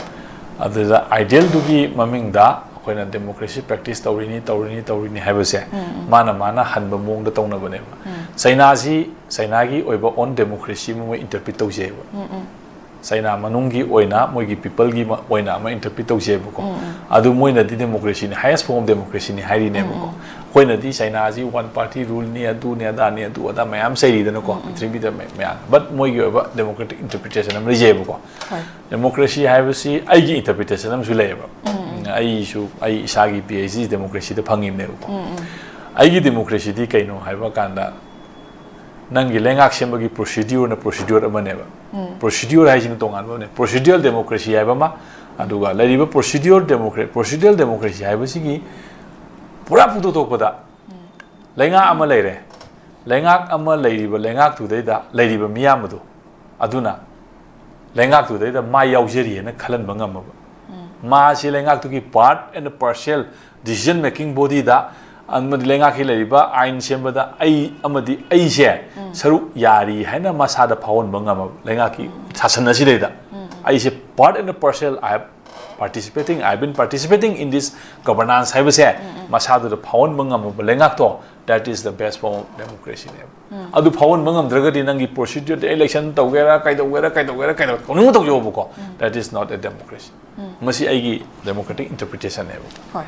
ꯑꯗꯨꯗ ideal-ꯗꯨꯒꯤ ꯃꯃꯤꯡꯗ ꯑꯩꯈꯣꯏꯅ democracy practice ꯇꯧꯔꯤꯅꯤ, ꯇꯧꯔꯤꯅꯤ, ꯇꯧꯔꯤꯅꯤ ꯍꯥꯏꯕꯁꯦ ꯎꯝ, ꯎꯝ꯫ ꯃꯥꯅ ꯃꯥꯅ ꯍꯟꯕ ꯃꯑꯣꯡꯗ ꯇꯧꯅꯕꯅꯦꯕ꯫ ꯎꯝ꯫ ꯆꯩꯅꯥꯁꯤ, ꯆꯩꯅꯥꯒꯤ ꯑꯣꯏꯕ own democracy ꯑꯃ ꯃꯣꯏ interpret ꯇꯧꯖꯩꯑꯕ꯫ ꯎꯝ, ꯎꯝ꯫ ꯆꯩꯅꯥ ꯃꯅꯨꯡꯒꯤ ꯑꯣꯏꯅ ꯃꯣꯏꯒꯤ people-ꯒꯤ ꯃ-, ꯑꯣꯏꯅ ꯑꯃ interpret ꯇꯧꯖꯩꯑꯕꯀꯣ꯫ ꯎꯝ, ꯎꯝ꯫ ꯑꯗꯨ ꯃꯣꯏꯅꯗꯤ democracy-ꯅꯤ, highest form of democracy-ꯅꯤ ꯍꯥꯏꯔꯤꯅꯦꯕꯀꯣ꯫ ꯎꯝ, ꯎꯝ꯫ ꯑꯩꯈꯣꯏꯅꯗꯤ ꯆꯩꯅꯥꯁꯤ one party rule-ꯅꯤ, ꯑꯗꯨꯅꯤ, ꯑꯗꯥꯅꯤ, ꯑꯗꯨ ꯑꯗꯥ ꯃꯌꯥꯝ ꯆꯩꯔꯤꯗꯅꯀꯣ, ꯎꯝ, ꯎꯝ꯫ ꯄ꯭ꯔꯤꯊꯤꯕꯤꯗ ꯃ-, ꯃꯌꯥꯝ꯫ But ꯃꯣꯏꯒꯤ ꯑꯣꯏꯕ democratic interpretation ꯑꯃ ꯂꯩꯖꯩꯑꯕꯀꯣ꯫ ꯍꯣꯏ꯫ Democracy ꯍꯥꯏꯕꯁꯤ ꯑꯩꯒꯤ interpretation ꯑꯃꯁꯨ ꯂꯩꯌꯦꯕ꯫ ꯎꯝ, ꯎꯝ꯫ ꯑꯩꯁꯨ, ꯑꯩ ꯏꯁꯥꯒꯤ P H D democracy-ꯗ ꯐꯪꯉꯤꯕꯅꯦꯕꯀꯣ꯫ ꯎꯝ, ꯎꯝ꯫ ꯑꯩꯒꯤ democracy-ꯗꯤ ꯀꯩꯅꯣ ꯍꯥꯏꯕ ꯀꯥꯟꯗ, ꯅꯪꯒꯤ ꯂꯩꯉꯥꯛ ꯁꯦꯝꯕꯒꯤ procedure-ꯅ procedure ꯑꯃꯅꯦꯕ꯫ ꯎꯝ꯫ Procedure ꯍꯥꯏꯁꯤꯅ ꯇꯣꯉꯥꯟꯕ ꯑꯃꯅꯦ꯫ Procedural democracy ꯍꯥꯏꯕ ꯑꯃ, ꯑꯗꯨꯒ ꯂꯩꯔꯤꯕ procedural democra-, procedural democracy ꯍꯥꯏꯕꯁꯤꯒꯤ ꯄꯨꯔꯥ ꯄꯨꯊꯣꯛꯊꯣꯛꯄꯗ, ꯎꯝ꯫ ꯂꯩꯉꯥꯛ ꯑꯃ ꯂꯩꯔꯦ꯫ ꯂꯩꯉꯥꯛ ꯑꯃ ꯂꯩꯔꯤꯕ ꯂꯩꯉꯥꯛꯇꯨꯗꯩꯗ ꯂꯩꯔꯤꯕ ꯃꯤꯌꯥꯝ ꯑꯗꯨ, ꯑꯗꯨꯅ ꯂꯩꯉꯥꯛꯇꯨꯗꯩꯗ ꯃꯥ ꯌꯥꯎꯖꯔꯤꯑꯅ ꯈꯜꯍꯟꯕ ꯉꯝꯃꯕ꯫ ꯎꯝ꯫ ꯃꯥꯁꯤ ꯂꯩꯉꯥꯛꯇꯨꯒꯤ part and parcel decision making body-ꯗ ꯑꯃꯗꯤ ꯂꯩꯉꯥꯛꯀꯤ ꯂꯩꯔꯤꯕ ꯑꯥꯏꯟ ꯁꯦꯝꯕꯗ ꯑꯩ ꯑꯃꯗꯤ ꯑꯩꯁꯦ ꯁꯔꯨꯛ ꯌꯥꯔꯤ ꯍꯥꯏꯅ ꯃꯁꯥꯗ ꯐꯥꯎꯍꯟꯕ ꯉꯝꯃꯕ ꯂꯩꯉꯥꯛꯀꯤ ꯁꯥꯁꯟ ꯑꯁꯤꯗꯩꯗ ꯑꯩꯁꯦ part and parcel, I have participating, I have been participating in this governance ꯍꯥꯏꯕꯁꯦ ꯃꯁꯥꯗꯨꯗ ꯐꯥꯎꯍꯟꯕ ꯉꯝꯃꯕ ꯂꯩꯉꯥꯛꯇꯣ, that is the best form of democracy ꯅꯦꯕ꯫ ꯑꯗꯨ ꯐꯥꯎꯍꯟꯕ ꯉꯝꯗ꯭ꯔꯒꯗꯤ ꯅꯪꯒꯤ procedure election ꯇꯧꯒꯦꯔꯥ, ꯀꯩꯗꯧꯒꯦꯔꯥ, ꯀꯩꯗꯧꯒꯦꯔꯥ, ꯀꯩꯗꯧ-, ꯇꯧꯅꯤꯡꯕ ꯇꯧꯖꯧꯕꯀꯣ, that is not a democracy꯫ ꯃꯁꯤ ꯑꯩꯒꯤ democratic interpretation ꯅꯦꯕ꯫ ꯍꯣꯏ꯫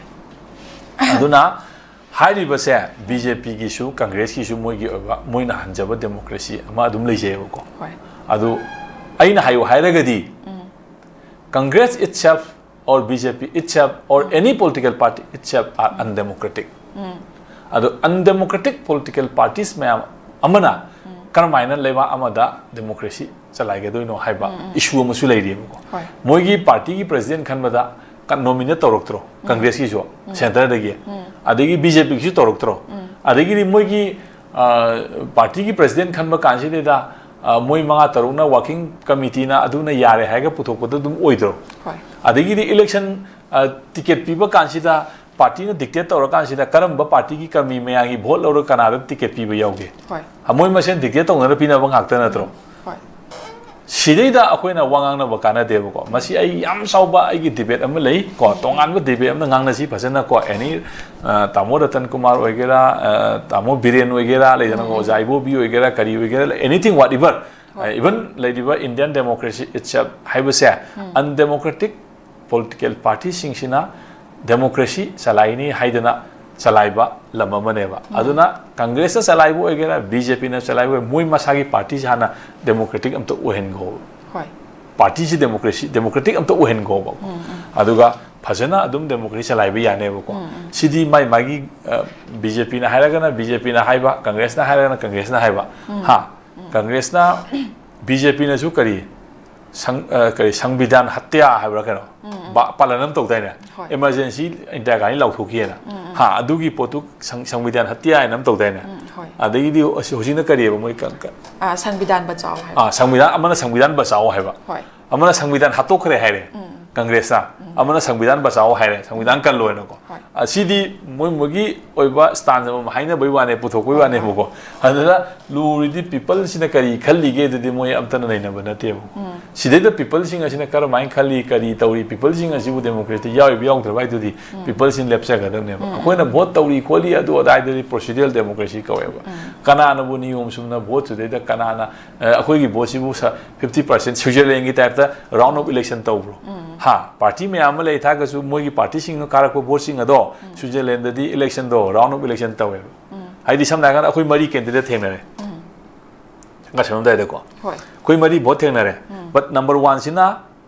ꯑꯗꯨꯅ ꯍꯥꯏꯔꯤꯕꯁꯦ ꯕꯤ ꯖꯦ ꯄꯤꯒꯤꯁꯨ ꯀꯪꯒ꯭ꯔꯦꯁꯀꯤꯁꯨ ꯃꯣꯏꯒꯤ ꯑꯣꯏꯕ ꯃꯣꯏꯅ ꯍꯟꯖꯕ democracy ꯑꯃ ꯑꯗꯨꯝ ꯂꯩꯖꯩꯌꯦꯕꯀꯣ꯫ ꯍꯣꯏ꯫ ꯑꯗꯨ ꯑꯩꯅ ꯍꯥꯏꯌꯨ ꯍꯥꯏꯔꯒꯗꯤ Congress itself or B J P itself or any political party itself are undemocratic꯫ ꯑꯗꯣ undemocratic political parties ꯃꯌꯥꯝ ꯑꯃꯅ ꯀꯔꯝꯍꯥꯏꯅ ꯂꯩꯕꯥꯛ ꯑꯃꯗ democracy ꯆꯂꯥꯏꯒꯗꯣꯏꯅꯣ ꯍꯥꯏꯕ issue ꯑꯃꯁꯨ ꯂꯩꯔꯤꯕꯀꯣ꯫ ꯍꯣꯏ꯫ ꯃꯣꯏꯒꯤ partyꯒꯤ president ꯈꯟꯕꯗ ꯀ-, nominate ꯇꯧꯔꯛꯇ꯭ꯔꯣ? ꯀꯪꯒ꯭ꯔꯦꯁꯀꯤꯁꯨ centreꯗꯒꯤ, ꯑꯗꯒꯤ B J Pꯒꯤꯁꯨ ꯇꯧꯔꯛꯇ꯭ꯔꯣ? ꯑꯗꯒꯤꯗꯤ ꯃꯣꯏꯒꯤ, ꯑ, partyꯒꯤ president ꯈꯟꯕ ꯀꯥꯟꯁꯤꯗꯩꯗ, ꯑ, ꯃꯣꯏ ꯃꯉꯥ ꯇꯔꯨꯛꯅ working committeeꯅ ꯑꯗꯨꯅ ꯌꯥꯔꯦ ꯍꯥꯏꯔꯒ ꯄꯨꯊꯣꯛꯄꯗ ꯑꯗꯨꯝ ꯑꯣꯏꯗ꯭ꯔꯣ? ꯍꯣꯏ꯫ ꯑꯗꯒꯤꯗꯤ election, ꯑ, ticket ꯄꯤꯕ ꯀꯥꯟꯁꯤꯗ partyꯅ dictate ꯇꯧꯔꯀꯥꯟꯁꯤꯗ ꯀꯔꯝꯕ partyꯒꯤ ꯀꯔꯃꯤ ꯃꯌꯥꯝꯒꯤ vote ꯂꯧꯔꯒ ꯀꯅꯥꯗ ticket ꯄꯤꯕ ꯌꯥꯎꯒꯦ? ꯍꯣꯏ꯫ ꯑ, ꯃꯣꯏ ꯃꯁꯦꯟ dictate ꯇꯧꯅꯔ ꯄꯤꯅꯕ ꯉꯥꯛꯇ ꯅꯠꯇ꯭ꯔꯣ? ꯍꯣꯏ꯫ ꯁꯤꯗꯩꯗ ꯑꯩꯈꯣꯏꯅ ꯋꯥ ꯉꯥꯡꯅꯕ ꯀꯥꯟꯅꯗꯦꯕꯀꯣ꯫ ꯃꯁꯤ ꯑꯩ ꯌꯥꯝ ꯆꯥꯎꯕ ꯑꯩꯒꯤ debate ꯑꯃ ꯂꯩ ꯀꯣ, ꯇꯣꯉꯥꯟꯕ debate ꯑꯃꯅ ꯉꯥꯡꯅꯁꯤ ꯐꯖꯅ ꯀꯣ, any, ꯑ, ꯇꯥꯃꯣ ꯔꯇꯟ ꯀꯨꯃꯥꯔ ꯑꯣꯏꯒꯦꯔꯥ, ꯑ, ꯇꯥꯃꯣ ꯕꯤꯔꯦꯟ ꯑꯣꯏꯒꯦꯔꯥ, ꯂꯩꯗꯅꯀꯣ, ꯑꯣꯖꯥ ꯏꯕꯣꯕꯤ ꯑꯣꯏꯒꯦꯔꯥ, ꯀꯔꯤ ꯑꯣꯏꯒꯦꯔꯥ, anything, whatever, even ꯂꯩꯔꯤꯕ Indian democracy itself ꯍꯥꯏꯕꯁꯦ undemocratic political partyꯁꯤꯡꯁꯤꯅ democracy ꯆꯂꯥꯏꯅꯤ ꯍꯥꯏꯗꯅ ꯆꯂꯥꯏꯕ ꯂꯝ ꯑꯃꯅꯦꯕ꯫ ꯑꯗꯨꯅ ꯀꯪꯒ꯭ꯔꯦꯁꯅ ꯆꯂꯥꯏꯕ ꯑꯣꯏꯒꯦꯔꯥ, B J Pꯅ ꯆꯂꯥꯏꯕ ꯑꯣꯏꯒꯦꯔꯥ, ꯃꯣꯏ ꯃꯁꯥꯒꯤ partyꯁꯤ ꯍꯥꯟꯅ democratic ꯑꯝꯇ ꯑꯣꯏꯍꯟꯈꯣꯕ꯫ ꯍꯣꯏ꯫ Partyꯁꯤ democracy, democratic ꯑꯝꯇ ꯑꯣꯏꯍꯟꯈꯣꯕ꯫ ꯑꯗꯨꯒ ꯐꯖꯅ ꯑꯗꯨꯝ democracy ꯆꯂꯥꯏꯕ ꯌꯥꯅꯦꯕꯀꯣ꯫ ꯁꯤꯗꯤ ꯃꯥꯏ ꯃꯥꯒꯤ, ꯑ, B J Pꯅ ꯍꯥꯏꯔꯒꯅ B J Pꯅ ꯍꯥꯏꯕ, ꯀꯪꯒ꯭ꯔꯦꯁꯅ ꯍꯥꯏꯔꯒꯅ ꯀꯪꯒ꯭ꯔꯦꯁꯅ ꯍꯥꯏꯕ꯫ ꯍꯥ? ꯀꯪꯒ꯭ꯔꯦꯁꯅ, B J Pꯅꯁꯨ ꯀꯔꯤ, ꯁꯪ-, ꯑ, ꯀꯔꯤ, ꯁꯪꯕꯤꯙꯥꯟ ꯍꯠꯌꯥ ꯍꯥꯏꯕ꯭ꯔꯥ ꯀꯩꯅꯣ? ꯕꯥ-, ꯄꯥꯂꯟ ꯑꯃ ꯇꯧꯗꯥꯏꯅꯦ? ꯍꯣꯏ꯫ Emergency Indira Gandhi ꯂꯥꯎꯊꯣꯛꯈꯤꯑꯅ꯫ ꯍꯥ, ꯑꯗꯨꯒꯤ ꯄꯣꯠꯇꯨ ꯁꯪ-, ꯁꯪꯕꯤꯙꯥꯟ ꯍꯠꯌꯥ ꯍꯥꯏꯅ ꯑꯃ ꯇꯧꯗꯥꯏꯅꯦ? ꯎꯝ, ꯍꯣꯏ꯫ ꯑꯗꯒꯤꯗꯤ ꯍꯧꯖꯤꯛ-, ꯍꯧꯖꯤꯛꯅ ꯀꯔꯤꯑꯕ ꯃꯣꯏ ꯀ-, ꯀ-, ꯑ, ꯁꯪꯕꯤꯙꯥꯟ ꯕꯆꯥꯎ ꯍꯥꯏꯕ꯫ ꯑꯥ, ꯁꯪꯕꯤꯙꯥꯟ, ꯑꯃꯅ ꯁꯪꯕꯤꯙꯥꯟ ꯕꯆꯥꯎ ꯍꯥꯏꯕ, ꯍꯣꯏ꯫ ꯑꯃꯅ ꯁꯪꯕꯤꯙꯥꯟ ꯍꯥꯠꯇꯣꯛꯈ꯭ꯔꯦ ꯍꯥꯏꯔꯦ꯫ ꯎꯝ꯫ ꯀꯪꯒ꯭ꯔꯦꯁꯅ꯫ ꯑꯃꯅ ꯁꯪꯕꯤꯙꯥꯟ ꯕꯆꯥꯎ ꯍꯥꯏꯔꯦ, ꯁꯪꯕꯤꯙꯥꯟ ꯀꯜꯂꯣꯅꯀꯣ꯫ ꯍꯣꯏ꯫ ꯑꯁꯤꯗꯤ ꯃꯣꯏ ꯃꯣꯏꯒꯤ ꯑꯣꯏꯕ ꯁ꯭ꯇꯥꯟꯁ ꯑꯃ ꯍꯥꯏꯅꯕꯩ ꯋꯥꯅꯦ, ꯄꯨꯊꯣꯛꯄꯩ ꯋꯥꯅꯦꯕꯀꯣ꯫ ꯑꯗꯨꯗ ꯂꯨꯔꯤꯗꯤ ꯄꯤꯄꯜꯁꯤꯅ ꯀꯔꯤ ꯈꯜꯂꯤꯒꯦ ꯑꯗꯨꯗꯤ ꯃꯣꯏ ꯑꯝꯇꯅ ꯅꯩꯅꯕ ꯅꯠꯇꯦꯕ꯫ ꯁꯤꯗꯩꯗ ꯄꯤꯄꯜꯁꯤꯡ ꯑꯁꯤꯅ ꯀꯔꯝꯍꯥꯏꯅ ꯈꯜꯂꯤ, ꯀꯔꯤ ꯇꯧꯔꯤ, ꯄꯤꯄꯜꯁꯤꯡ ꯑꯁꯤꯕꯨ ꯗꯦꯃꯣꯀ꯭ꯔꯦꯁꯇ ꯌꯥꯎꯔꯤꯕ ꯌꯥꯎꯗ꯭ꯔꯕ ꯍꯥꯏꯗꯨꯗꯤ ꯄꯤꯄꯜꯁꯤꯡ ꯂꯦꯞꯆꯒꯗꯕꯅꯦꯕ꯫ ꯑꯩꯈꯣꯏꯅ ꯚꯣꯠ ꯇꯧꯔꯤ ꯈꯣꯠꯂꯤ ꯑꯗꯨ ꯑꯗꯥꯏꯗꯨꯗꯤ ꯄ꯭ꯔꯣꯁꯤꯗ꯭ꯌꯨꯔꯦꯜ ꯗꯦꯃꯣꯀ꯭ꯔꯦꯁꯤ ꯀꯧꯋꯦꯕ꯫ ꯀꯅꯥꯅꯕꯨ ꯅꯤꯌꯣꯝ ꯆꯨꯝꯅ ꯚꯣꯠ ꯁꯤꯗꯩꯗ ꯀꯅꯥꯅ, ꯑ, ꯑꯩꯈꯣꯏꯒꯤ ꯚꯣꯠꯁꯤꯕꯨ ꯐꯤꯐꯇꯤ ꯄꯥꯔꯁꯦꯟ ꯁ꯭ꯋꯤꯖꯔꯂꯦꯟꯒꯤ ꯇꯥꯏꯞꯇ ꯔꯥꯎꯟ ꯑꯣꯐ ꯏꯂꯦꯛꯁꯟ ꯇꯧꯕ꯭ꯔꯣ? ꯍꯥ, ꯄꯥꯔꯇꯤ ꯃꯌꯥꯝ ꯑꯃ ꯂꯩ ꯇꯥꯔꯒꯁꯨ ꯃꯣꯏꯒꯤ ꯄꯥꯔꯇꯤꯁꯤꯡꯅ ꯀꯥꯔꯛꯄ ꯚꯣꯠꯁꯤꯡ ꯑꯗꯣ ꯁ꯭ꯋꯤꯖꯔꯂꯦꯟꯗꯗꯤ ꯏꯂꯦꯛꯁꯟꯗꯣ ꯔꯥꯎꯟ ꯑꯣꯐ ꯏꯂꯦꯛꯁꯟ ꯇꯧꯋꯦꯕ꯫ ꯍꯥꯏꯗꯤ ꯁꯝꯅ ꯍꯥꯏꯔꯀꯥꯟꯗ ꯑꯩꯈꯣꯏ ꯃꯔꯤ ꯀꯦꯟꯗꯤꯗꯦꯠ ꯊꯦꯡꯅꯔꯦ꯫ ꯉꯁꯥꯏꯔꯝꯗꯥꯏꯗꯀꯣ ꯍꯣꯏ꯫ ꯑꯩꯈꯣꯏ ꯃꯔꯤ ꯚꯣꯠ ꯊꯦꯡꯅꯔꯦ꯫ But number one ꯁꯤꯅ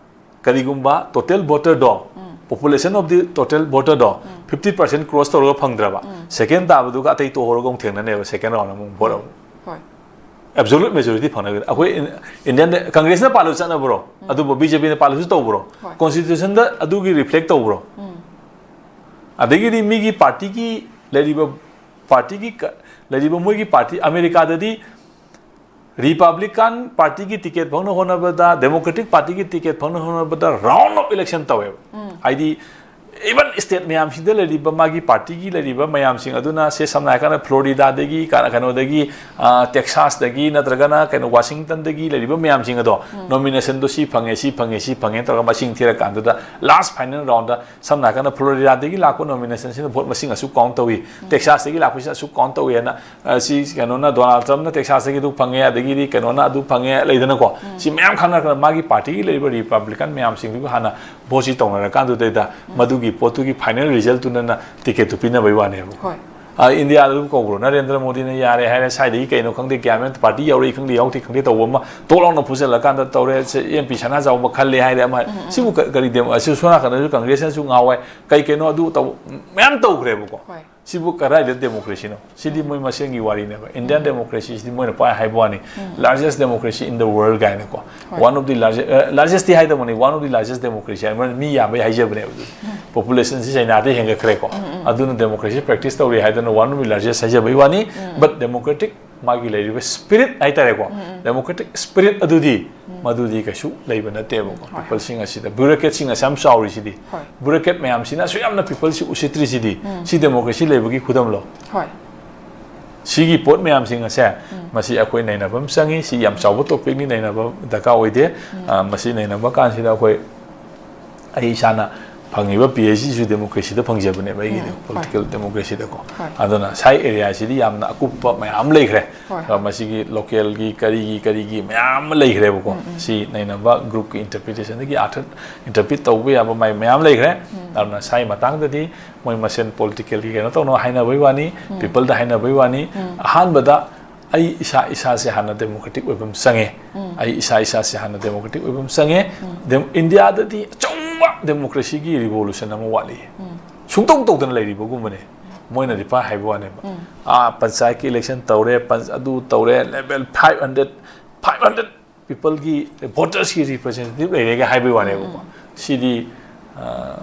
ꯀꯔꯤꯒꯨꯝꯕ total voter ꯗꯣ, population of the total voter ꯗꯣ ꯐꯤꯐꯇꯤ ꯄꯥꯔꯁꯦꯟ ꯀ꯭ꯔꯣꯁ ꯇꯧꯔꯒ ꯐꯪꯗ꯭ꯔꯕ, ꯁꯦꯀꯦꯟ ꯇꯥꯕꯗꯨꯒ ꯑꯇꯩ ꯇꯣꯛꯍꯧꯔꯒ ꯑꯃꯨꯛ ꯊꯦꯡꯅꯅꯦꯕ ꯁꯦꯀꯦꯟ ꯔꯥꯎꯟ ꯑꯃꯨꯛ ꯚꯣꯠ ꯑꯃꯨꯛ꯫ ꯍꯣꯏ꯫ ꯑꯦꯕꯁꯣꯂꯨꯠ ꯃꯦꯖꯣꯔꯤꯇꯤ ꯐꯪꯅꯒꯅꯤ꯫ ꯑꯩꯈꯣꯏ ꯏꯟꯗꯤꯌꯥꯟ ꯀꯪꯒ꯭ꯔꯦꯁꯅ ꯄꯥꯜꯂꯁꯨ ꯆꯠꯅꯕ꯭ꯔꯣ? ꯑꯗꯨꯕꯨ ꯕꯤ ꯖꯦ ꯄꯤꯅ ꯄꯥꯜꯂꯁꯨ ꯇꯧꯕ꯭ꯔꯣ? ꯍꯣꯏ꯫ ꯀꯣꯟꯁꯇꯤꯇ꯭ꯌꯨꯁꯟꯗ ꯑꯗꯨꯒꯤ ꯔꯤꯐ꯭ꯂꯦꯛ ꯇꯧꯕ꯭ꯔꯣ? ꯑꯗꯒꯤꯗꯤ ꯃꯤꯒꯤ ꯄꯥꯔꯇꯤꯒꯤ ꯂꯩꯔꯤꯕ, ꯄꯥꯔꯇꯤꯒꯤ ꯀ-, ꯂꯩꯔꯤꯕ ꯃꯣꯏꯒꯤ ꯄꯥꯔꯇꯤ, ꯑꯃꯦꯔꯤꯀꯥꯗꯗꯤ ꯔꯤꯄꯕ꯭ꯂꯤꯀꯥꯟ ꯄꯥꯔꯇꯤꯒꯤ ꯇꯤꯀꯦꯠ ꯐꯪꯅ ꯍꯣꯠꯅꯕꯗ, ꯗꯦꯃꯣꯀ꯭ꯔꯦꯇꯤꯛ ꯄꯥꯔꯇꯤꯒꯤ ꯇꯤꯀꯦꯠ ꯐꯪꯅ ꯍꯣꯠꯅꯕꯗ ꯔꯥꯎꯟ ꯑꯣꯐ ꯏꯂꯦꯛꯁꯟ ꯇꯧꯋꯦꯕ꯫ ꯍꯥꯏꯗꯤ ꯏꯚꯟ ꯁ꯭ꯇꯦꯠ ꯃꯌꯥꯝꯁꯤꯗ ꯂꯩꯔꯤꯕ ꯃꯥꯒꯤ ꯄꯥꯔꯇꯤꯒꯤ ꯂꯩꯔꯤꯕ ꯃꯌꯥꯝꯁꯤꯡ ꯑꯗꯨꯅ, ꯁꯦ, ꯁꯝꯅ ꯍꯥꯏꯔꯀꯥꯟꯗ ꯐ꯭ꯂꯣꯔꯤꯗꯥꯗꯒꯤ, ꯀ-, ꯀꯩꯅꯣꯗꯒꯤ, ꯑ, ꯇꯦꯛꯁꯥꯁꯇꯒꯤ ꯅꯠꯇ꯭ꯔꯒꯅ ꯀꯩꯅꯣ ꯋꯥꯁꯤꯡꯇꯟꯗꯒꯤ ꯂꯩꯔꯤꯕ ꯃꯌꯥꯝꯁꯤꯡ ꯑꯗꯣ ꯅꯣꯃꯤꯅꯦꯁꯟꯗꯣ ꯁꯤ ꯐꯪꯉꯦ, ꯁꯤ ꯐꯪꯉꯦ, ꯁꯤ ꯐꯪꯉꯦ ꯇꯧꯔꯒ ꯃꯁꯤꯡ ꯊꯤꯔꯀꯥꯟꯗꯨꯗ ꯂꯥꯁ ꯐꯥꯏꯅꯦꯜ ꯔꯥꯎꯟꯗ ꯁꯝꯅ ꯍꯥꯏꯔꯀꯥꯟꯗ ꯐ꯭ꯂꯣꯔꯤꯗꯥꯗꯒꯤ ꯂꯥꯛꯄ ꯅꯣꯃꯤꯅꯦꯁꯟꯁꯤꯅ ꯚꯣꯠ ꯃꯁꯤꯡ ꯑꯁꯨꯛ ꯀꯥꯎꯟ ꯇꯧꯏ, ꯇꯦꯛꯁꯥꯁꯇꯒꯤ ꯂꯥꯛꯄꯁꯤꯅ ꯑꯁꯨꯛ ꯀꯥꯎꯟ ꯇꯧꯏ ꯍꯥꯏꯅ, ꯑ, ꯁꯤ ꯀꯩꯅꯣꯅ, ꯗꯣꯅꯥꯜꯗ ꯇ꯭ꯔꯝꯞꯅ ꯇꯦꯛꯁꯥꯁꯇꯒꯤ ꯑꯗꯨ ꯐꯪꯉꯦ, ꯑꯗꯒꯤꯗꯤ ꯀꯩꯅꯣꯅ ꯑꯗꯨ ꯐꯪꯉꯦ, ꯂꯩꯗꯅꯀꯣ꯫ ꯁꯤ ꯃꯌꯥꯝ ꯈꯪꯅꯔꯀꯥꯟꯗ ꯃꯥꯒꯤ ꯄꯥꯔꯇꯤꯒꯤ ꯂꯩꯔꯤꯕ ꯔꯤꯄꯕ꯭ꯂꯤꯀꯥꯟ ꯃꯌꯥꯝꯁꯤꯡꯗꯨꯒ ꯍꯥꯟꯅ ꯚꯣꯠꯁꯤ ꯇꯧꯅꯔꯀꯥꯟꯗꯨꯗꯩꯗ ꯃꯗꯨꯒꯤ ꯄꯣꯠꯇꯨꯒꯤ ꯐꯥꯏꯅꯦꯜ ꯔꯤꯖꯜꯇꯨꯅ ꯇꯤꯀꯦꯠꯇꯨ ꯄꯤꯅꯕꯒꯤ ꯋꯥꯅꯦꯕ꯫ ꯍꯣꯏ꯫ ꯑ, ꯏꯟꯗꯤꯌꯥꯗꯕꯨ ꯀꯧꯕ꯭ꯔꯣ? ꯅꯔꯦꯟꯗ꯭ꯔ ꯃꯣꯗꯤꯅ ꯌꯥꯔꯦ ꯍꯥꯏꯔꯦ, ꯁ꯭ꯋꯥꯏꯗꯒꯤ ꯀꯩꯅꯣ ꯈꯪꯗꯦ, ꯒ꯭ꯌꯥꯟ ꯃꯦꯟ, ꯄꯥꯔꯇꯤ ꯌꯥꯎꯔꯛꯏ ꯈꯪꯗꯦ, ꯌꯥꯎꯗꯦ ꯈꯪꯗꯦ ꯇꯧꯕ ꯑꯃ ꯇꯣꯛ ꯂꯥꯎꯅ ꯐꯨꯖꯜꯂꯀꯥꯟꯗ ꯇꯧꯔꯦ, ꯁꯦ, ꯑꯦꯝ ꯄꯤ ꯁꯅꯥꯖꯥꯎꯕ ꯈꯜꯂꯦ ꯍꯥꯏꯔꯦ ꯑꯃ꯫ ꯁꯤꯕꯨ ꯀ-, ꯀꯔꯤ ꯗꯦꯃꯣ-, ꯑꯁꯤ ꯁꯣꯝ ꯅꯥꯀꯟꯗꯁꯨ ꯀꯪꯒ꯭ꯔꯦꯁꯅꯁꯨ ꯉꯥꯎꯋꯦ, ꯀꯩ ꯀꯩꯅꯣ ꯑꯗꯨ ꯇꯧ-, ꯃꯌꯥꯝ ꯇꯧꯈ꯭ꯔꯦꯕꯀꯣ꯫ ꯍꯣꯏ꯫ ꯁꯤꯕꯨ ꯀꯗꯥꯏꯗ ꯗꯦꯃꯣꯀ꯭ꯔꯦꯁꯤꯅꯣ? ꯁꯤꯗꯤ ꯃꯣꯏ ꯃꯁꯦꯟꯒꯤ ꯋꯥꯔꯤꯅꯦꯕ꯫ ꯏꯟꯗꯤꯌꯥꯟ ꯗꯦꯃꯣꯀ꯭ꯔꯦꯁꯤꯁꯤꯗꯤ ꯃꯣꯏꯅ ꯄꯥꯏ ꯍꯥꯏꯕ ꯋꯥꯅꯤ꯫ Largest democracy in the world ꯀꯥꯏꯅꯀꯣ꯫ ꯍꯣꯏ꯫ One of the largest, uh, largest ꯇꯤ ꯍꯥꯏꯗꯕꯅꯤ, one of the largest democracy ꯍꯥꯏ, ꯃꯔꯝꯗꯤ ꯃꯤ ꯌꯥꯝꯕꯩ ꯍꯥꯏꯖꯕꯅꯦꯕ ꯑꯗꯨꯗꯤ꯫ Population ꯁꯤ ꯆꯩꯅꯥꯗꯩ ꯍꯦꯟꯒꯠꯈ꯭ꯔꯦꯀꯣ꯫ ꯑꯗꯨꯅ ꯗꯦꯃꯣꯀ꯭ꯔꯦꯁꯤ ꯄ꯭ꯔꯦꯛꯇꯤꯁ ꯇꯧꯔꯤ ꯍꯥꯏꯗꯅ one of the largest ꯍꯥꯏꯖꯕꯩ ꯋꯥꯅꯤ꯫ But democratic ꯃꯥꯒꯤ ꯂꯩꯔꯤꯕ spirit ꯍꯥꯏꯇꯥꯔꯦꯀꯣ, democratic spirit ꯑꯗꯨꯗꯤ ꯃꯗꯨꯗꯤ ꯀꯩꯁꯨ ꯂꯩꯕ ꯅꯠꯇꯦꯕꯀꯣ꯫ Peopleꯁꯤꯡ ꯑꯁꯤꯗ bureaucratꯁꯤꯡ ꯑꯁꯨꯛ ꯌꯥꯝ ꯆꯥꯎꯔꯤꯁꯤꯗꯤ, ꯍꯣꯏ꯫ Bureaucrat ꯃꯌꯥꯝꯁꯤꯅ ꯑꯁꯨꯛ ꯌꯥꯝꯅ peopleꯁꯤ ꯎꯁꯤꯠꯇ꯭ꯔꯤꯁꯤꯗꯤ, ꯁꯤ democracy ꯂꯩꯕꯒꯤ ꯈꯨꯗꯝꯂꯣ? ꯍꯣꯏ꯫ ꯁꯤꯒꯤ ꯄꯣꯠ ꯃꯌꯥꯝꯁꯤꯡ ꯑꯁꯦ ꯃꯁꯤ ꯑꯩꯈꯣꯏ ꯅꯩꯅꯕ ꯑꯃ ꯆꯪꯉꯤ꯫ ꯁꯤ ꯌꯥꯝ ꯆꯥꯎꯕ topicꯅꯤ, ꯅꯩꯅꯕ ꯗꯔꯀꯥꯔ ꯑꯣꯏꯗꯦ꯫ ꯑ, ꯃꯁꯤ ꯅꯩꯅꯕ ꯀꯥꯟꯁꯤꯗ ꯑꯩꯈꯣꯏ, ꯑꯩ ꯏꯁꯥꯅ ꯐꯪꯉꯤꯕ PhDꯁꯨ democracyꯗ ꯐꯪꯖꯕꯅꯦꯕ ꯑꯩꯒꯤꯗꯤ, ꯎꯝ, ꯍꯣꯏ꯫ Political democracyꯗꯀꯣ꯫ ꯍꯣꯏ꯫ ꯑꯗꯨꯅ ꯁꯥꯏ areaꯁꯤꯗꯤ ꯌꯥꯝꯅ ꯑꯀꯨꯞꯄ ꯃꯌꯥꯝ ꯂꯩꯈ꯭ꯔꯦ꯫ ꯍꯣꯏ꯫ ꯑ, ꯃꯁꯤꯒꯤ localꯒꯤ ꯀꯔꯤꯒꯤ ꯀꯔꯤꯒꯤ ꯃꯌꯥꯝ ꯑꯃ ꯂꯩꯈ꯭ꯔꯦꯕꯀꯣ꯫ ꯎꯝ, ꯎꯝ꯫ ꯁꯤ ꯅꯩꯅꯕ groupꯀꯤ interpretationꯗꯒꯤ ꯑꯥꯔꯊ interpret ꯇꯧꯕ ꯌꯥꯕ ꯃꯥꯏ ꯃꯌꯥꯝ ꯂꯩꯈ꯭ꯔꯦ꯫ ꯎꯝ꯫ ꯑꯗꯨꯅ ꯁꯥꯏ ꯃꯇꯥꯡꯗꯗꯤ ꯃꯣꯏ ꯃꯁꯦꯟ politicalꯒꯤ ꯀꯩꯅꯣ ꯇꯧꯅꯕ ꯍꯥꯏꯅꯕꯩ ꯋꯥꯅꯤ, ꯎꯝ꯫ peopleꯗ ꯍꯥꯏꯅꯕꯩ ꯋꯥꯅꯤ꯫ ꯎꯝ꯫ ꯑꯍꯥꯟꯕꯗ ꯑꯩ ꯏꯁꯥ ꯏꯁꯥꯁꯦ ꯍꯥꯟꯅ democratic ꯑꯣꯏꯕ ꯑꯃ ꯆꯪꯉꯦ꯫ ꯎꯝ꯫ ꯑꯩ ꯏꯁꯥ ꯏꯁꯥꯁꯦ ꯍꯥꯟꯅ democratic ꯑꯣꯏꯕ ꯑꯃ ꯆꯪꯉꯦ꯫ ꯎꯝ꯫ Dem-, Indiaꯗꯗꯤ ꯑꯆꯧꯕ democracyꯒꯤ revolution ꯑꯃ ꯋꯥꯠꯂꯤ꯫ ꯎꯝ꯫ ꯁꯨꯡꯇꯧ ꯇꯧꯗꯅ ꯂꯩꯔꯤꯕꯒꯨꯝꯕꯅꯦ꯫ ꯃꯣꯏꯅ reply ꯍꯥꯏꯕ ꯋꯥꯅꯦꯕ꯫ ꯎꯝ꯫ ꯑꯥ, ꯄꯟꯆꯥꯌꯠꯀꯤ election ꯇꯧꯔꯦ, ꯄꯟꯆ-, ꯑꯗꯨ ꯇꯧꯔꯦ, level five hundred, five hundred peopleꯒꯤ votersꯀꯤ representative ꯂꯩꯔꯦꯒ ꯍꯥꯏꯕꯒꯤ ꯋꯥꯅꯦꯕꯀꯣ꯫ ꯎꯝ꯫ ꯁꯤꯗꯤ, ꯑ,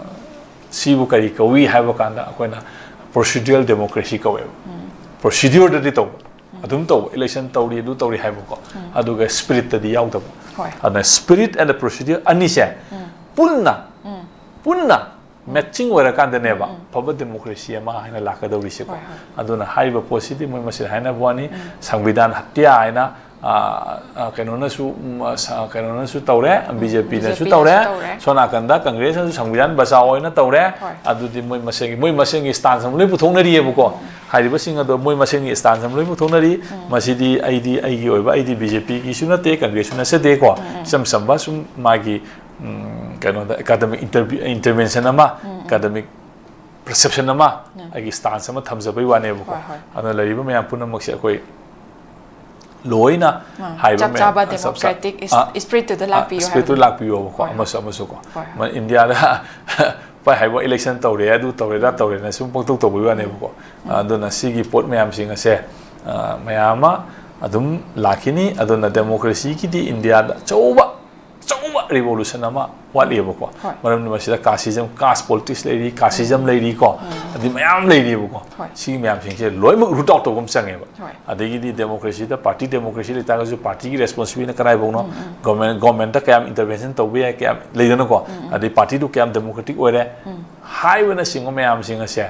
ꯁꯤꯕꯨ ꯀꯔꯤ ꯀꯧꯏ ꯍꯥꯏꯕ ꯀꯥꯟꯗ ꯑꯩꯈꯣꯏꯅ procedural democracy ꯀꯧꯋꯦꯕ꯫ ꯎꯝ꯫ Procedureꯗꯗꯤ ꯇꯧꯕ, ꯑꯗꯨꯝ ꯇꯧꯕ, election ꯇꯧꯔꯤ, ꯑꯗꯨ ꯇꯧꯔꯤ ꯍꯥꯏꯕꯀꯣ꯫ ꯎꯝ꯫ ꯑꯗꯨꯒ spiritꯇꯗꯤ ꯌꯥꯎꯗꯕ꯫ ꯍꯣꯏ꯫ ꯑꯗꯨꯅ spirit and procedure ꯑꯅꯤꯁꯦ ꯎꯝ꯫ ꯄꯨꯟꯅ, ꯎꯝ꯫ ꯄꯨꯟꯅ matching ꯑꯣꯏꯔꯀꯥꯟꯗꯅꯦꯕ ꯎꯝ꯫ ꯑꯐꯕ democracy ꯑꯃ ꯍꯥꯏꯅ ꯂꯥꯛꯀꯗꯧꯔꯤꯁꯦꯀꯣ꯫ ꯍꯣꯏ, ꯍꯣꯏ꯫ ꯑꯗꯨꯅ ꯍꯥꯏꯔꯤꯕ ꯄꯣꯠꯁꯤꯗꯤ ꯃꯣꯏ ꯃꯁꯦꯟ ꯍꯥꯏꯅꯕ ꯋꯥꯅꯤ꯫ ꯎꯝ꯫ ꯁꯪꯕꯤꯙꯥꯟ ꯍꯠꯌꯥ ꯍꯥꯏꯅ, ꯑ, ꯑ, ꯀꯩꯅꯣꯅꯁꯨ, ꯎꯝ, ꯑ, ꯁ-, ꯀꯩꯅꯣꯅꯁꯨ ꯇꯧꯔꯦ, BJPꯅꯁꯨ BJPꯅꯁꯨ ꯇꯧꯔꯦ, ꯇꯧꯔꯦ꯫ ꯁꯣꯝ ꯅꯥꯀꯟꯗ Congressꯅꯁꯨ ꯁꯪꯕꯤꯙꯥꯟ ꯕꯆꯥꯎ ꯑꯣꯏꯅ ꯇꯧꯔꯦ꯫ ꯍꯣꯏ꯫ ꯑꯗꯨꯗꯤ ꯃꯣꯏ ꯃꯁꯦꯟꯒꯤ, ꯃꯣꯏ ꯃꯁꯦꯟꯒꯤ stance ꯑꯃ ꯂꯣꯏ ꯄꯨꯊꯣꯛꯅꯔꯤꯑꯕꯀꯣ꯫ ꯎꯝ꯫ ꯍꯥꯏꯔꯤꯕꯁꯤꯡ ꯑꯗꯣ ꯃꯣꯏ ꯃꯁꯦꯟꯒꯤ stance ꯑꯃ ꯂꯣꯏ ꯄꯨꯊꯣꯛꯅꯔꯤ꯫ ꯎꯝ꯫ ꯃꯁꯤꯗꯤ ꯑꯩꯗꯤ ꯑꯩꯒꯤ ꯑꯣꯏꯕ, ꯑꯩꯗꯤ BJPꯒꯤꯁꯨ ꯅꯠꯇꯦ, Congressꯁꯨ ꯅꯠꯆꯗꯦꯀꯣ꯫ ꯎꯝ, ꯎꯝ꯫ ꯏꯆꯝ ꯆꯝꯕ ꯁꯨꯝ ꯃꯥꯒꯤ, ꯎꯝ, ꯀꯩꯅꯣꯗ academic interview, intervention ꯑꯃ, ꯎꯝ, ꯎꯝ꯫ Academic perception ꯑꯃ, ꯎꯝ꯫ ꯑꯩꯒꯤ stance ꯑꯃ ꯊꯝꯖꯕꯩ ꯋꯥꯅꯦꯕꯀꯣ꯫ ꯍꯣꯏ, ꯍꯣꯏ꯫ ꯑꯗꯨꯅ ꯂꯩꯔꯤꯕ ꯃꯌꯥꯝ ꯄꯨꯝꯅꯃꯛꯁꯦ ꯑꯩꯈꯣꯏ ꯂꯣꯏꯅ ꯑꯥ, ꯍꯥꯏꯕ ꯆꯞ ꯃꯌꯥꯝ, ꯆꯥꯕ ꯑ, ꯆꯞ ꯆꯥ-, democratic is-, ꯑ, spiritꯇꯨꯗ ꯑ, ꯂꯥꯛꯄꯤꯌꯨ spiritꯇꯨ ꯍꯥꯏꯕꯅꯤ꯫ ꯂꯥꯛꯄꯤꯌꯣꯕꯀꯣ, ꯍꯣꯏ, ꯍꯣꯏ꯫ ꯑꯃꯁꯨ ꯑꯃꯁꯨꯀꯣ꯫ ꯍꯣꯏ, ꯍꯣꯏ꯫ ꯃ-, ꯏꯟꯗꯤꯌꯥꯗ ꯄꯥꯏ ꯍꯥꯏꯕ election ꯇꯧꯔꯦ, ꯑꯗꯨ ꯇꯧꯔꯦ, ꯑꯗꯥ ꯇꯧꯔꯦꯅ ꯁꯨꯝ ꯄꯪꯇꯧ ꯇꯧꯕꯒꯤ ꯋꯥꯅꯦꯕꯀꯣ꯫ ꯎꯝ꯫ ꯑꯗꯨꯅ ꯁꯤꯒꯤ ꯄꯣꯠ ꯃꯌꯥꯝꯁꯤꯡ ꯑꯁꯦ, ꯑ, ꯃꯌꯥꯝ ꯑꯃ ꯑꯗꯨꯝ ꯂꯥꯛꯈꯤꯅꯤ꯫ ꯑꯗꯨꯅ democracyꯒꯤꯗꯤ ꯏꯟꯗꯤꯌꯥꯗ ꯑꯆꯧꯕ, ꯑꯆꯧꯕ revolution ꯑꯃ ꯋꯥꯠꯂꯤꯕꯀꯣ꯫ ꯍꯣꯏ꯫ ꯃꯔꯝꯗꯤ ꯃꯁꯤꯗ casteism, caste politics ꯂꯩꯔꯤ, casteism ꯂꯩꯔꯤꯀꯣ꯫ ꯑꯗꯩ ꯃꯌꯥꯝ ꯂꯩꯔꯤꯕꯀꯣ꯫ ꯍꯣꯏ꯫ ꯁꯤꯒꯤ ꯃꯌꯥꯝꯁꯤꯡꯁꯦ ꯂꯣꯏꯅꯃꯛ root out ꯇꯧꯕ ꯑꯃ ꯆꯪꯉꯦꯕ꯫ ꯍꯣꯏ꯫ ꯑꯗꯒꯤꯗꯤ democracy ꯗ party democracy ꯂꯩꯇꯥꯔꯒꯁꯨ party ꯒꯤ responsibility ꯅ ꯀꯗꯥꯏꯐꯥꯎꯅꯣ, government, government ꯇ ꯀꯌꯥꯝ intervention ꯇꯧꯕ ꯌꯥꯏ, ꯀꯌꯥꯝ ꯂꯩꯗꯅꯀꯣ꯫ ꯑꯗꯩ party ꯗꯨ ꯀꯌꯥꯝ democratic ꯑꯣꯏꯔꯦ ꯍꯥꯏꯕꯅꯆꯤꯡꯕ ꯃꯌꯥꯝꯁꯤꯡ ꯑꯁꯦ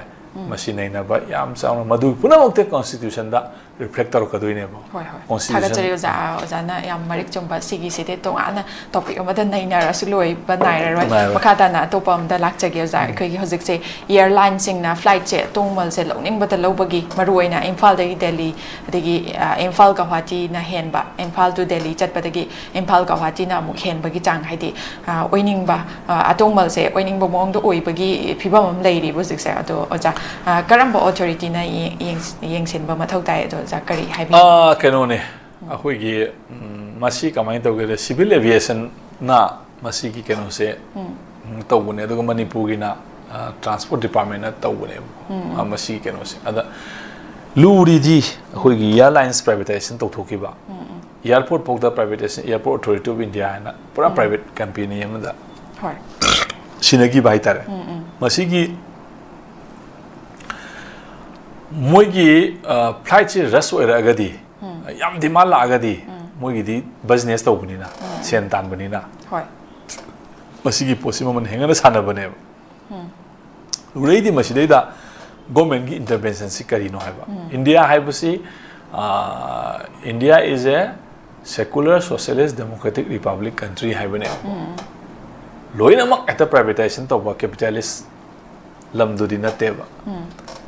ꯃꯁꯤ ꯅꯩꯅꯕ ꯌꯥꯝ ꯆꯥꯎꯅ, ꯃꯗꯨ ꯄꯨꯝꯅꯃꯛꯇ constitution ꯗ reflect ꯇꯧꯔꯛꯀꯗꯣꯏꯅꯦꯕ꯫ ꯍꯣꯏ, ꯍꯣꯏ꯫ Constitution ꯊꯥꯒꯠꯆꯔꯤ ꯑꯣꯖꯥ꯫ ꯑꯣꯖꯥꯅ ꯌꯥꯝ ꯃꯔꯤꯛ ꯆꯨꯝꯕ ꯁꯤꯒꯤꯁꯤꯗꯤ ꯇꯣꯉꯥꯟꯅ topic ꯑꯃꯗ ꯅꯩꯅꯔꯁꯨ ꯂꯣꯏꯕ ꯅꯥꯏꯔꯔꯣꯏ꯫ ꯅꯥꯏꯔꯣꯏ꯫ ꯃꯈꯥ ꯇꯥꯅ ꯑꯇꯣꯞꯄ ꯑꯃꯗ ꯂꯥꯛꯆꯒꯦ ꯑꯣꯖꯥ꯫ ꯑꯩꯈꯣꯏꯒꯤ ꯍꯧꯖꯤꯛꯁꯦ airline ꯁꯤꯡꯅ flight ꯁꯦ, ꯑꯇꯣꯡꯕꯁꯦ ꯂꯧꯅꯤꯡꯕꯗ ꯂꯧꯕꯒꯤ, ꯃꯔꯨꯑꯣꯏꯅ ꯏꯝꯐꯥꯜꯗꯒꯤ ꯗꯦꯜꯂꯤ, ꯑꯗꯒꯤ, ꯑ, ꯏꯝꯐꯥꯜ ꯒꯧꯍꯥꯇꯤꯅ ꯍꯦꯟꯕ, ꯏꯝꯐꯥꯜ to ꯗꯦꯜꯂꯤ ꯆꯠꯄꯗꯒꯤ ꯏꯝꯐꯥꯜ ꯒꯧꯍꯥꯇꯤꯅ ꯑꯃꯨꯛ ꯍꯦꯟꯕꯒꯤ ꯆꯥꯡ, ꯍꯥꯏꯗꯤ, ꯑ, ꯑꯣꯏꯅꯤꯡꯕ, ꯑ, ꯑꯇꯣꯡꯕꯁꯦ ꯑꯣꯏꯅꯤꯡꯕ ꯃꯑꯣꯡꯗ ꯑꯣꯏꯕꯒꯤ ꯐꯤꯕꯝ ꯑꯃ ꯂꯩꯔꯤꯕ ꯍꯧꯖꯤꯛꯁꯦ꯫ ꯑꯗꯣ ꯑꯣꯖꯥ, ꯑ, ꯀꯔꯝꯕ authority ꯅ ꯌꯦꯡ-, ꯌꯦꯡꯁ-, ꯌꯦꯡꯁꯤꯟꯕ ꯃꯊꯧ ꯇꯥꯏ? ꯑꯗꯣ ꯑꯣꯖꯥ ꯀꯔꯤ ꯍꯥꯏꯕꯤꯅꯤꯡꯉꯤ? ꯑꯥ, ꯀꯩꯅꯣꯅꯦ, ꯑꯩꯈꯣꯏꯒꯤ, ꯎꯝ, ꯃꯁꯤ ꯀꯃꯥꯏꯅ ꯇꯧꯒꯦꯗ, civil aviation ꯅ ꯃꯁꯤꯒꯤ ꯀꯩꯅꯣꯁꯦ, ꯎꯝ, ꯇꯧꯕꯅꯦ, ꯑꯗꯨꯒ ꯃꯅꯤꯄꯨꯔꯒꯤꯅ, ꯑ, transport department ꯅ ꯇꯧꯕꯅꯦꯕ꯫ ꯑ, ꯃꯁꯤꯒꯤ ꯀꯩꯅꯣꯁꯦ꯫ ꯑꯗ ꯂꯨꯔꯤꯗꯤ ꯑꯩꯈꯣꯏꯒꯤ airlines privatization ꯇꯧꯊꯣꯛꯈꯤꯕ꯫ Airport ꯐꯥꯎꯗ privatization, Airport Authority of India ꯍꯥꯏꯅ ꯄꯨꯔꯥ private company ꯑꯃꯗ ꯍꯣꯏ꯫ ꯁꯤꯟꯅꯈꯤꯕ ꯍꯥꯏꯇꯥꯔꯦ꯫ ꯃꯁꯤꯒꯤ ꯃꯣꯏꯒꯤ, ꯑ, flight ꯁꯦ rush ꯑꯣꯏꯔꯛꯑꯒꯗꯤ, ꯌꯥꯝ demand ꯂꯥꯛꯑꯒꯗꯤ, ꯃꯣꯏꯒꯤꯗꯤ business ꯇꯧꯕꯅꯤꯅ, ꯁꯦꯟ ꯇꯥꯟꯕꯅꯤꯅ, ꯍꯣꯏ꯫ ꯃꯁꯤꯒꯤ ꯄꯣꯠꯁꯤ ꯃꯃꯜ ꯍꯦꯟꯒꯠꯅ ꯁꯥꯟꯅꯕꯅꯦꯕ꯫ ꯂꯨꯔꯩꯗꯤ ꯃꯁꯤꯗꯩꯗ government ꯀꯤ intervention ꯁꯤ ꯀꯔꯤꯅꯣ ꯍꯥꯏꯕ꯫ India ꯍꯥꯏꯕꯁꯤ, ꯑ, India is a secular socialist democratic republic country ꯍꯥꯏꯕꯅꯦꯕ꯫ ꯂꯣꯏꯅꯃꯛ ꯍꯦꯛꯇ privatization ꯇꯧꯕ capitalist ꯂꯝꯗꯨꯗꯤ ꯅꯠꯇꯦꯕ꯫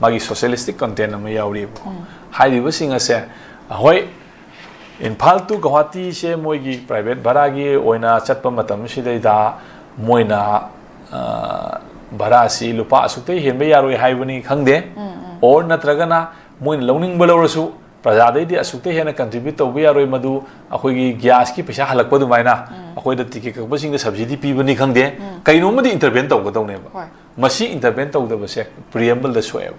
ꯃꯥꯒꯤ socialistic content ꯑꯃ ꯌꯥꯎꯔꯤꯕꯀꯣ꯫ ꯍꯥꯏꯔꯤꯕꯁꯤꯡ ꯑꯁꯦ, ꯍꯣꯏ, ꯏꯝꯐꯥꯜ to ꯒꯧꯍꯥꯇꯤꯁꯦ ꯃꯣꯏꯒꯤ private ꯚꯔꯥꯒꯤ ꯑꯣꯏꯅ ꯆꯠꯄ ꯃꯇꯝꯁꯤꯗꯩꯗ ꯃꯣꯏꯅ, ꯑ, ꯚꯔꯥꯁꯤ ꯂꯨꯄꯥ ꯑꯁꯨꯛꯇꯩ ꯍꯦꯟꯕ ꯌꯥꯔꯣꯏ ꯍꯥꯏꯕꯅꯤ ꯈꯪꯗꯦ, or ꯅꯠꯇ꯭ꯔꯒꯅ ꯃꯣꯏꯅ ꯂꯧꯅꯤꯡꯕ ꯂꯧꯔꯁꯨ ꯄ꯭ꯔꯖꯥꯗꯩꯗꯤ ꯑꯁꯨꯛꯇꯩ ꯍꯦꯟꯅ contribute ꯇꯧꯕ ꯌꯥꯔꯣꯏ, ꯃꯗꯨ ꯑꯩꯈꯣꯏꯒꯤ gas ꯀꯤ ꯄꯩꯁꯥ ꯍꯜꯂꯛꯄ ꯑꯗꯨꯃꯥꯏꯅ ꯑꯩꯈꯣꯏꯗ ticket ꯀꯛꯄꯁꯤꯡꯗ subsidy ꯄꯤꯕꯅꯤ ꯈꯪꯗꯦ, ꯀꯩꯅꯣꯝꯃꯗꯤ intervene ꯇꯧꯒꯗꯧꯅꯦꯕ꯫ ꯍꯣꯏ꯫ ꯃꯁꯤ intervene ꯇꯧꯗꯕꯁꯦ preamble ꯗ ꯁꯣꯛꯑꯦꯕ꯫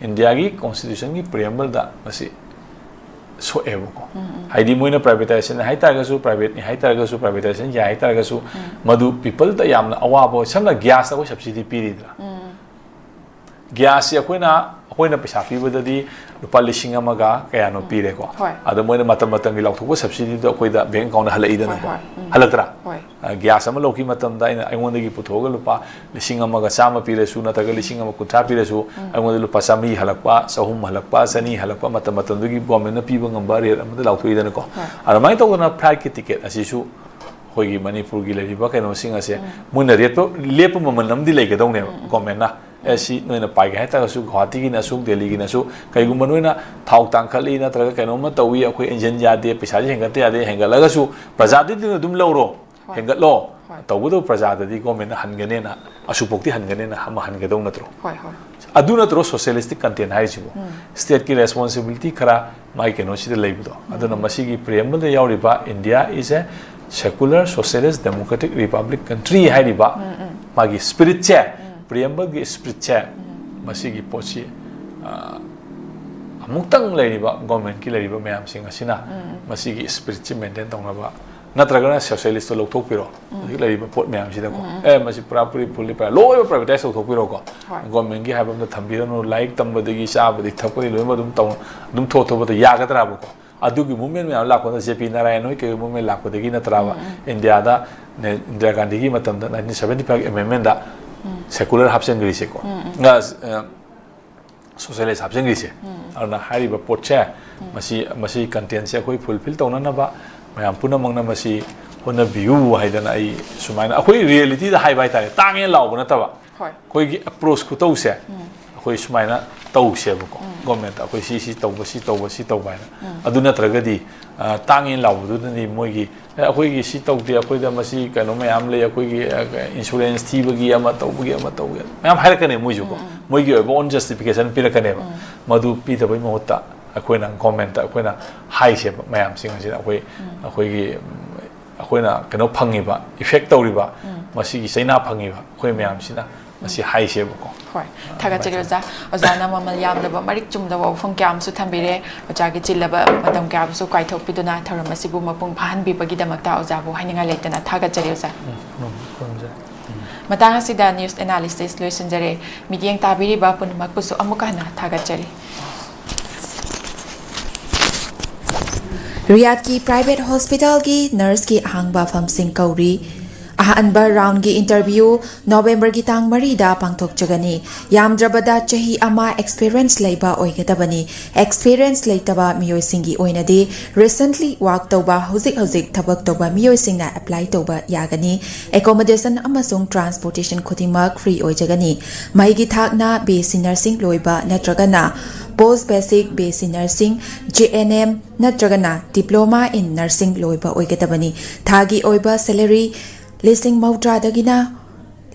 India ꯒꯤ constitution ꯒꯤ preamble ꯗ ꯃꯁꯤ ꯁꯣꯛꯑꯦꯕꯀꯣ꯫ ꯍꯥꯏꯗꯤ ꯃꯣꯏꯅ privatization ꯍꯥꯏꯇꯥꯔꯒꯁꯨ, private ꯅꯤ ꯍꯥꯏꯇꯥꯔꯒꯁꯨ, privatization ꯌꯥꯏ ꯍꯥꯏꯇꯥꯔꯒꯁꯨ, ꯃꯗꯨ people ꯗ ꯌꯥꯝꯅ ꯑꯋꯥꯕ ꯑꯣꯏ꯫ ꯁꯝꯅ gas ꯇ ꯑꯩꯈꯣꯏ subsidy ꯄꯤꯔꯤꯗꯅ, gas ꯁꯤ ꯑꯩꯈꯣꯏꯅ, ꯑꯩꯈꯣꯏꯅ ꯄꯩꯁꯥ ꯄꯤꯕꯗꯗꯤ ꯂꯨꯄꯥ ꯂꯤꯁꯤꯡ ꯑꯃꯒ ꯀꯌꯥꯅꯣ ꯄꯤꯔꯦꯀꯣ꯫ ꯍꯣꯏ꯫ ꯑꯗꯣ ꯃꯣꯏꯅ ꯃꯇꯝ ꯃꯇꯝꯒꯤ ꯂꯥꯎꯊꯣꯛꯄ subsidy ꯗꯣ ꯑꯩꯈꯣꯏꯗ bank account ꯗ ꯍꯜꯂꯛꯏꯗꯅꯀꯣ꯫ ꯍꯣꯏ, ꯍꯣꯏ꯫ ꯎꯝ꯫ ꯍꯜꯂꯛꯇ꯭ꯔꯥ? ꯍꯣꯏ꯫ ꯑ, gas ꯑꯃ ꯂꯧꯈꯤꯕ ꯃꯇꯝꯗ ꯑꯩꯅ, ꯑꯩꯉꯣꯟꯗꯒꯤ ꯄꯨꯊꯣꯛꯑꯒ ꯂꯨꯄꯥ ꯂꯤꯁꯤꯡ ꯑꯃꯒ ꯆꯥꯝꯃ ꯄꯤꯔꯁꯨ ꯅꯠꯇ꯭ꯔꯒ ꯂꯤꯁꯤꯡ ꯑꯃ ꯀꯨꯟꯊ꯭ꯔꯥ ꯄꯤꯔꯁꯨ, ꯑꯩꯉꯣꯟꯗ ꯂꯨꯄꯥ ꯆꯥꯝꯃꯔꯤ ꯍꯜꯂꯛꯄ, ꯆꯍꯨꯝ ꯍꯜꯂꯛꯄ, ꯆꯅꯤ ꯍꯜꯂꯛꯄ, ꯃꯇꯝ ꯃꯇꯝꯗꯨꯒꯤ government ꯅ ꯄꯤꯕ ꯉꯝꯕ rate ꯑꯃꯗ ꯂꯥꯎꯊꯣꯛꯏꯗꯅꯀꯣ꯫ ꯍꯣꯏ꯫ ꯑꯗꯨꯃꯥꯏꯅ ꯇꯧꯗꯅ flight ꯀꯤ ticket ꯑꯁꯤꯁꯨ ꯑꯩꯈꯣꯏꯒꯤ ꯃꯅꯤꯄꯨꯔꯒꯤ ꯂꯩꯔꯤꯕ ꯀꯩꯅꯣꯁꯤꯡ ꯑꯁꯦ ꯃꯣꯏꯅ ꯔꯦꯠꯄ, ꯂꯦꯞꯄ ꯃꯃꯜ ꯑꯃꯗꯤ ꯂꯩꯒꯗꯧꯅꯦꯕ government ꯅ꯫ ꯑꯦ, ꯁꯤ ꯅꯣꯏꯅ ꯄꯥꯏꯒꯦ ꯍꯥꯏꯇꯥꯔꯒꯁꯨ ꯒꯨꯋꯥꯍꯥꯇꯤꯒꯤꯅ ꯑꯁꯨꯛ, ꯗꯦꯜꯂꯤꯒꯤꯅ ꯑꯁꯨꯛ, ꯀꯩꯒꯨꯝꯕ ꯅꯣꯏꯅ ꯊꯥꯎ ꯇꯥꯡꯈꯠꯂꯤ ꯅꯠꯇ꯭ꯔꯒ ꯀꯩꯅꯣꯝꯃ ꯇꯧꯏ, ꯑꯩꯈꯣꯏ engine ꯌꯥꯗꯦ, ꯄꯩꯁꯥꯁꯦ ꯍꯦꯟꯒꯠꯇ ꯌꯥꯗꯦ, ꯍꯦꯟꯒꯠꯂꯒꯁꯨ ꯄ꯭ꯔꯖꯥꯗꯒꯤ ꯑꯗꯨꯝ ꯂꯧꯔꯣ, ꯍꯣꯏ꯫ ꯍꯦꯟꯒꯠꯂꯣ, ꯍꯣꯏ꯫ ꯇꯧꯕꯇꯕꯨ ꯄ꯭ꯔꯖꯥꯗꯗꯤ government ꯅ ꯍꯟꯒꯅꯦꯅ, ꯑꯁꯨꯛꯐꯧꯇꯤ ꯍꯟꯒꯅꯦꯅ ꯑꯃ ꯍꯟꯒꯗꯧ ꯅꯠꯇ꯭ꯔꯣ? ꯍꯣꯏ, ꯍꯣꯏ꯫ ꯑꯗꯨ ꯅꯠꯇ꯭ꯔꯣ socialistic content ꯍꯥꯏꯔꯤꯁꯤꯕꯨ? State ꯀꯤ responsibility ꯈꯔ ꯃꯥꯒꯤ ꯀꯩꯅꯣꯁꯤꯗ ꯂꯩꯕꯗꯣ꯫ ꯑꯗꯨꯅ ꯃꯁꯤꯒꯤ preamble ꯗ ꯌꯥꯎꯔꯤꯕ "India is a secular socialist democratic republic country" ꯍꯥꯏꯔꯤꯕ ꯃꯥꯒꯤ spirit ꯁꯦ, preamble ꯒꯤ spirit ꯁꯦ, ꯃꯁꯤꯒꯤ ꯄꯣꯠꯁꯤ, ꯑ, ꯑꯃꯨꯛꯇꯪ ꯂꯩꯔꯤꯕ government ꯀꯤ ꯂꯩꯔꯤꯕ ꯃꯌꯥꯝꯁꯤꯡ ꯑꯁꯤꯅ ꯃꯁꯤꯒꯤ spirit ꯁꯤ maintain ꯇꯧꯅꯕ, ꯅꯠꯇ꯭ꯔꯒꯅ socialist ꯇꯣ ꯂꯧꯊꯣꯛꯄꯤꯔꯣ꯫ ꯍꯧꯖꯤꯛ ꯂꯩꯔꯤꯕ ꯄꯣꯠ ꯃꯌꯥꯝꯁꯤꯗꯀꯣ꯫ ꯑꯦ, ꯃꯁꯤ ꯄꯨꯔꯥ ꯄꯨꯔꯤ ꯐꯨꯜꯂꯤ ꯄꯨꯔꯥ ꯂꯣꯏꯅꯃꯛ privatise ꯇꯧꯊꯣꯛꯄꯤꯔꯣꯀꯣ꯫ ꯍꯣꯏ꯫ Government ꯀꯤ ꯍꯥꯏꯕ ꯑꯝꯇ ꯊꯝꯕꯤꯔꯅꯨ, ꯂꯥꯏꯔꯤꯛ ꯇꯝꯕꯗꯒꯤ ꯆꯥꯕꯗꯒꯤ ꯊꯛꯄꯗꯒꯤ ꯂꯣꯏꯅꯃꯛ ꯑꯗꯨꯝ ꯇꯧ-, ꯑꯗꯨꯝ ꯊꯣꯛ ꯊꯣꯛꯄꯗ ꯌꯥꯒꯗ꯭ꯔꯥꯕꯀꯣ? ꯑꯗꯨꯒꯤ movement ꯃꯌꯥꯝ ꯂꯥꯛꯄꯗ, ꯖꯦ ꯄꯤ ꯅꯥꯔꯥꯌꯟ ꯍꯣꯏ ꯀꯩ movement ꯂꯥꯛꯄꯗꯒꯤ ꯅꯠꯇ꯭ꯔꯥꯕ ꯏꯟꯗꯤꯌꯥꯗ ꯅꯦ-, ꯏꯟꯗꯤꯔꯥ ꯒꯥꯟꯙꯤꯒꯤ ꯃꯇꯝꯗ nineteen seventy five amendment ꯗ secular ꯍꯥꯞꯆꯤꯟꯈ꯭ꯔꯤꯁꯦꯀꯣ꯫ ꯑ, ꯑ, socialist ꯍꯥꯞꯆꯤꯟꯈ꯭ꯔꯤꯁꯦ꯫ ꯑꯗꯨꯅ ꯍꯥꯏꯔꯤꯕ ꯄꯣꯠꯁꯦ, ꯃꯁꯤ, ꯃꯁꯤ content ꯁꯦ ꯑꯩꯈꯣꯏ fulfil ꯇꯧꯅꯅꯕ ꯃꯌꯥꯝ ꯄꯨꯝꯅꯃꯛꯅ ꯃꯁꯤ ꯍꯣꯠꯅꯕꯤꯌꯨ ꯍꯥꯏꯗꯅ ꯑꯩ ꯁꯨꯃꯥꯏꯅ, ꯑꯩꯈꯣꯏ reality ꯗ ꯍꯥꯏꯕ ꯍꯥꯏꯇꯥꯔꯦ, ꯇꯥꯡꯉꯦ ꯂꯥꯎꯕ ꯅꯠꯇꯕ꯫ ꯍꯣꯏ꯫ ꯑꯩꯈꯣꯏꯒꯤ approach ꯈꯨꯇꯧꯁꯦ ꯑꯩꯈꯣꯏ ꯁꯨꯃꯥꯏꯅ ꯇꯧꯁꯦꯕꯀꯣ꯫ Government ꯇ ꯑꯩꯈꯣꯏ ꯁꯤ, ꯁꯤ ꯇꯧꯕ, ꯁꯤ ꯇꯧꯕ, ꯁꯤ ꯇꯧꯕ ꯍꯥꯏꯅ꯫ ꯑꯗꯨ ꯅꯠꯇ꯭ꯔꯒꯗꯤ, ꯑ, ꯇꯥꯡꯉꯦ ꯂꯥꯎꯕꯗꯨꯅꯗꯤ ꯃꯣꯏꯒꯤ, "ꯑꯦ, ꯑꯩꯈꯣꯏꯒꯤ ꯁꯤ ꯇꯧꯗꯦ, ꯑꯩꯈꯣꯏꯗ ꯃꯁꯤ ꯀꯩꯅꯣ ꯃꯌꯥꯝ ꯂꯩ, ꯑꯩꯈꯣꯏꯒꯤ, ꯑ, insurance ꯊꯤꯕꯒꯤ, ꯑꯃ ꯇꯧꯕꯒꯤ, ꯑꯃ ꯇꯧꯕꯒꯤ" ꯃꯌꯥꯝ ꯍꯥꯏꯔꯛꯀꯅꯤ ꯃꯣꯏꯁꯨꯀꯣ꯫ ꯃꯣꯏꯒꯤ ꯑꯣꯏꯕ own justification ꯄꯤꯔꯛꯀꯅꯦꯕ꯫ ꯃꯗꯨ ꯄꯤꯗꯕꯩ ꯃꯍꯨꯠꯇ ꯑꯩꯈꯣꯏꯅ government ꯇ ꯑꯩꯈꯣꯏꯅ ꯍꯥꯏꯁꯦꯕ ꯃꯌꯥꯝꯁꯤꯡ ꯑꯁꯤꯗ, ꯑꯩꯈꯣꯏ, ꯑꯩꯈꯣꯏꯒꯤ, ꯎꯝ, ꯑꯩꯈꯣꯏꯅ ꯀꯩꯅꯣ ꯐꯪꯉꯤꯕ, effect ꯇꯧꯔꯤꯕ, ꯃꯁꯤꯒꯤ ꯆꯩꯅꯥ ꯐꯪꯉꯤꯕ ꯑꯩꯈꯣꯏ ꯃꯌꯥꯝꯁꯤꯅ ꯑꯁꯤ ꯍꯥꯏꯁꯦꯕꯀꯣ꯫ ꯍꯣꯏ, ꯊꯥꯒꯠꯆꯔꯤ ꯑꯣꯖꯥ꯫ ꯑꯣꯖꯥꯅ ꯃꯃꯜ ꯌꯥꯝꯂꯕ ꯃꯔꯤꯛ ꯆꯨꯝꯗꯕ ꯋꯥꯐꯝ ꯀꯌꯥ ꯑꯃꯁꯨ ꯊꯝꯕꯤꯔꯦ꯫ ꯑꯣꯖꯥꯒꯤ ꯆꯤꯜꯂꯕ ꯃꯇꯝ ꯀꯌꯥ ꯑꯃꯁꯨ ꯀꯥꯏꯊꯣꯛꯄꯤꯗꯨꯅ ꯊꯧꯔꯝ ꯑꯁꯤꯕꯨ ꯃꯄꯨꯡ ꯐꯥꯍꯟꯕꯤꯕꯒꯤꯗꯃꯛꯇ ꯑꯣꯖꯥꯕꯨ ꯍꯥꯏꯅꯤꯡꯉꯥꯏ ꯂꯩꯇꯅ ꯊꯥꯒꯠꯆꯔꯤ ꯑꯣꯖꯥ꯫ ꯎꯝ, ꯈꯨꯔꯨꯝꯖꯔꯤ꯫ ꯃꯇꯥꯡ ꯑꯁꯤꯗ news analysis ꯂꯣꯏꯁꯤꯟꯖꯔꯦ꯫ ꯃꯤꯠꯌꯦꯡ ꯇꯥꯕꯤꯔꯤꯕ ꯄꯨꯝꯅꯃꯛꯄꯨꯁꯨ ꯑꯃꯨꯛꯀ ꯍꯟꯅ ꯊꯥꯒꯠꯆꯔꯤ꯫ ꯔꯤꯌꯥꯗꯀꯤ private hospitalꯒꯤ nurseꯀꯤ ꯑꯍꯥꯡꯕ ꯐꯝꯁꯤꯡ ꯀꯧꯔꯤ꯫ ꯑꯍꯥꯟꯕ roundꯒꯤ interview Novemberꯒꯤ ꯇꯥꯡ ꯃꯔꯤꯗ ꯄꯥꯡꯊꯣꯛꯆꯒꯅꯤ꯫ ꯌꯥꯝꯗ꯭ꯔꯕꯗ ꯆꯍꯤ ꯑꯃ experience ꯂꯩꯕ ꯑꯣꯏꯒꯗꯕꯅꯤ꯫ Experience ꯂꯩꯇꯕ ꯃꯤꯑꯣꯏꯁꯤꯡꯒꯤ ꯑꯣꯏꯅꯗꯤ recently work ꯇꯧꯕ, ꯍꯧꯖꯤꯛ ꯍꯧꯖꯤꯛ ꯊꯕꯛ ꯇꯧꯕ ꯃꯤꯑꯣꯏꯁꯤꯡꯅ apply ꯇꯧꯕ ꯌꯥꯒꯅꯤ꯫ Accommodation ꯑꯃꯁꯨꯡ transportation ꯈꯨꯗꯤꯡꯃꯛ free ꯑꯣꯏꯖꯒꯅꯤ꯫ ꯃꯍꯩꯒꯤ ꯊꯥꯛꯅ BSc nursing ꯂꯣꯏꯕ ꯅꯠꯇ꯭ꯔꯒꯅ post basic BSc nursing, JNM ꯅꯠꯇ꯭ꯔꯒꯅ diploma in nursing ꯂꯣꯏꯕ ꯑꯣꯏꯒꯗꯕꯅꯤ꯫ ꯊꯥꯒꯤ ꯑꯣꯏꯕ salary ꯂꯤꯁꯤꯡ ꯃꯧꯗ꯭ꯔꯥꯗꯒꯤꯅ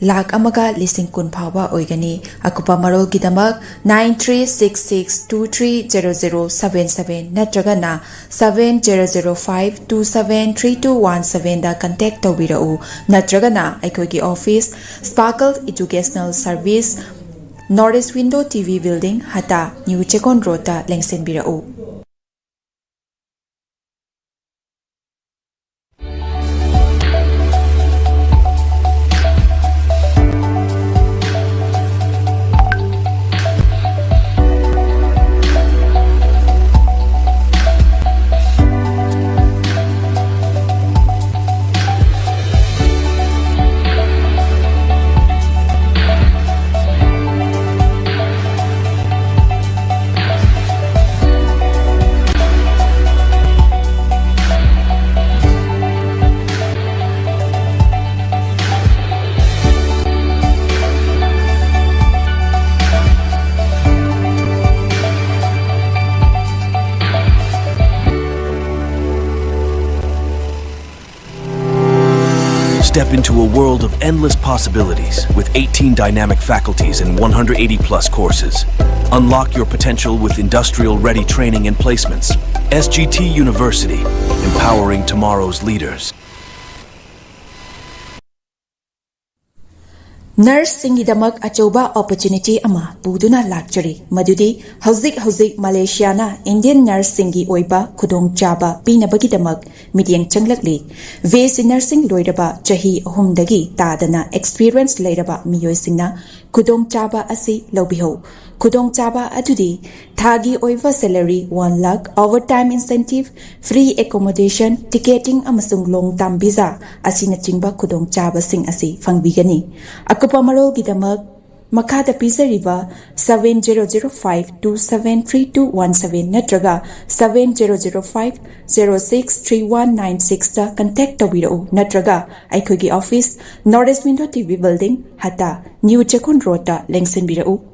ꯂꯥꯈ ꯑꯃꯒ ꯂꯤꯁꯤꯡ ꯀꯨꯟ ꯐꯥꯎꯕ ꯑꯣꯏꯒꯅꯤ꯫ ꯑꯀꯨꯞꯄ ꯃꯔꯣꯜꯒꯤꯗꯃꯛ nine three six six two three zero zero seven seven ꯅꯠꯇ꯭ꯔꯒꯅ seven zero zero five two seven three two one sevenꯗ contact ꯇꯧꯕꯤꯔꯛꯎ, ꯅꯠꯇ꯭ꯔꯒꯅ ꯑꯩꯈꯣꯏꯒꯤ office, Sparkle Educational Service, North East Window TV Building, ꯍꯇꯥ, New Checkon Roadꯇ ꯂꯦꯡꯁꯤꯟꯕꯤꯔꯛꯎ꯫ Step into a world of endless possibilities with eighteen dynamic faculties and one hundred eighty plus courses. Unlock your potential with industrial ready training and placements. S G T University, empowering tomorrow's leaders. ꯅꯔꯁꯁꯤꯡꯒꯤꯗꯃꯛ ꯑꯆꯧꯕ opportunity ꯑꯃ ꯄꯨꯗꯨꯅ ꯂꯥꯛꯆꯔꯤ, ꯃꯗꯨꯗꯤ ꯍꯧꯖꯤꯛ ꯍꯧꯖꯤꯛ ꯃꯂꯦꯁꯤꯌꯥꯅ Indian ꯅꯔꯁꯁꯤꯡꯒꯤ ꯑꯣꯏꯕ ꯈꯨꯗꯣꯡꯆꯥꯕ ꯄꯤꯅꯕꯒꯤꯗꯃꯛ ꯃꯤꯠꯌꯦꯡ ꯆꯪꯂꯛꯂꯤ꯫ ꯕꯤ ꯑꯦꯁ ꯁꯤ ꯅꯔꯁꯤꯡ ꯂꯣꯏꯔꯕ ꯆꯍꯤ ꯑꯍꯨꯝꯗꯒꯤ ꯇꯥꯗꯅ ꯑꯦꯛꯁꯄꯤꯔꯤꯌꯦꯟꯁ ꯂꯩꯔꯕ ꯃꯤꯑꯣꯏꯁꯤꯡꯅ ꯈꯨꯗꯣꯡꯆꯥꯕ ꯑꯁꯤ ꯂꯧꯕꯤꯍꯧ꯫ ꯈꯨꯗꯣꯡꯆꯥꯕ ꯑꯗꯨꯗꯤ ꯊꯥꯒꯤ ꯑꯣꯏꯕ salary one lakh, overtime incentive, free accommodation, ticketing ꯑꯃꯁꯨꯡ ꯂꯣꯡ ꯇꯥꯝ ꯚꯤꯖꯥ ꯑꯁꯤꯅꯆꯤꯡꯕ ꯈꯨꯗꯣꯡꯆꯥꯕꯁꯤꯡ ꯑꯁꯤ ꯐꯪꯕꯤꯒꯅꯤ꯫ ꯑꯀꯨꯞꯄ ꯃꯔꯣꯜꯒꯤꯗꯃꯛ ꯃꯈꯥꯗ ꯄꯤꯖꯔꯤꯕ seven zero zero five two seven three two one seven ꯅꯠꯇ꯭ꯔꯒ seven zero zero five zero six three one nine sixꯇ ꯀꯟꯇꯦꯛ ꯇꯧꯕꯤꯔꯛꯎ, ꯅꯠꯇ꯭ꯔꯒ ꯑꯩꯈꯣꯏꯒꯤ office, North East Window T V building, ꯍꯇꯥ, ꯅ꯭ꯌꯨ ꯆꯦꯛꯀꯣꯟ ꯔꯣꯗꯇ ꯂꯦꯡꯁꯤꯟꯕꯤꯔꯛꯎ꯫